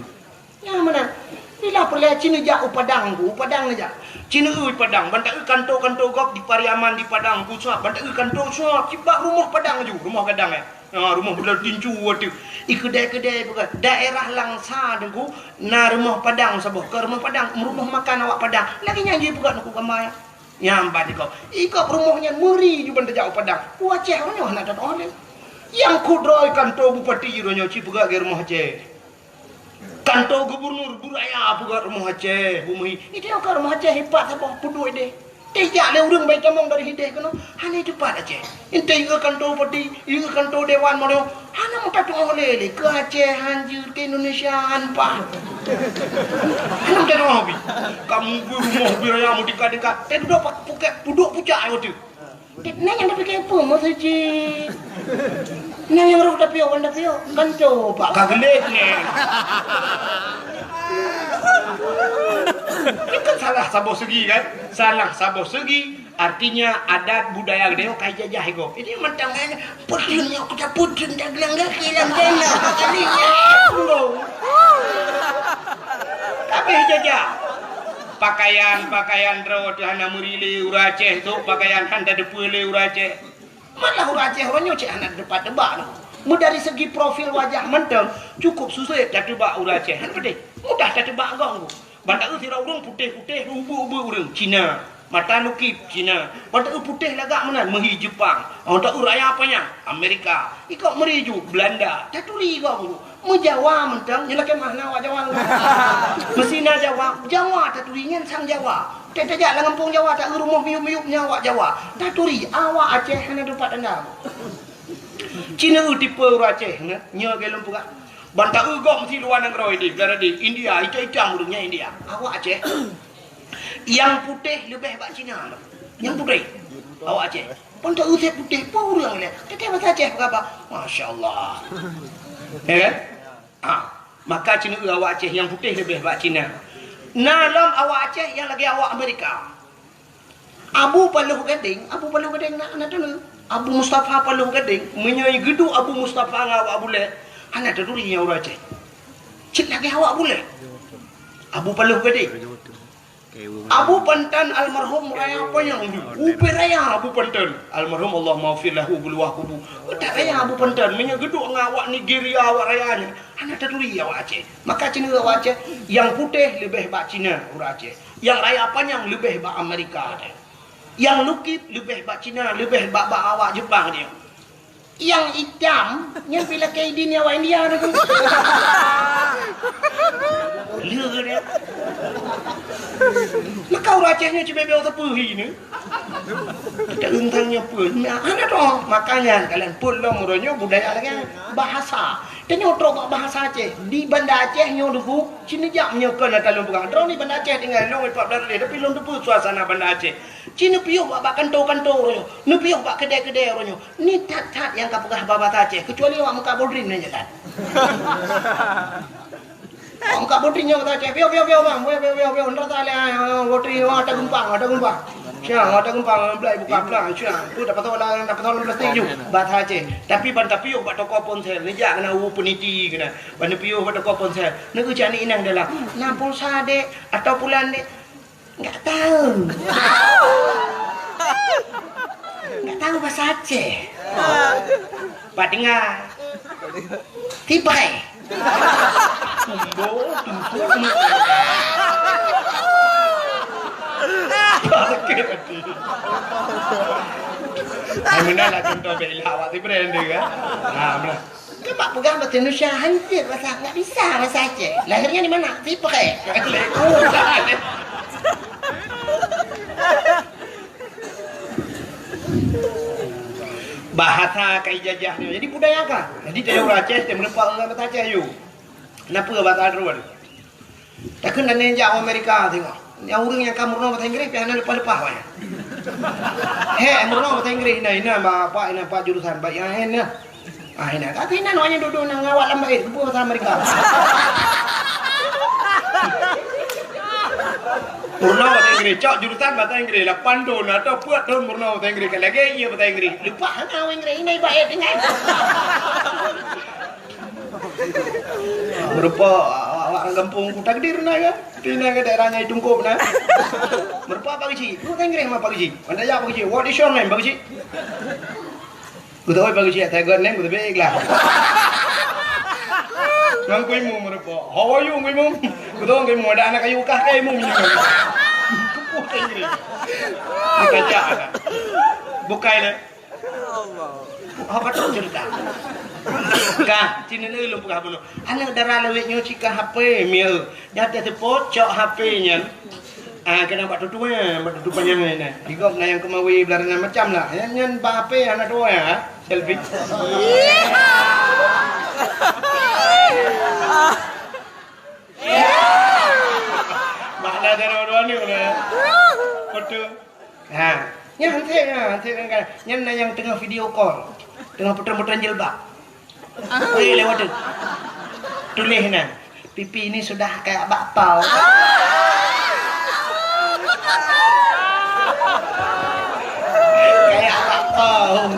Nyang meunan, bila peureulée ci neujak u Padang ku, u Padang neujak. Ci neueu Padang, ban taeu kanto-kanto gob di Pariaman di Padang ku suab, ban taeu kanto suab, cit bak rumoh Padang laju, rumoh gadang, eh. Ha, rumoh beudôh tincu ateueh. I keudai-keudai peugah, daerah Langsa Teungku, na rumoh Padang saboh, keu rumoh Padang, rumoh makan awak Padang. Lagée nyan jih peugah Teungku gamba nyan. Nyan ban ikob. Ikob rumoh nyan meuri ju ban tajak u Padang. U Aceh uroe nyoe hana tatu'oh lé. Nyang kudroe kanto bupati uroe nyoe ci peugah lagée rumoh Aceh. Kanto gubernur, bu raya peugah rumoh Aceh, bu meuhi. Itu ka rumoh Aceh ipat saboh peuduek deh. Teuh jak lé ureuëng bai tamong dari hideh keunoe, hana teupat Aceh. Intai yue kanto bupati, yue kanto dewan mono, hana meuka tu'oh lé lé keu Aceh hanjeuet keu Indonesia han pah. Hana meuka tu'oh bi. Kamu bu rumoh bi raya meutika-tika. Teuh dudoe pak puket pudok pucak ai wateu. Nyan nyang tapike peue meuseujid? Nyan nyang roh tapiôh ban tapiôh, kan coba ka geulet nyan. Itu kan salah saboh segi kan? Salah saboh segi. Artinya adat budaya geutanyoe ka ijajah iko. Ini mantang nyan peudeueng nyoe kita peudeueng taglang gaki lam tanah. Kali nyan. Kabeh jajah. Pakaian-pakaian droe teuh hana meuri lé ureuëng Aceh, sok pakaian han tateupeue lé ureuëng Aceh. Malah ureuëng Aceh uroe nyoe cit hana teupat teubak nyoe. Meudari segi profil wajah mantong cukup susah tateuba ureuëng Aceh. Hana padeh. Mudah tateuba gong. Ban taeu sidroe ureuëng putéh-putéh, ubeuek-ubeuek ureuëng Cina. Mata lukip Cina. Ban taeu putéh lagak meunan meuhi Jepang. Ban taeu raya panyang Amerika. Iko meuri ju Belanda. Taturi gong. Meujawa mantong, nyoe lakée meuh na awak Jawa. Meusti na Jawa, Jawa taturi nyan sang Jawa. Teuh tajak lam gampông Jawa, taeu rumoh miyueb-miyueb nyan awak Jawa. Taturi, awak Aceh hana teupat tanda. Cina eu tipe ureuëng Aceh, nyoe, nyoe lagée lôn peugah. Ban taeu gob meusti luwa nanggroe ideh, gara di India, itam-itam ureuëng nyan India. Awak Aceh. Nyang putéh leubeh bak Cina. Nyang putéh. Awak Aceh. Pun tak usah putéh pun ureuëng lé. Teuntèe bahasa Aceh peugah bah. Masya Allah. Ya kan? Ha. Maka Cina awak Aceh nyang putéh leubeh bak Cina. Na lom awak Aceh nyang lagèe awak Amerika. Abu Paloh Gadeng, Abu Paloh Gadeng na, na teuneuk. Abu Mustafa Paloh Gadeng, meunyoe geuduek Abu Mustafa ngon awak Abulé, hana taturi nyan ureuëng Aceh. Cit lagèe awak Abulé. Abu Paloh Gadeng. Abu Pantan almarhum raya panyang dulu. Ubé raya Abu Pantan. Almarhum Allahummaghfir lahu beuluwah kubu. Utak raya Abu Pantan. Meunyoe geuduek ngon awak Nigeria, awak raya nyan. Hana taturi awak Aceh. Maka Cina awak Aceh, nyang putéh leubeh bak Cina ureuëng Aceh. Nyang raya panyang leubeh bak Amerika. Nyang lukip leubeh bak Cina, leubeh bak, bak awak Jepang dia. Nyang itam, nyang pih lakèe idin awak India tu. Lé dia. Maka ureuëng Aceh nyoe cibebe teupeu hi ni. Kita rentang nyoe pun. Nah, hana tu. Makanya kalian pun lom uroe nyoe budaya lagèe bahasa. Tanyoe trok bak bahasa Aceh. Di Banda Aceh nyoe duku, sini jak nyoe keu na talon peugah. Droe ni Banda Aceh tinggai lôn empat belas lé, tapi lôn teupeu suasana Banda Aceh. Cina piôh bak, bak kanto-kanto uroe nyoe. Neupiôh bak keudè-keudè uroe nyoe. Ni that-that nyang ka peugah bahasa Aceh, kecuali awak muka bodrin nyan that. Awak muka bodrin nyan bahasa Aceh, piôh, piôh, piôh, bang, piôh, piôh, piôh, piôh, nda ta lé, ah, bodrin, wah, ta geumpang, wah, ta geumpang. Siang, wah, ta geumpang, blai buka plastik ju. Bahasa Aceh. Tapi ban tapiôh bak toko ponsel, neujak keunan u peniti keunan. Ban neupiôh bak toko ponsel. Neujak ni inong dalam. Na pulsa dek atau pulan dek? Enggak tahu. Tahu bahasa Aceh? Pak dengar. Tipai. Tumbo, tumbo, tumbo. Sakit hati. Hai, meunan lah contoh bela awak si brand dia, kan? Ha, meunan. Kan bak peugah bahasa Indonesia, hancur bahasa, nggak bisa bahasa Aceh. Lahirnya di mana? Tipai. Bahasa ka ijajah nyoe. Jadi budaya ka. Jadi teuh ureueng Aceh, teuh meureumpok ngon bahasa Aceh yue. Kenapa bahasa droe? Takheun aneuk jak u Amerika tengok. Nyang ureueng nyang ka meurunoe bahasa Inggréh, pih hana leupah-leupah awaknyan. Hé, meurunoe bahasa Inggréh, inan, inan, Pak, inan, Pak, jurusan, Pak, inan, inan. Ah, inan. Tapi inan awaknyan dudoe na ngawak lam bait, geubeuet bahasa Amerika. Meurunoe bahasa Inggréh, cok jurusan bahasa Inggréh, lapan thon atau peuet thon meurunoe bahasa Inggréh, ka lagèe ie bahasa Inggréh. Leupah hana bahasa Inggréh, inan ibaét ingat. Meureumpok awak-awak gampông ku takdir na kan? Di na ke daerah nyai Tungkop na. Meureumpok Pak Geuchik. Lu Inggréh mah Pak Geuchik. Anda ya Pak Geuchik. What is your name, Pak Geuchik? Beutôi Pak Geuchik, saya got name, beutôi lah. Ngan ku imum meureumpok. How are you, ku imum? Beutôi ku imum, ada anak kayu kah ke imum ni. Kupuh Inggréh. Bukan cak anak. Bukai le. Apa tu cerita? Kah, sini ni lôn peugah bunoe. Aneuk dara lawét nyoe cika H P, mieu. Nyang teuseupôt cok H P nyan. Ah, kena bak tutu, eh, bak tutu panyang ni, nah. Digop na nyang keumawi beularenan macam lah. Nyan, nyan bak H P hana dua, ya. Selfie. Makna dara dua ni, ya. Foto. Ha, nyan hanse, ha, hanse kan. Nyan na nyang teungoh video call. Teungoh putran-putran jilbab. Weh, lewat tu. Tuléh na. Pipi ini sudah kayak bakpao. Kayak bakpao.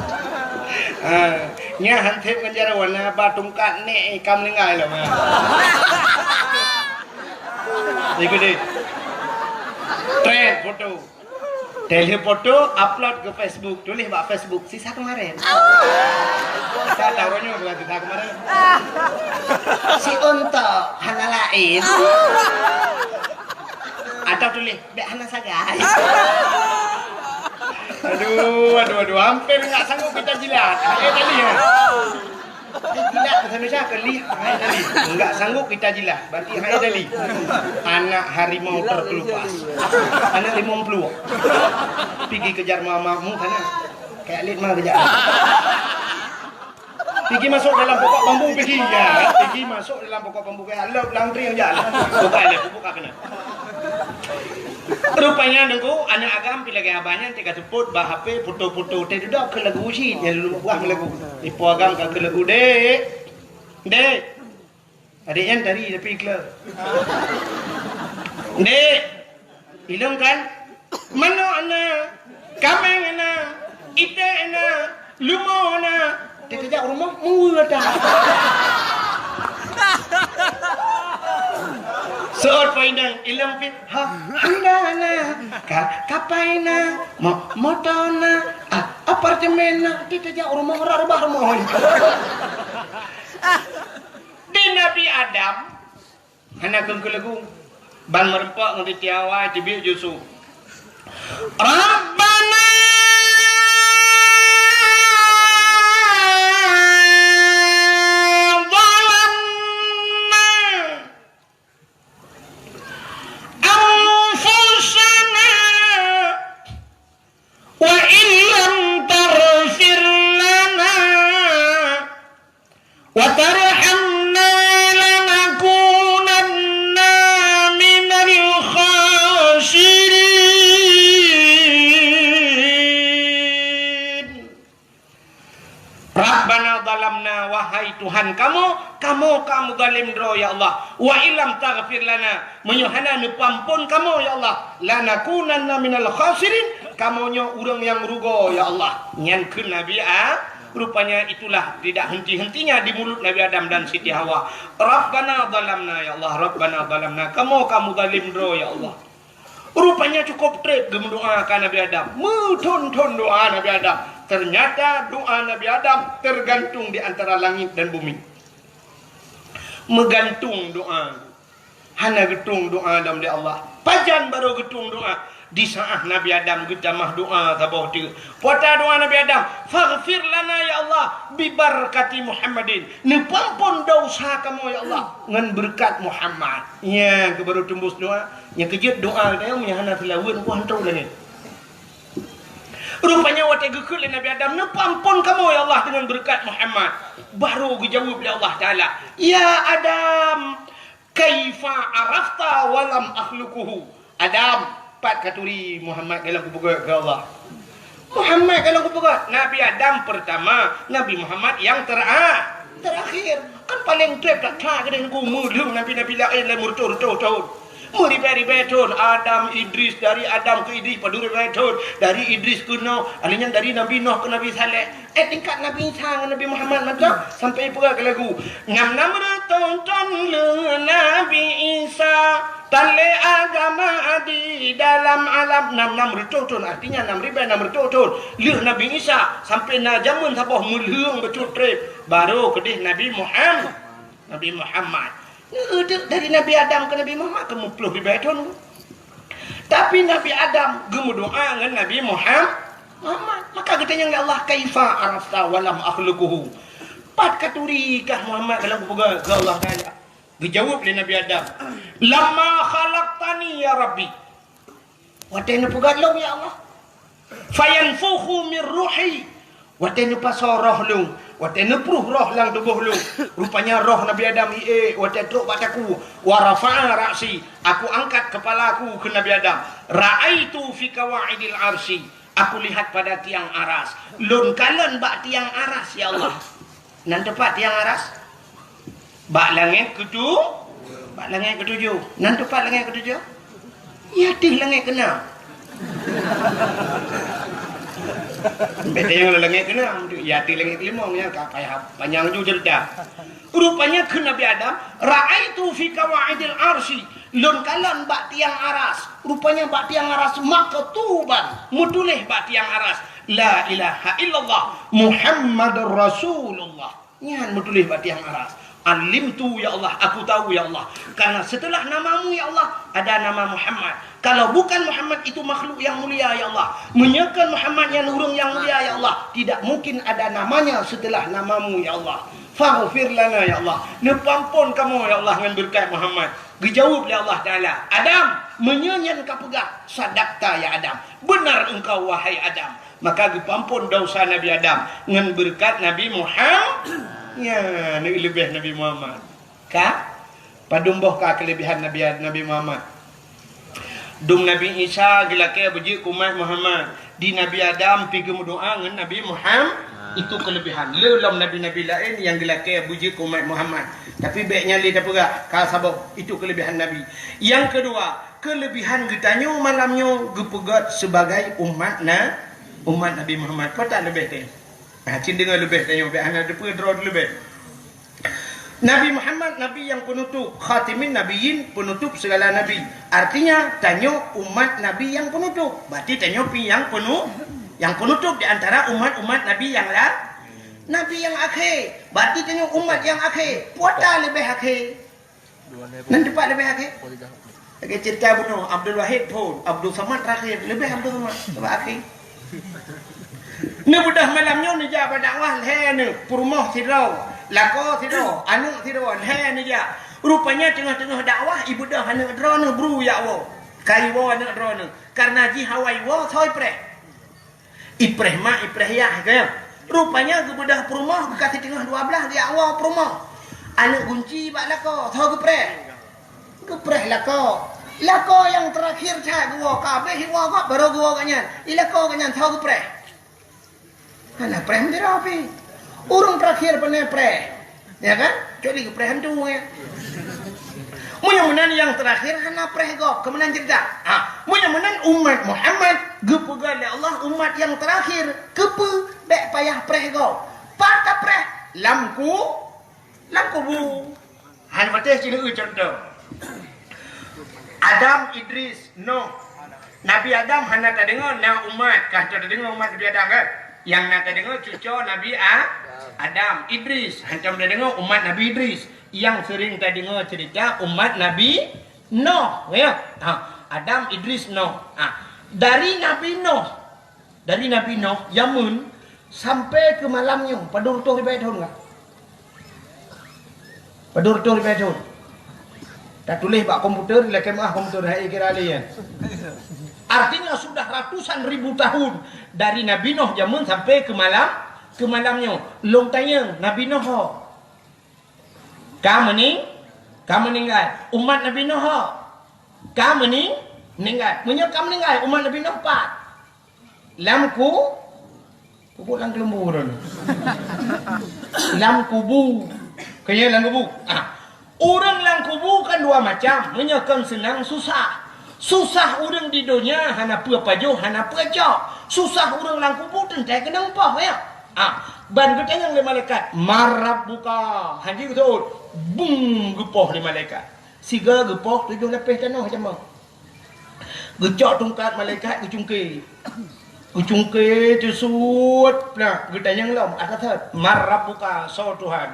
Ha, nyan hanse ngon jaroe na ba tungkat nek ikam linggai lom. Ha. Ikut deh. Trend foto. Teuh foto, upload ke Facebook, tuléh bak Facebook, sisa kemarin. Sa tahu nyoe bukan sisa kemarin. Si untok hana lain. Atau tuléh, bèk hana sagai. Aduh, aduh, aduh, hampir enggak sanggup kita jilat. Eh, tadi ya. Jilat bahasa Indonesia ke lih, hai tadi. Enggak sanggup kita jilat, berarti hai tadi. Anak harimau terkelupas. Anak limong pluek. Pigi kejar mama mu sana. Kayak lit mah kejap. Pigi masuk dalam pokok bambu pigi. Ya, pigi masuk dalam pokok bambu kayak lop langkring aja. Buka le, buka kena. Rupanya Teungku, aneuk agam pi lagèe abah nyan teuka seupôt bak H P foto-foto teuh dudoe keu lagu cit nyan lôn buah lagu. Ipo agam ka keu lagu, "Dek. Dek." Adek nyan tari tapi kleu. "Dek. Ilong kan? Manok na, kameng na, iték na, leumo na." Teukeujak rumoh, meuweue dah. Seuôt poh inong, ilong pih, ha, handa na, ka, kapai na, mo-, moto na, a, apartemen na, teukeujak rumoh, rot rubah rumoh. Di Nabi Adam, hana keuneuk keu lagu. Ban meureumpok ngon Siti Hawa, teubiet Yusuf. Rabbana zalamna anfusana wa illam taghfir lana wa tarhamna lanakunanna minal khasirin. Rabbana zalamna, wahai Tuhan kamoe, kamoe ka muzalem droe, ya Allah. Wa illam taghfir lana, meunyoe hana neupeuampon kamoe, ya Allah, lanakunanna minal khasirin, kamoe nyoe ureuëng nyang rugoe, ya Allah. Nyan kheun Nabi A-, rupanya itulah tidak henti-hentinya di mulut Nabi Adam dan Siti Hawa. Rabbana zalamna, ya Allah, Rabbana zalamna, kamoe ka muzalem droe, ya Allah. Rupanya cukup treb geumeudoa ka Nabi Adam. Meuthon-thon doa Nabi Adam. Ternyata doa Nabi Adam tergantung di antara langit dan bumi. Meugantung doa. Hana geutueng doa lom lé Allah. Pajan barô geutueng doa? Di saat Nabi Adam geutamah doa saboh teuk. Peue doa Nabi Adam? "Faghfir lana ya Allah, bi barakati Muhammadin." Neupeuampon desya kamoe ya Allah ngon beureukat Muhammad. Nyan keuh barô teumbus doa. Nyang keujeuet doa geutanyoe meunyo hana seulaweuet, nyan hantom lagée. Rupanya watée geukheun lé Nabi Adam, "Neupeuampon kamoe ya Allah deungon beureukat Muhammad." Barô geujaweueb lé Allah Taala, "Ya Adam, kaifa arafta wa lam akhluquhu?" Adam, pat katuri Muhammad golom kupeugét keu Allah? Muhammad golom kupeugét. Nabi Adam pertama, Nabi Muhammad nyang tera-, terakhir. Kan paleng treb that-that keudeh Teungku, meulheueng nabi-nabi laén lé meureutoh-reutoh thon. Meuribée-ribée thon, Adam, Idris, dari Adam keu Idris padum ribée thon, dari Idris keu Noh, alheuh nyan dari Nabi Noh keu Nabi Saleh. Eh, tingkat Nabi Isa ngon Nabi Muhammad mantong sampai peugah keu lagu, "Nam-nam reutôh thon lheueh Nabi Isa, tan lé agama di dalam alam." Nam-nam reutôh thon, artinya nam ribée nam reutôh thon lheueh Nabi Isa, sampai na jameun saboh meulheueng bacut treb, barô keudeh Nabi Muhammad. Nabi Muhammad. Neudeuk dari Nabi Adam keu Nabi Muhammad keu meuploh ribée thon. Tapi Nabi Adam geumeudoa ngon Nabi Muham-, Muhammad. Maka geutanyong lé Allah, "Kaifa arafta wa lam akhluquhu?" Pat katuri kah Muhammad golom kupeugét keu Allah Taala? Geujaweueb lé Nabi Adam, "Lamma khalaqtani ya Rabbi." Watée neupeugét lôn, ya Allah. "Fayanfukhu mir ruhi." Watée neupasoe roh lôn, watée neupruh roh lam tuboh lôn. Rupanya roh Nabi Adam iék watée trok bak takue. "Wa rafa'a ra'si." Aku angkat kepala aku keu Nabi Adam. "Ra'aitu fi qawaidil arsy." Aku lihat pada tiang aras. Lôn kalon bak tiang aras, ya Allah. Nan teupat tiang aras? Bak langét keutu-, bak langét keutujoh. Nan teupat langét keutujoh? Ya, teuh langét keunam. Beda nyang langét keunam, ya, teuh langét keulimong, ya, ka payah panyang ju cerita. Rupanya keu Nabi Adam, "Ra'aitu fi qawaidil arsy." Lôn kalon bak tiang aras. Rupanya bak tiang aras maktuban, meutuléh bak tiang aras, "La ilaha illallah Muhammadur Rasulullah." Nyan meutuléh bak tiang aras. "Alimtu, ya Allah, aku tahu, ya Allah. Karena setelah namamu, ya Allah, ada nama Muhammad. Kalau bukan Muhammad, itu makhluk yang mulia, ya Allah. Meunyoe kon Muhammad nyan ureuëng nyang mulia, ya Allah, tidak mungkin ada namanya setelah namamu, ya Allah. Faghfir lana, ya Allah. Neupeuampon kamoe, ya Allah, ngon beureukat Muhammad." Geujaweueb lé Allah Taala, "Adam, meunyoe nyan kapeugah, sadakta, ya Adam. Beunar engkau, wahai Adam." Maka geupeuampon desya Nabi Adam ngon beureukat Nabi Muhammad. Nyan, leubeh Nabi Muhammad. Ka? Padum boh ka keuleubehan Nabi, Nabi Muhammad? Dum Nabi Isa geulakée beujeuet keu umat Muhammad. Di Nabi Adam pi geumeudoá ngon Nabi Muhammad. Itu keuleubehan. Le lom nabi-nabi laén nyang geulakée beujeuet keu umat Muhammad. Tapi bék nyan lé tapeugah, ka saboh. Itu keuleubehan Nabi. Nyang keudua, keuleubehan geutanyoe malam nyoe geupeugét sibagai umat na-, umat Nabi Muhammad. Peue that leubeh teuh? Nah, cit deungoe leubeh tanyoe, bék hana teupeue droe leubeh. Nabi Muhammad, Nabi nyang peunutôp, khatimin nabiyyin, peunutôp sigala nabi. Artinya, tanyoe umat Nabi nyang peunutôp. Berarti tanyoe pih nyang peunu-, nyang peunutôp di antara umat-umat Nabi nyang la-, Nabi nyang akhé. Berarti tanyoe umat nyang akhé. Peue that leubeh akhé? Nan teupat leubeh akhé? Lagée cerita bunoe, Abdul Wahid phon, Abdul Samad terakhir, leubeh Abdul Samad, leubeh akhé. Neubeudôh malam nyoe neujak bak dakwah lhée neuh, peurumoh sidroe, lakoe sidroe, aneuëk sidroe, lhée neujak. Rupanya teungoh-teungoh dakwah, ibeudôh aneuëk droeneuh bru jak woe. Ka iwoe aneuëk droeneuh, kareuna jih awai woe soe ipreh. Ipreh mak, ipreh yah, kan? Rupanya geubeudôh peurumoh, geukasih teungoh dua blaih, geujak woe peurumoh. Aneuëk gunci bak lakoe, soe geupreh? Geupreh lakoe. Lakoe nyang terakhir that geuwoe, ka habéh iwoe gob, barô geuwoe gobnyan. I lakoe gobnyan, soe geupreh? Hana preh meudroe pih. Ureuëng terakhir pane preh. Ya kan? Kecuali geupreh hantu, ya. Meunyoe meunan nyang terakhir hana preh gob, keu meunan cerita. Ha, meunyoe meunan umat Muhammad geupeugah lé Allah umat nyang terakhir, keupeue bék payah preh gob? Pat tapreh? Lam ku-, lam kubu. Hana patéh cit, contoh. Adam, Idris, Noh. Nabi Adam hana tadeungoe na umat, ka tadeungoe umat Nabi Adam, kan? Nyang na tadeungoe cucoe Nabi A-, Adam, Idris. Hantom tadeungoe umat Nabi Idris. Nyang seuring tadeungoe ceurita umat Nabi Noh, ya. Ha, Adam, Idris, Noh. Ha, dari Nabi Noh, dari Nabi Noh jameun sampai keu malam nyoe, padum reutôh ribèe thôn ka? Padum reutôh ribèe thôn? Tatuléh bak komputer, lakèe meu'ah komputer, hai kira lé nyan. Artinya sudah ratusan ribu tahun dari Nabi Noh jameun sampai keu malam, keu malam nyoe. Lôn tanyong, Nabi Noh ho ka meuning-, ka meuninggai. Umat Nabi Noh ho ka meuning-, ninggai. Meunyoe ka meuninggai, umat Nabi Noh pat? Lam ku-, pupuk lam keuleumbur. Lam kubu. Keu nyan lam kubu. Ah. Ureueng lam kubu kan dua macam. Meunyoe kon seunang, susah. Susah ureueng di donya hana peue pajoh, hana peue cok. Susah ureueng lam kubu teuntèe keunong poh, ya. Ah, ban geutanyong lé malaikat, "Man rabbuka?" Hanji geuseuôt, bung geupoh lé malaikat. Sigoe geupoh tujoh lapéh tanoh jameun. Geucok tungkat malaikat geucungké. Geucungké teusuet, nah, geutanyong lom, ata that, "Man rabbuka?" Soe Tuhan?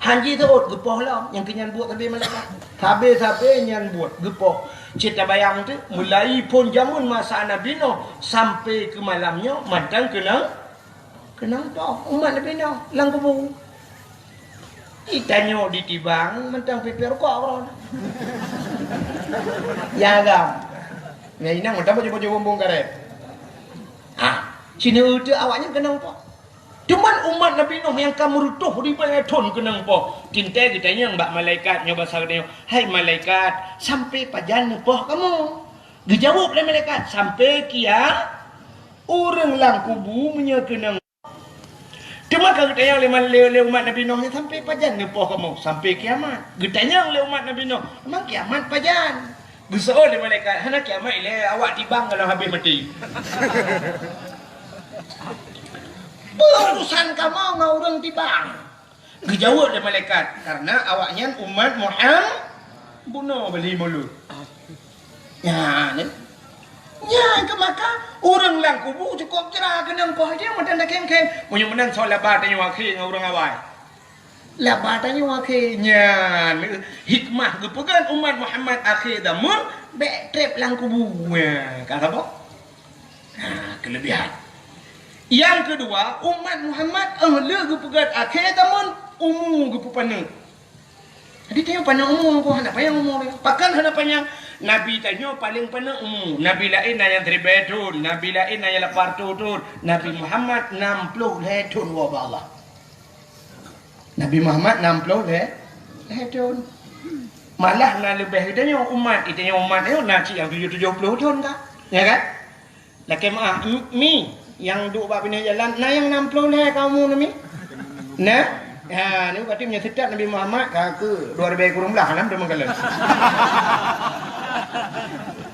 Hanji seuôt geupoh lom, nyang keu nyan buet sabe malaikat. Sabe-sabe nyan buet geupoh. Cit tabayang teuk, mulai phon jameun masa Nabi Noh sampai keu malam nyoe mantong keunong, keunong poh umat Nabi Noh lam kubu. Itanyoe ditibang mantong pipée rukok keudroe. Ya agam. Ya inong mantong baju-baju bumbong karet. Ha, sineuk teuk awaknyan keunong poh. Cuman umat Nabi Nuh nyang ka meureutôh ribèe thôn keunong poh. Teuntèe geutanyong bak malaikat nyoe basa geutanyoe, "Hai malaikat, sampoe pajan neupoh kamoe?" Geujaweueb lé malaikat, "Sampoe kia ureueng lam kubu meunyoe keunong." Teuma ka geutanyong lé mal-, lé, lé umat Nabi Nuh nyan, "Sampoe pajan neupoh kamoe?" "Sampoe kiamat." Geutanyong lé umat Nabi Nuh, "Memang kiamat pajan?" Geuseuôt lé malaikat, "Hana kiamat ilèe, awak tibang ka lheueh habéh maté." "Peue urusan kamoe ngon ureueng tibang?" Geujaweueb lé malaikat, "Karena awaknyan umat Muham-, bunoe bali mulut." Nyan, nyan keu maka ureueng lam kubu cukôp jra keunong poh jih mantong takhém-khém. Meunyoe meunan soe laba tanyoe akhé ngon ureueng awai. Laba tanyoe akhé nyan hikmah geupeugöt umat Muhammad akhé zamon bèk trép lam kubu. Nyan, ka saboh. Nah, keulebihan. Nyang keudua, umat Muhammad, eh, lé geupeugöt akhé zamon, umu geupeupaneuk. Jadi, tanyoe paneuk umu, hana panyang umu. Pakon hana panyang? Nabi tanyoe paleng paneuk umu. Nabi laén na nyang siribèe thôn, nabi laén na nyang lapan reutôh thôn, Nabi Muhammad nam ploh lhèe thôn woe bak Allah. Nabi Muhammad nam ploh lhèe, lhèe thôn. Malah na leubeh geutanyoe umat, geutanyoe umat nyoe na cit nyang tujoh, tujoh ploh thôn ka. Ya kan? Lakèe meu'ah, m-, mi, nyang duek bak binéh jalan, na nyang nam ploh lhèe ka umu nyan mi? Na? Ha, nyoe berarti meunyoe seutôt Nabi Muhammad, ka keu dua ribèe kureueng blah, nam teuma kalon.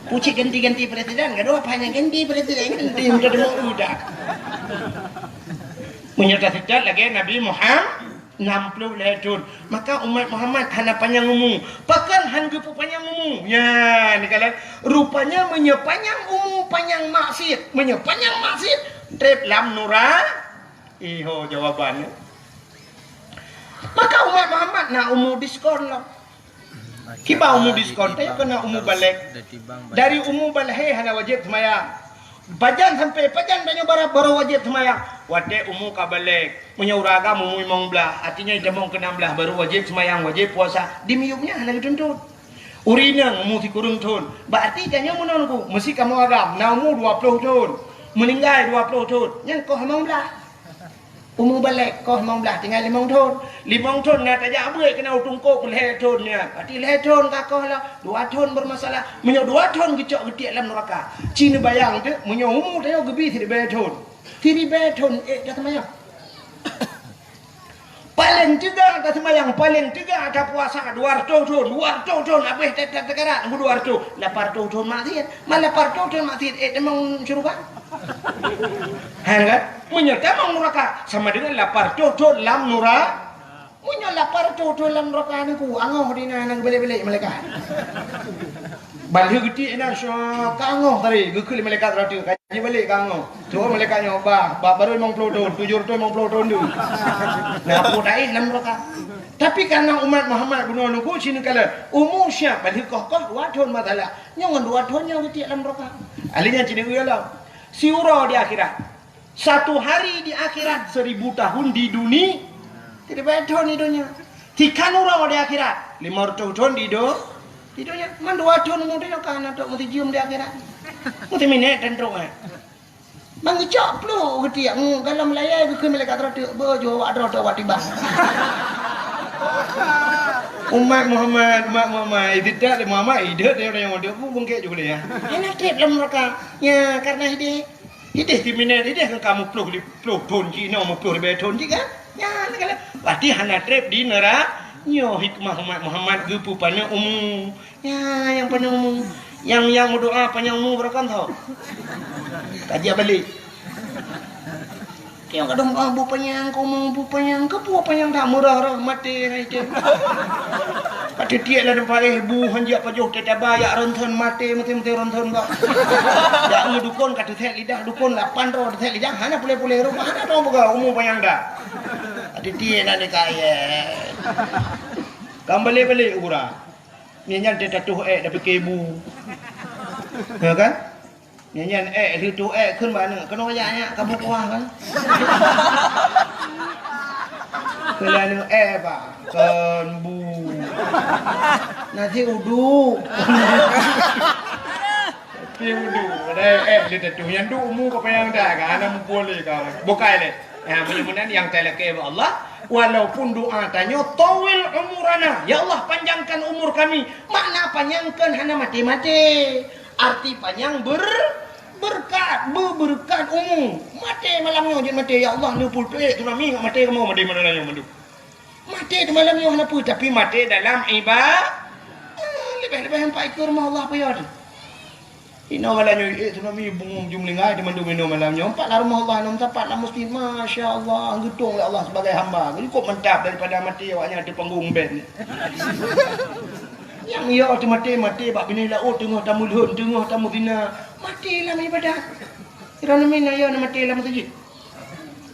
Pucit ganti-ganti presiden, gadoh apa hana ganti presiden, ganti udah demo udah. Meunyoe taseutôt lagèe Nabi Muhammad, nam ploh lhèe thôn. Maka umat Muhammad hana panyang umu. Pakon han geupeupanyang umu? Nyan, dikalon. Rupanya meunyoe panyang umu, panyang maksiet. Meunyoe panyang maksiet, trép lam nura-, iho jawaban. Maka umat Muhammad na umu diskon lom. Kiban umu diskon, tanyoe keuneuk umu balek. Dari umu balek hana wajéb seumayang. Pajan sampoe pajan tanyoe bara-, baru wajéb seumayang? Watèe umu ka balek. Meunyoe ureueng agam umu limong blah, artinya itamong keu nam blah baru wajéb seumayang, wajéb puasa. Di miyueb nyan hana geutuntut. Ureueng inong umu sikureueng thôn, berarti tanyoe meunan ku, meusi kamoe agam na umu dua ploh thôn, meuninggai dua ploh thôn, nyan koh limong blah. Umu balek koh limong blah tinggai limong thôn. Limong thôn na tajak beuet keunan u tungkôk lhèe thôn nyan. Berarti lhèe thôn ka koh lah, dua thôn bermasalah. Meunyoe dua thôn geucok geutiek lam nuraka. Ci neubayang teuk, meunyoe umu tanyoe geubi siribèe thôn. Siribèe thôn, eh, taseumayang. Paleng teuga taseumayang, paleng teuga tapuasa dua reutôh thôn, dua reutôh thôn, abéh ta-, ta-, takarat ngon dua reutôh, lapan reutôh thôn maksiet. Man lapan reutôh thôn maksiet, eh, tamong syeuruga. Hana kan? Meunyoe tamong nuraka, sama dengan lapan reutôh thôn lam nura-, meunyoe lapan reutôh thôn lam nuraka nyan ku, angoh di na, na geubelek-belek malaikat. Ban lheueh geutiek inan, syok, ka angoh tadi, geukheun lé malaikat rot. Jibalek ka nyoe. Tuh malaikat nyoe, bah, bah baru limong ploh thon, tujoh reutôh limong ploh thon deuh. Nah, peue taéh lam neuraka. Tapi karena umat Muhammad bunoe nubu sineukala, umu siap balik koh-koh dua thon masalah. Nyoe ngon dua thon nyoe geutiek lam neuraka. Ahli nyan cina uya lah. Siuroe di akhirat. Satu hari di akhirat, seribu tahun di dunia. Tidak payah thon di dunia. Tikan uroe di akhirat, lima ratus thon di do-, di dunia. Man dua thon mu dunia ka na tok meuti jeuem di akhirat. Meuti minét dan trok eh. Mangicok plu geutiek ngu galam layai geukheun malaikat rateuk beujoh awak droe tok awak tiba. Umat Muhammad, umat Muhammad, tidak Muhammad, idet dia orang yang ada bu bungkit juga dia. Hana treb lam neraka. Ya, karena hideh. Hideh timinét, hideh kan kamu ploh li-, ploh thon cik, inoe ploh ribèe thon cik kan? Ya, segala. Berarti hana treb di neraka. Nyoe hikmah umat Muhammad geupeu paneuk umu. Ya, nyang paneuk umu. Nyang, nyang meudoa panyang umu beureukan tho. Kajian balik. Kiong kadang, ah, bu panyang, komo bu panyang, ke bu panyang tak murah roh mati hai tu. Pati tiek lah tempat eh bu hanjak pajoh tetaba yak ronton mati mati mati ronton ba. Yak dukun kata thek lidah dukun lapan roh thek lidah hana pulih-pulih roh hana dong buka umu panyang dah. Pati tiek nak dekat ye. Kam balik-balik urang. Nyan nyan teuh tatuh ék dah pikir bu. Ya kan? Nyan nyan ék lheueh tuh ék kheun bak aneuk keunoe jak nyak ka bu kuah kan. Keulah aneuk ék bah kon bu. Nasi uduk. Pi uduk. Padahai ék lheueh tatuh nyan duek umu ka panyang dah kan. Aneuk mumpul lé ka. Bukai lé. Nah, mudah-mudahan nyang talakée bak Allah, walaupun doa tanyoe, "Tawil umurana," ya Allah, panjangkan umur kami. Makna panyangkan hana maté-maté. Arti panyang ber-, berkat, be-, berkat umu. Maté malam nyoe jeuet maté, ya Allah, neupul tuek tsunami ngat maté kamoe maté malam nyoe mandum. Maté tu malam nyoe hana peue, tapi maté dalam iba-, ah, leubeh-leubeh empat ikor rumah Allah payah tu. Inoe malam nyoe, eh, tsunami bungong jumlingai di mandum inoe malam nyoe. Empat lah rumah Allah, enam tapat lah masjid. Masya Allah, geutong lé Allah sebagai hamba. Cukup mantap daripada maté awaknyan di panggung band. Nyang yo teumaté, maté bak binéh laôt teungoh tameulhon, teungoh tamuzina. Maté lam ibadat. Kira nami na yo na maté lam masjid.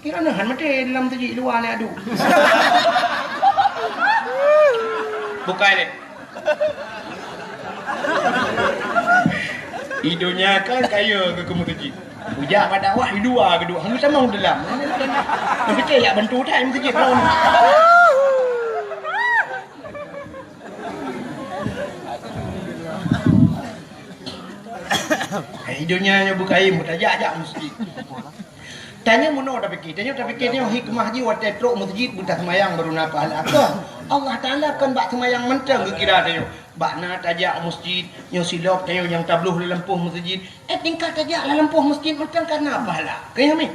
Kira neuhan maté dalam teujik luwa ni adu. Bukai deh. Idunya kan kaya ke kamu teujik. Ujak pada wah dua kedua. Hang sama dalam. Tapi kayak bantu tak teujik lawan. Hai, donya nyoe beukaim, tajak-jak meuseujid. Tanyoe meunoe tapike, tanyoe tapike nyoe hikmah jih watée trok meuseujid beutaseumayang baru na pahala. Keuh, Allah Taala kon bak seumayang mantong geukira tanyoe. Bak na tajak meuseujid, nyoe silop tanyoe nyang tabloh lam lampôh meuseujid. Eh, tingkat tajak lam lampôh meuseujid mantong ka na pahala. Keuh nyoe mi.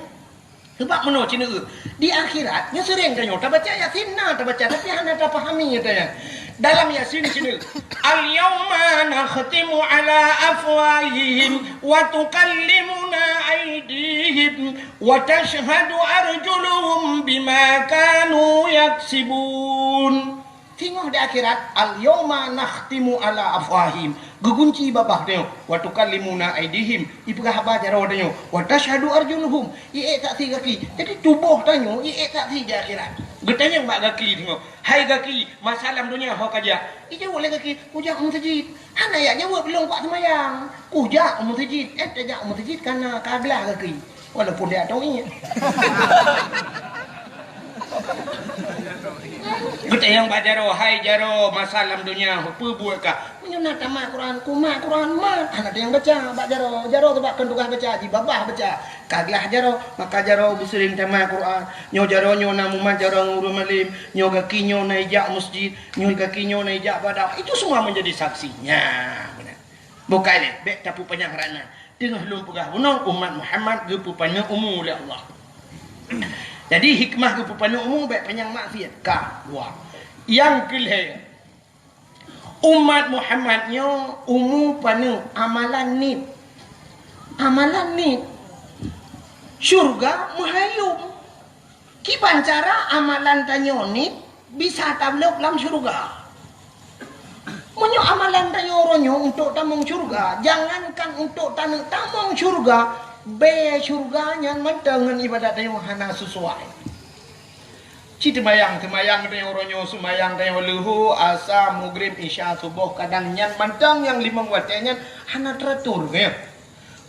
Sebab meunoe ceuneuk di akhirat nyoe sering tanyoe tabaca Yasin na tabaca tapi hana tapahami nyata nyan. Dalam Yasin ceuneuk, "Al-yauma nakhtimu ala afwahihim wa tukallimuna aidihim wa tashhadu arjuluhum bima kanu yaksibun." Singoh di akhirat, "Al-yauma nakhtimu ala afwahihim." Geugunci babah tanyoe, "Wa tukallimuna aidihim." Ipeugah haba jaroe tanyoe, "Wa tashhadu arjuluhum." Iék saksi gaki. Jadi tuboh tanyoe iék saksi di akhirat. Geutanyong bak gaki singoh, "Hai gaki, masa lam donya ho kajak?" Ijaweueb lé gaki, "Kujak meuseujid." Hana jak jaweueb lôn kuat seumayang. "Kujak meuseujid." Eh, tajak meuseujid kana ka glah gaki. Walaupun dia tahu ingat. Geutanyong bak jaroe, "Hai jaroe, masa lam donya peue buet kah?" "Meunyoe na tamat Quran, kumat Quran mat." Hana teunyang baca bak jaroe. Jaroe tu bak kon tugaih baca, jibabah baca. Ka glah jaroe, maka jaroe beuseuring tamat Quran. Nyoe jaroe nyoe na mumat jaroe ngon ureuëng malém. Nyoe gaki nyoe na ijak meuseujid. Nyoe gaki nyoe na ijak bak dakwah. Itu semua menjadi saksi. Nya, beuna. Bukai lé, bék tapeupanyang rana. Teungoh lôn peugah bunoe umat Muhammad geupeupaneuk umu lé Allah. Jadi hikmah geupeupaneuk umu bék panyang maksiat. Ka, dua. Nyang keulhée, umat Muhammad nyoe umu paneuk amalan nit. Amalan nit. Syurga meuhayom. Kiban cara amalan tanyoe nit bisa tablok lam syurga. Meunyoe amalan tanyoe uroe nyoe untuk tamong syurga, jangankan untuk taneuk tamong syurga, Bée syeuruga nyan mantong ngon ibadat tanyoe hana sesuai. Ci teumayang, teumayang tanyoe uroe nyoe, seumayang tanyoe leuhô, asa, mugrib, isya, suboh, kadang nyan mantong nyang limong watée nyan hana teuatur, ya.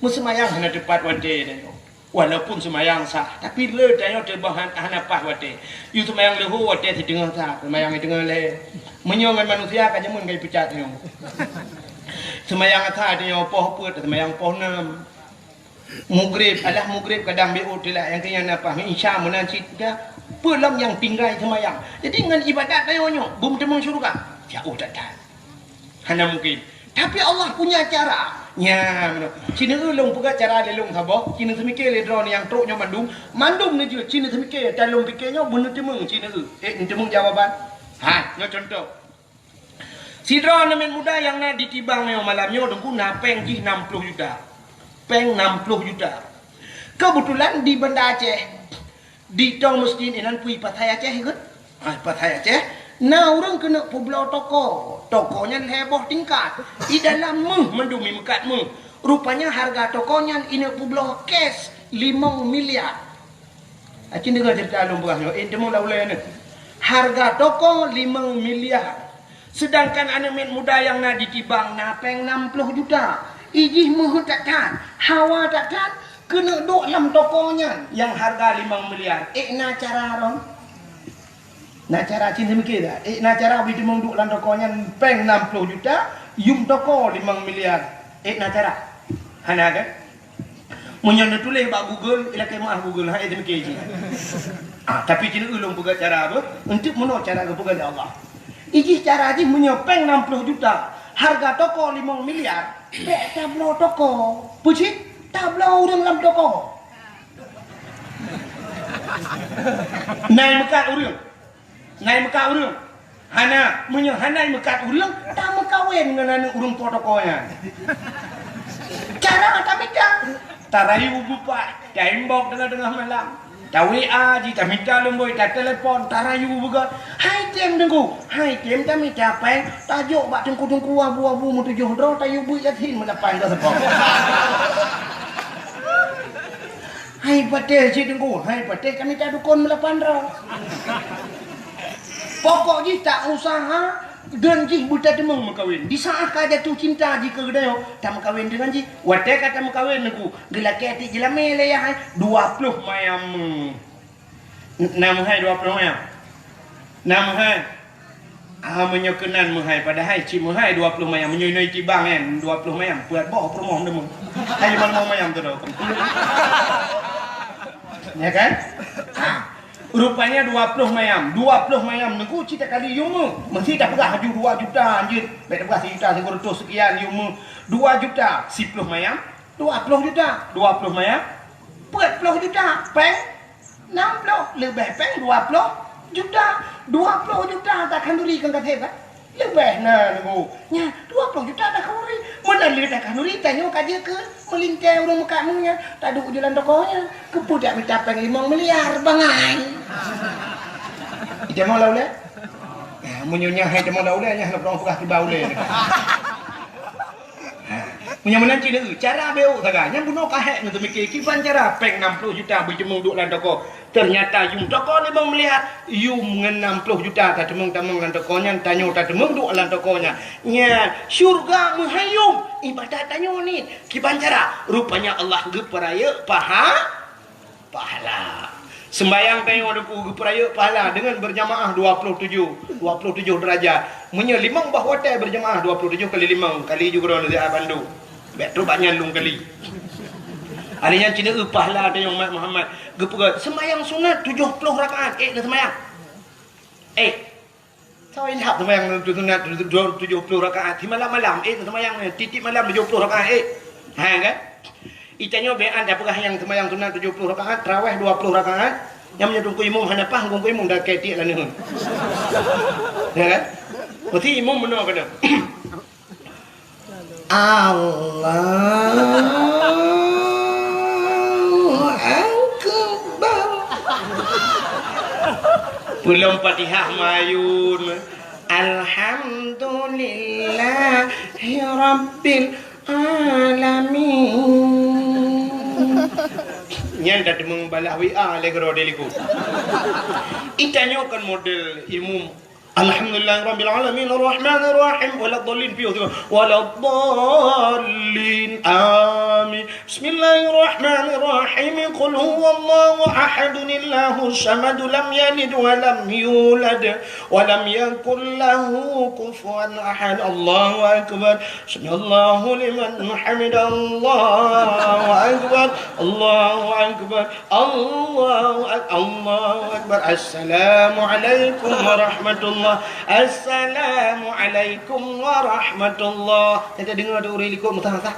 Meuseumayang hana teupat watée tanyoe. Walaupun seumayang sah, tapi le tanyoe teuboh han-, hana paih watée. Yue seumayang leuhô watée siteungoh sa, seumayang siteungoh lhée. Meunyoe ngon manusia ka jameun ka jipeucat tanyoe. Seumayang asa tanyoe poh peuet, seumayang poh nam. Mugrib, alah mugrib kadang beu telat, nyang keu nyan na paih, isya meunan cit ka. Peue lom nyang tinggai seumayang. Jadi ngon ibadat tanyoe nyoe, beumeuteumong syeuruga. Jauh that-that. Hana mungkin. Tapi Allah punya cara. Nya, meunoe. Ci neueu lôn peugah cara lé lôn saboh, ci neuseumiké lé droeneuh nyang trok nyoe mandum, mandum neujeuet ci neuseumiké, tan lôn piké nyoe beuneuteumong ci neueu. Eh, neuteumong jawaban. Ha, nyoe contoh. Sidroe aneuk muda nyang na di Tibang nyoe malam nyoe Teungku na péng jih nam ploh juta. Péng nam ploh juta. Keubeutulan di Banda Aceh, di Tong Mesjid inan pui Pasai Aceh ikot. Ah, Pasai Aceh, na ureuëng keuneuk peubloe toko. Toko nyan lhée boh tingkat. I dalam méuh mandum i meukat méuh. Rupanya hareuga toko nyan ineuk peubloe cash limong miliar. Acin deungoe ceurita lôn peugah nyoe, eh, teumeung lam ulée nyoe. Hareuga toko limong miliar. Seudangkan aneuk miet muda nyang na di Tibang na péng nam ploh juta. I jih meuheuet that-that, hawa that-that, keuneuk duek lam toko nyan nyang hareuga limong miliar. Eh, na cara droen? Na cara cit neumikir that? Eh, na cara bri teumeung duek lam toko nyan péng nam ploh juta, yum toko limong miliar. Eh, na cara? Hana kan? Meunyoe neutuléh bak Google, ilakée meuah Google, hai teumikir jih. Ah, tapi ci neueu lôn peugah cara beuh, eunteuk meunoe cara geupeugah lé Allah. I jih cara jih meunyoe péng nam ploh juta, hareuga toko limong miliar, bék tabloe toko. Peue cit? Tabloe ureuëng lam toko. Nai meukat ureuëng. Nai meukat ureuëng. Hana, meunyoe hana meukat ureuëng, tameukawen ngon aneuk ureuëng po toko nyan. Cara tamita. Tarayu beupat, taimbok teungoh-teungoh malam. Ta-W A jih, tamita lumboi, tatelepon, tarayu beugot. Hai tem Teungku, hai tem tamita péng, tajok bak teungku-teungku abu-abu meutujoh droe, tayue beuet Yasin meulapan ka seupôt. Hai patéh cit Teungku, hai patéh tamita dukon meulapan droe. Pokok jih ta usaha, dan jih beutateumong meukawen. Di saat ka jatuh cinta jih keu geutanyoe, tameukawen deungon jih. Watée ka tameukawen Teungku, geulakée tiek jeulamé lé yah hai, dua ploh mayam. Na meuhai dua ploh mayam? Na meuhai? Ah, meunyoe keunan meuhai, padahai cit meuhai dua ploh mayam. Meunyoe inoe Tibang nyan, dua ploh mayam, peuet boh peurumoh deungon. Hai limong mayam tu dah. Ya kan? Ah. Rupanya dua ploh mayam. Dua ploh mayam Teungku cit takali yum meuh. Meusti tapeugah laju dua juta anjeut. Bék tapeugah sijuta sikureueng reutôh seukian yum meuh. Dua juta siploh mayam, dua ploh juta. Dua ploh mayam, peuet ploh juta. Péng nam ploh, leubeh péng dua ploh juta. Dua ploh juta takhanduri keu gaséh, kan? Leubeh na Teungku. Nya, dua ploh juta takhanduri. Meunan lé takhanduri, tanyoe ka jeuet keu meulintée ureuëng meukat méuh nyan, taduek u jalan toko nyan. Keupeue dak mita péng limong miliar, bangai. Ita mau lam ulée? Ya, meunyoe nyan hai ita mau lam ulée, nyan hana peurang peugah kiban ulée. Ha, meunyoe meunan cit neueu, cara beu sagai. Nyan bunoe ka hék ngon teumikir, kiban cara péng nam ploh juta beuteumong duek lam toko. Teunyata yum toko limong miliar, yum ngon nam ploh juta tateumong-teumong lam toko nyan, tanyoe tateumong duek lam toko nyan. Nyan, syeuruga meuhai yum, ibadat tanyoe ni. Kiban cara, rupanya Allah geupeurayeuk paha-, pahala. Seumbayang tanyoe Teungku geupeurayeuk pahala deungon beurjamaah dua ploh tujoh, dua ploh tujoh deurajat. Meunyoe limong boh watée beurjamaah dua ploh tujoh kali limong, kali ju keudroe neusiat bandum. Bék trok bak nyan lôn kali. Hari nyan cit neueu pahala tanyoe umat Muhammad. Geupeugah, seumbayang sunat tujoh ploh rakaat, ék neuseumayang. Ék. Soe ilham seumbayang sunat tujoh ploh rakaat, simalam-malam, ék neuseumayang, tieb-tieb malam tujoh ploh rakaat, ék. Ha, kan? Itanyoe bék an tapeugah nyang seumbayang sunat tujoh ploh rakaat, tarawih dua ploh rakaat, nyang meunyoe teungku imum hana paih, teungku imum dak keu tiek laneuen. Ya, kan? Meusti imum meunoe keunoe. Allahu Akbar. Peulom Fatihah mayun. Alhamdulillahi Rabbil Alamin. Nyan dah teumeubalah W A lé keudroe di likot. Itanyoe kan model imum. Alhamdulillahirabbil alamin, arrahmanirrahim, waladdallin, piôh tu. Waladdallin. Amin. Bismillahirrahmanirrahim. Qul huwallahu ahadun, Allahus samad, lam yalid wa lam yulad, wa lam yakul lahu kufuwan ahad. Allahu akbar. Sami'allahu liman hamidah. Allahu akbar. Allahu akbar. Allahu ak-, Allahu akbar. Assalamualaikum warahmatullah. Assalamualaikum warahmatullah. Kita dengar tu ureueng likot meusaha-saha.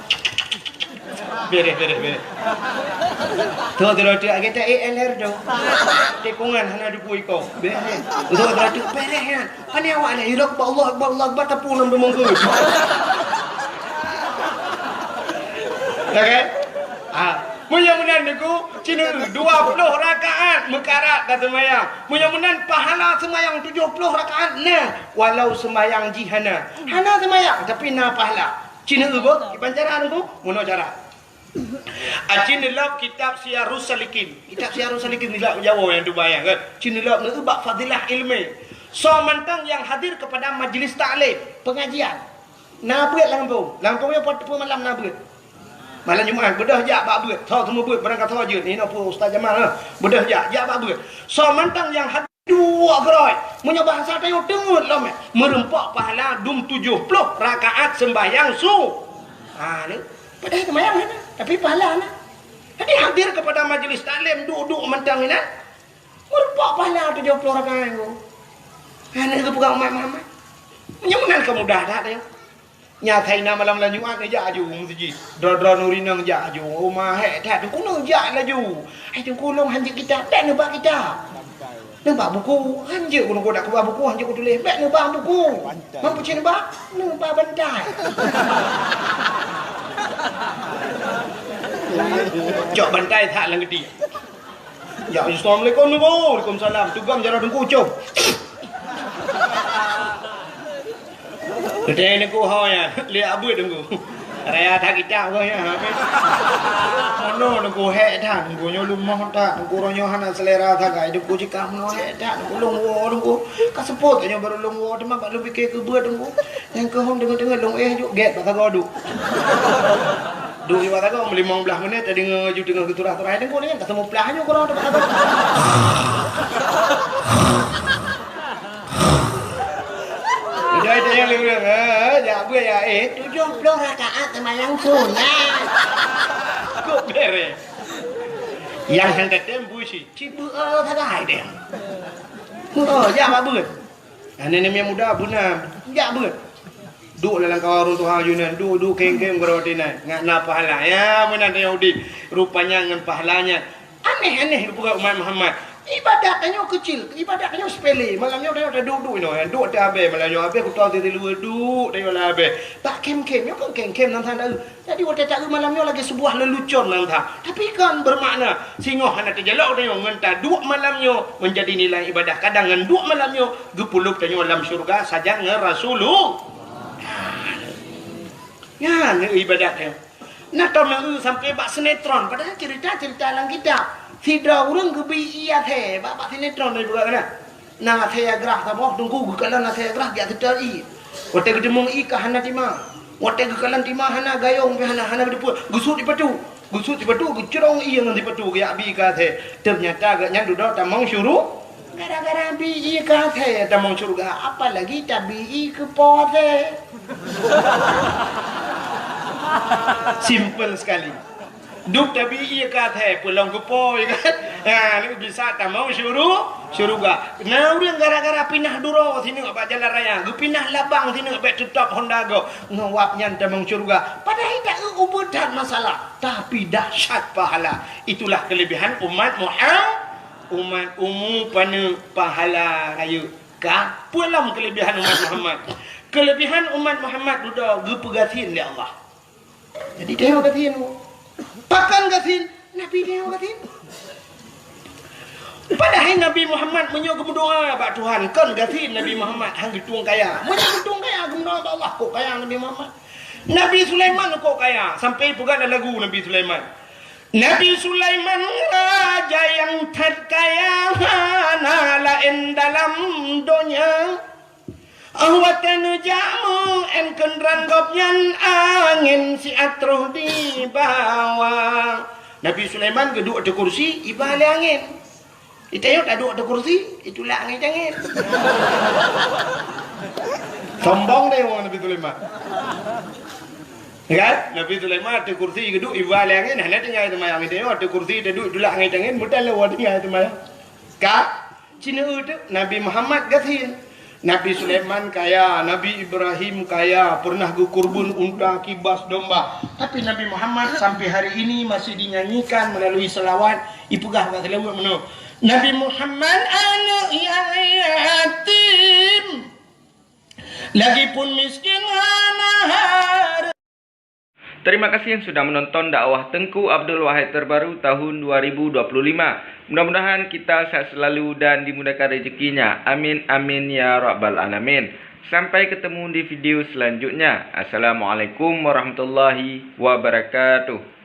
Bereh, bereh, bereh. Tu, tu, tu, tu, kita A L R tu. Tikungan hana dipui ko. Bereh. Tu, tu, tu, bereh kan. Pane awak ni, Allahu Akbar, Allahu Akbar, Allahu Akbar, teupeue nam deungon keu. Ya kan? Ah, meunyoe meunan niku, cina dua puluh rakaat meukarat ka seumayang. Meunyoe meunan pahala seumayang tujoh puluh rakaat na, walau seumayang jih hana. Hana seumayang, tapi na pahala. Cina beuh, kiban cara niku, meunoe cara. Aci neulok kitab Siyarus Salikin. Kitab Siyarus Salikin nilai Jawa nyang tubai kan. Ci neulok neu bak fadilah ilmu. Soe mantong nyang hadir kepada majlis taklim, pengajian. Na beuet lam gampông. Lam gampông nyoe pat teupeu malam na beuet. Malam Jumat beudôh jak bak beuet. Tho teumeu beuet barang ka tho jeuet. Inoe peue Ustaz Jamal, ha. Beudôh jak, jak bak beuet. Soe mantong nyang hadir Duek keudroe. Meunyoe bahasa tanyoe teungeut lom, eh, meureumpok pahala dum tujoh ploh rakaat seumbahyang su-, ha, ni. Padahai seumbahyang hana, tapi pahala na. Jadi hadir kepada majlis taklim, duek-duek mantong inan. Meureumpok pahala tujoh ploh rakaat tu. Ha, ni geupeugah umat Muhammad. Meunyoe meunan ka mudah that, eh. Nyan asai na malam-malam Jumat neujak aju meuseujid. Droe-droe nuri neujak aju. Oh, ma hék that, Teungku neujak laju. Hai Teungku, lôn hanjeuet kitab, bèk neuba kitab. Neuba buku, hanjeuet ku Teungku dak kuba buku, hanjeuet ku tuléh, bèk neuba buku. Ban peucit neuba, neuba bantai. Cok bantai that lam geuti. Ya, assalamualaikum, Teungku. Waalaikumsalam. Tugam jaroe Teungku, com. Geutanyoe Teungku ho nyan, lé abeuet Teungku. Raya that kitab ko nyan, ha. Meunoe Teungku hék that, Teungku nyoe leumoh that, Teungku uroe nyoe hana seulera sagai, Teungku jikah meunoe hék that, Teungku lôn woe Teungku. Ka seupôt nyoe barô lôn woe, teuma bak lôn pike keu beuet Teungku. Nyang keuhom deungon-deungon lôn éh juk gét bak sagoe duek. Duek bak sagoe limong blaih menit, tadeungoe ju teungoh geuturah-turah, Teungku nyan ka seumeuplah nyoe keudroe teuma sagoe. Udah itu yang lima, eh, jak beuet ya, eh, tujuh puluh rakaat sembahyang sunat. Kok beres? Yang hana tem busi, ci beuet sagai deh. Oh, jak bak beuet. Aneuk nyang muda beuna, jak beuet. Duek lam kawan ureueng tuha ayunan, duek-duek keng-keng geuroe tinan, ngat na pahala. Ya, meunan tanyoe udép. Rupanya ngon pahala nyan. Aneh-aneh geupeugah umat Muhammad. Ibadat tanyoe keucil, ibadat tanyoe sepele. Malam nyoe tanyoe taduek-duek inoe, duek teuhabéh. Malam nyoe habéh kutoe siluweue duek tanyoe lam habéh. Bak kem-kem, nyoe kon kem-kem nan tanda. Jadi watée taeu malam nyoe lagée seubuah leulucon nan that, tapi kon beumakna singoh hana teujalok tanyoe ngon taduek malam nyoe meunjadi nilai ibadah. Kadang ngon duek malam nyoe geupeuleub tanyoe lam syeuruga sajan ngon Rasulullah. Nyan ibadat nyoe. Na tom nyang eu sampoe bak sinetron, padahai cerita-cerita lam kitab. Sidroe ureuëng geubri ié athée bak, bak sinetron dari buka kana. Na athée grah saboh teungku geukalon athée grah jak seutôt ié. Watée geuteumeung ié ka hana tima. Watée geukalon tima hana gayong pih hana, hana geuteupeue. Geusut sipatu. Geusut sipatu geucrong ié ngon sipatu geujak bi keu athée. Teunyata gobnyan dudoe tamong syuru-, gara-gara bi ié keu athée tamong syeuruga, apalagi tabi ié keu po athée. Simple sekali. Duek tabi ié keu athée, peulong keu po, ya kan? Ha, ni bisa tamong syuru-, syeuruga. Na ureuëng gara-gara pinah duroe sineuk bak jalan raya, geupinah labang sineuk bèk teutap Honda gob, ngon wab nyan tamong syeuruga. Padahai taeu ubeut that masalah, tapi dahsyat pahala. Itulah kelebihan umat Muhammad, umat umu paneuk pahala rayeuk. Ka peue lom kelebihan umat Muhammad? Kelebihan umat Muhammad dudoe geupeugasien lé Allah. Jadi tanyoe gasien. Pakon gasien? Nabi tanyoe gasien. Padahai Nabi Muhammad meunyoe geumeudoa bak Tuhan, kon gasien Nabi Muhammad, han geutueng kaya. Meunyoe geutueng kaya, geumeudoa bak Allah, kok kaya Nabi Muhammad. Nabi Sulaiman kok kaya, sampai peugah lam lagu Nabi Sulaiman. Nabi Sulaiman raja nyang that kaya, hana laén dalam donya. Óh watée neujak meu-én keudroe gobnyan, angén siat troh jibawa. Nabi Sulaiman geuduek ateueh kursi, iba lé angén. Geutanyoe taduek ateueh kursi, itulak angén-angén. Sombong deh ureuëng Nabi Sulaiman. Kan? Nabi Sulaiman ateueh kursi geuduek, iba lé angén, hana tinggai seumayang. Geutanyoe ateueh kursi taduek, itulak angén-angén, meutan lé ureuëng tinggai seumayang. Ka? Cina itu Nabi Muhammad gasien. Nabi Sulaiman kaya, Nabi Ibrahim kaya, pernah geukurban unta, kibas, domba. Tapi Nabi Muhammad sampai hari ini masih dinyanyikan melalui selawat, ipeugah bak selawat meunoe, "Nabi Muhammad aneuk nyang yatim, lagipun miskin hana hareuta." Terima kasih yang sudah menonton dakwah Tengku Abdul Wahid terbaru tahun dua ribu dua puluh lima. Mudah-mudahan kita sehat selalu dan dimudahkan rezekinya. Amin, amin, ya rabbal alamin. Sampai ketemu di video selanjutnya. Assalamualaikum warahmatullahi wabarakatuh.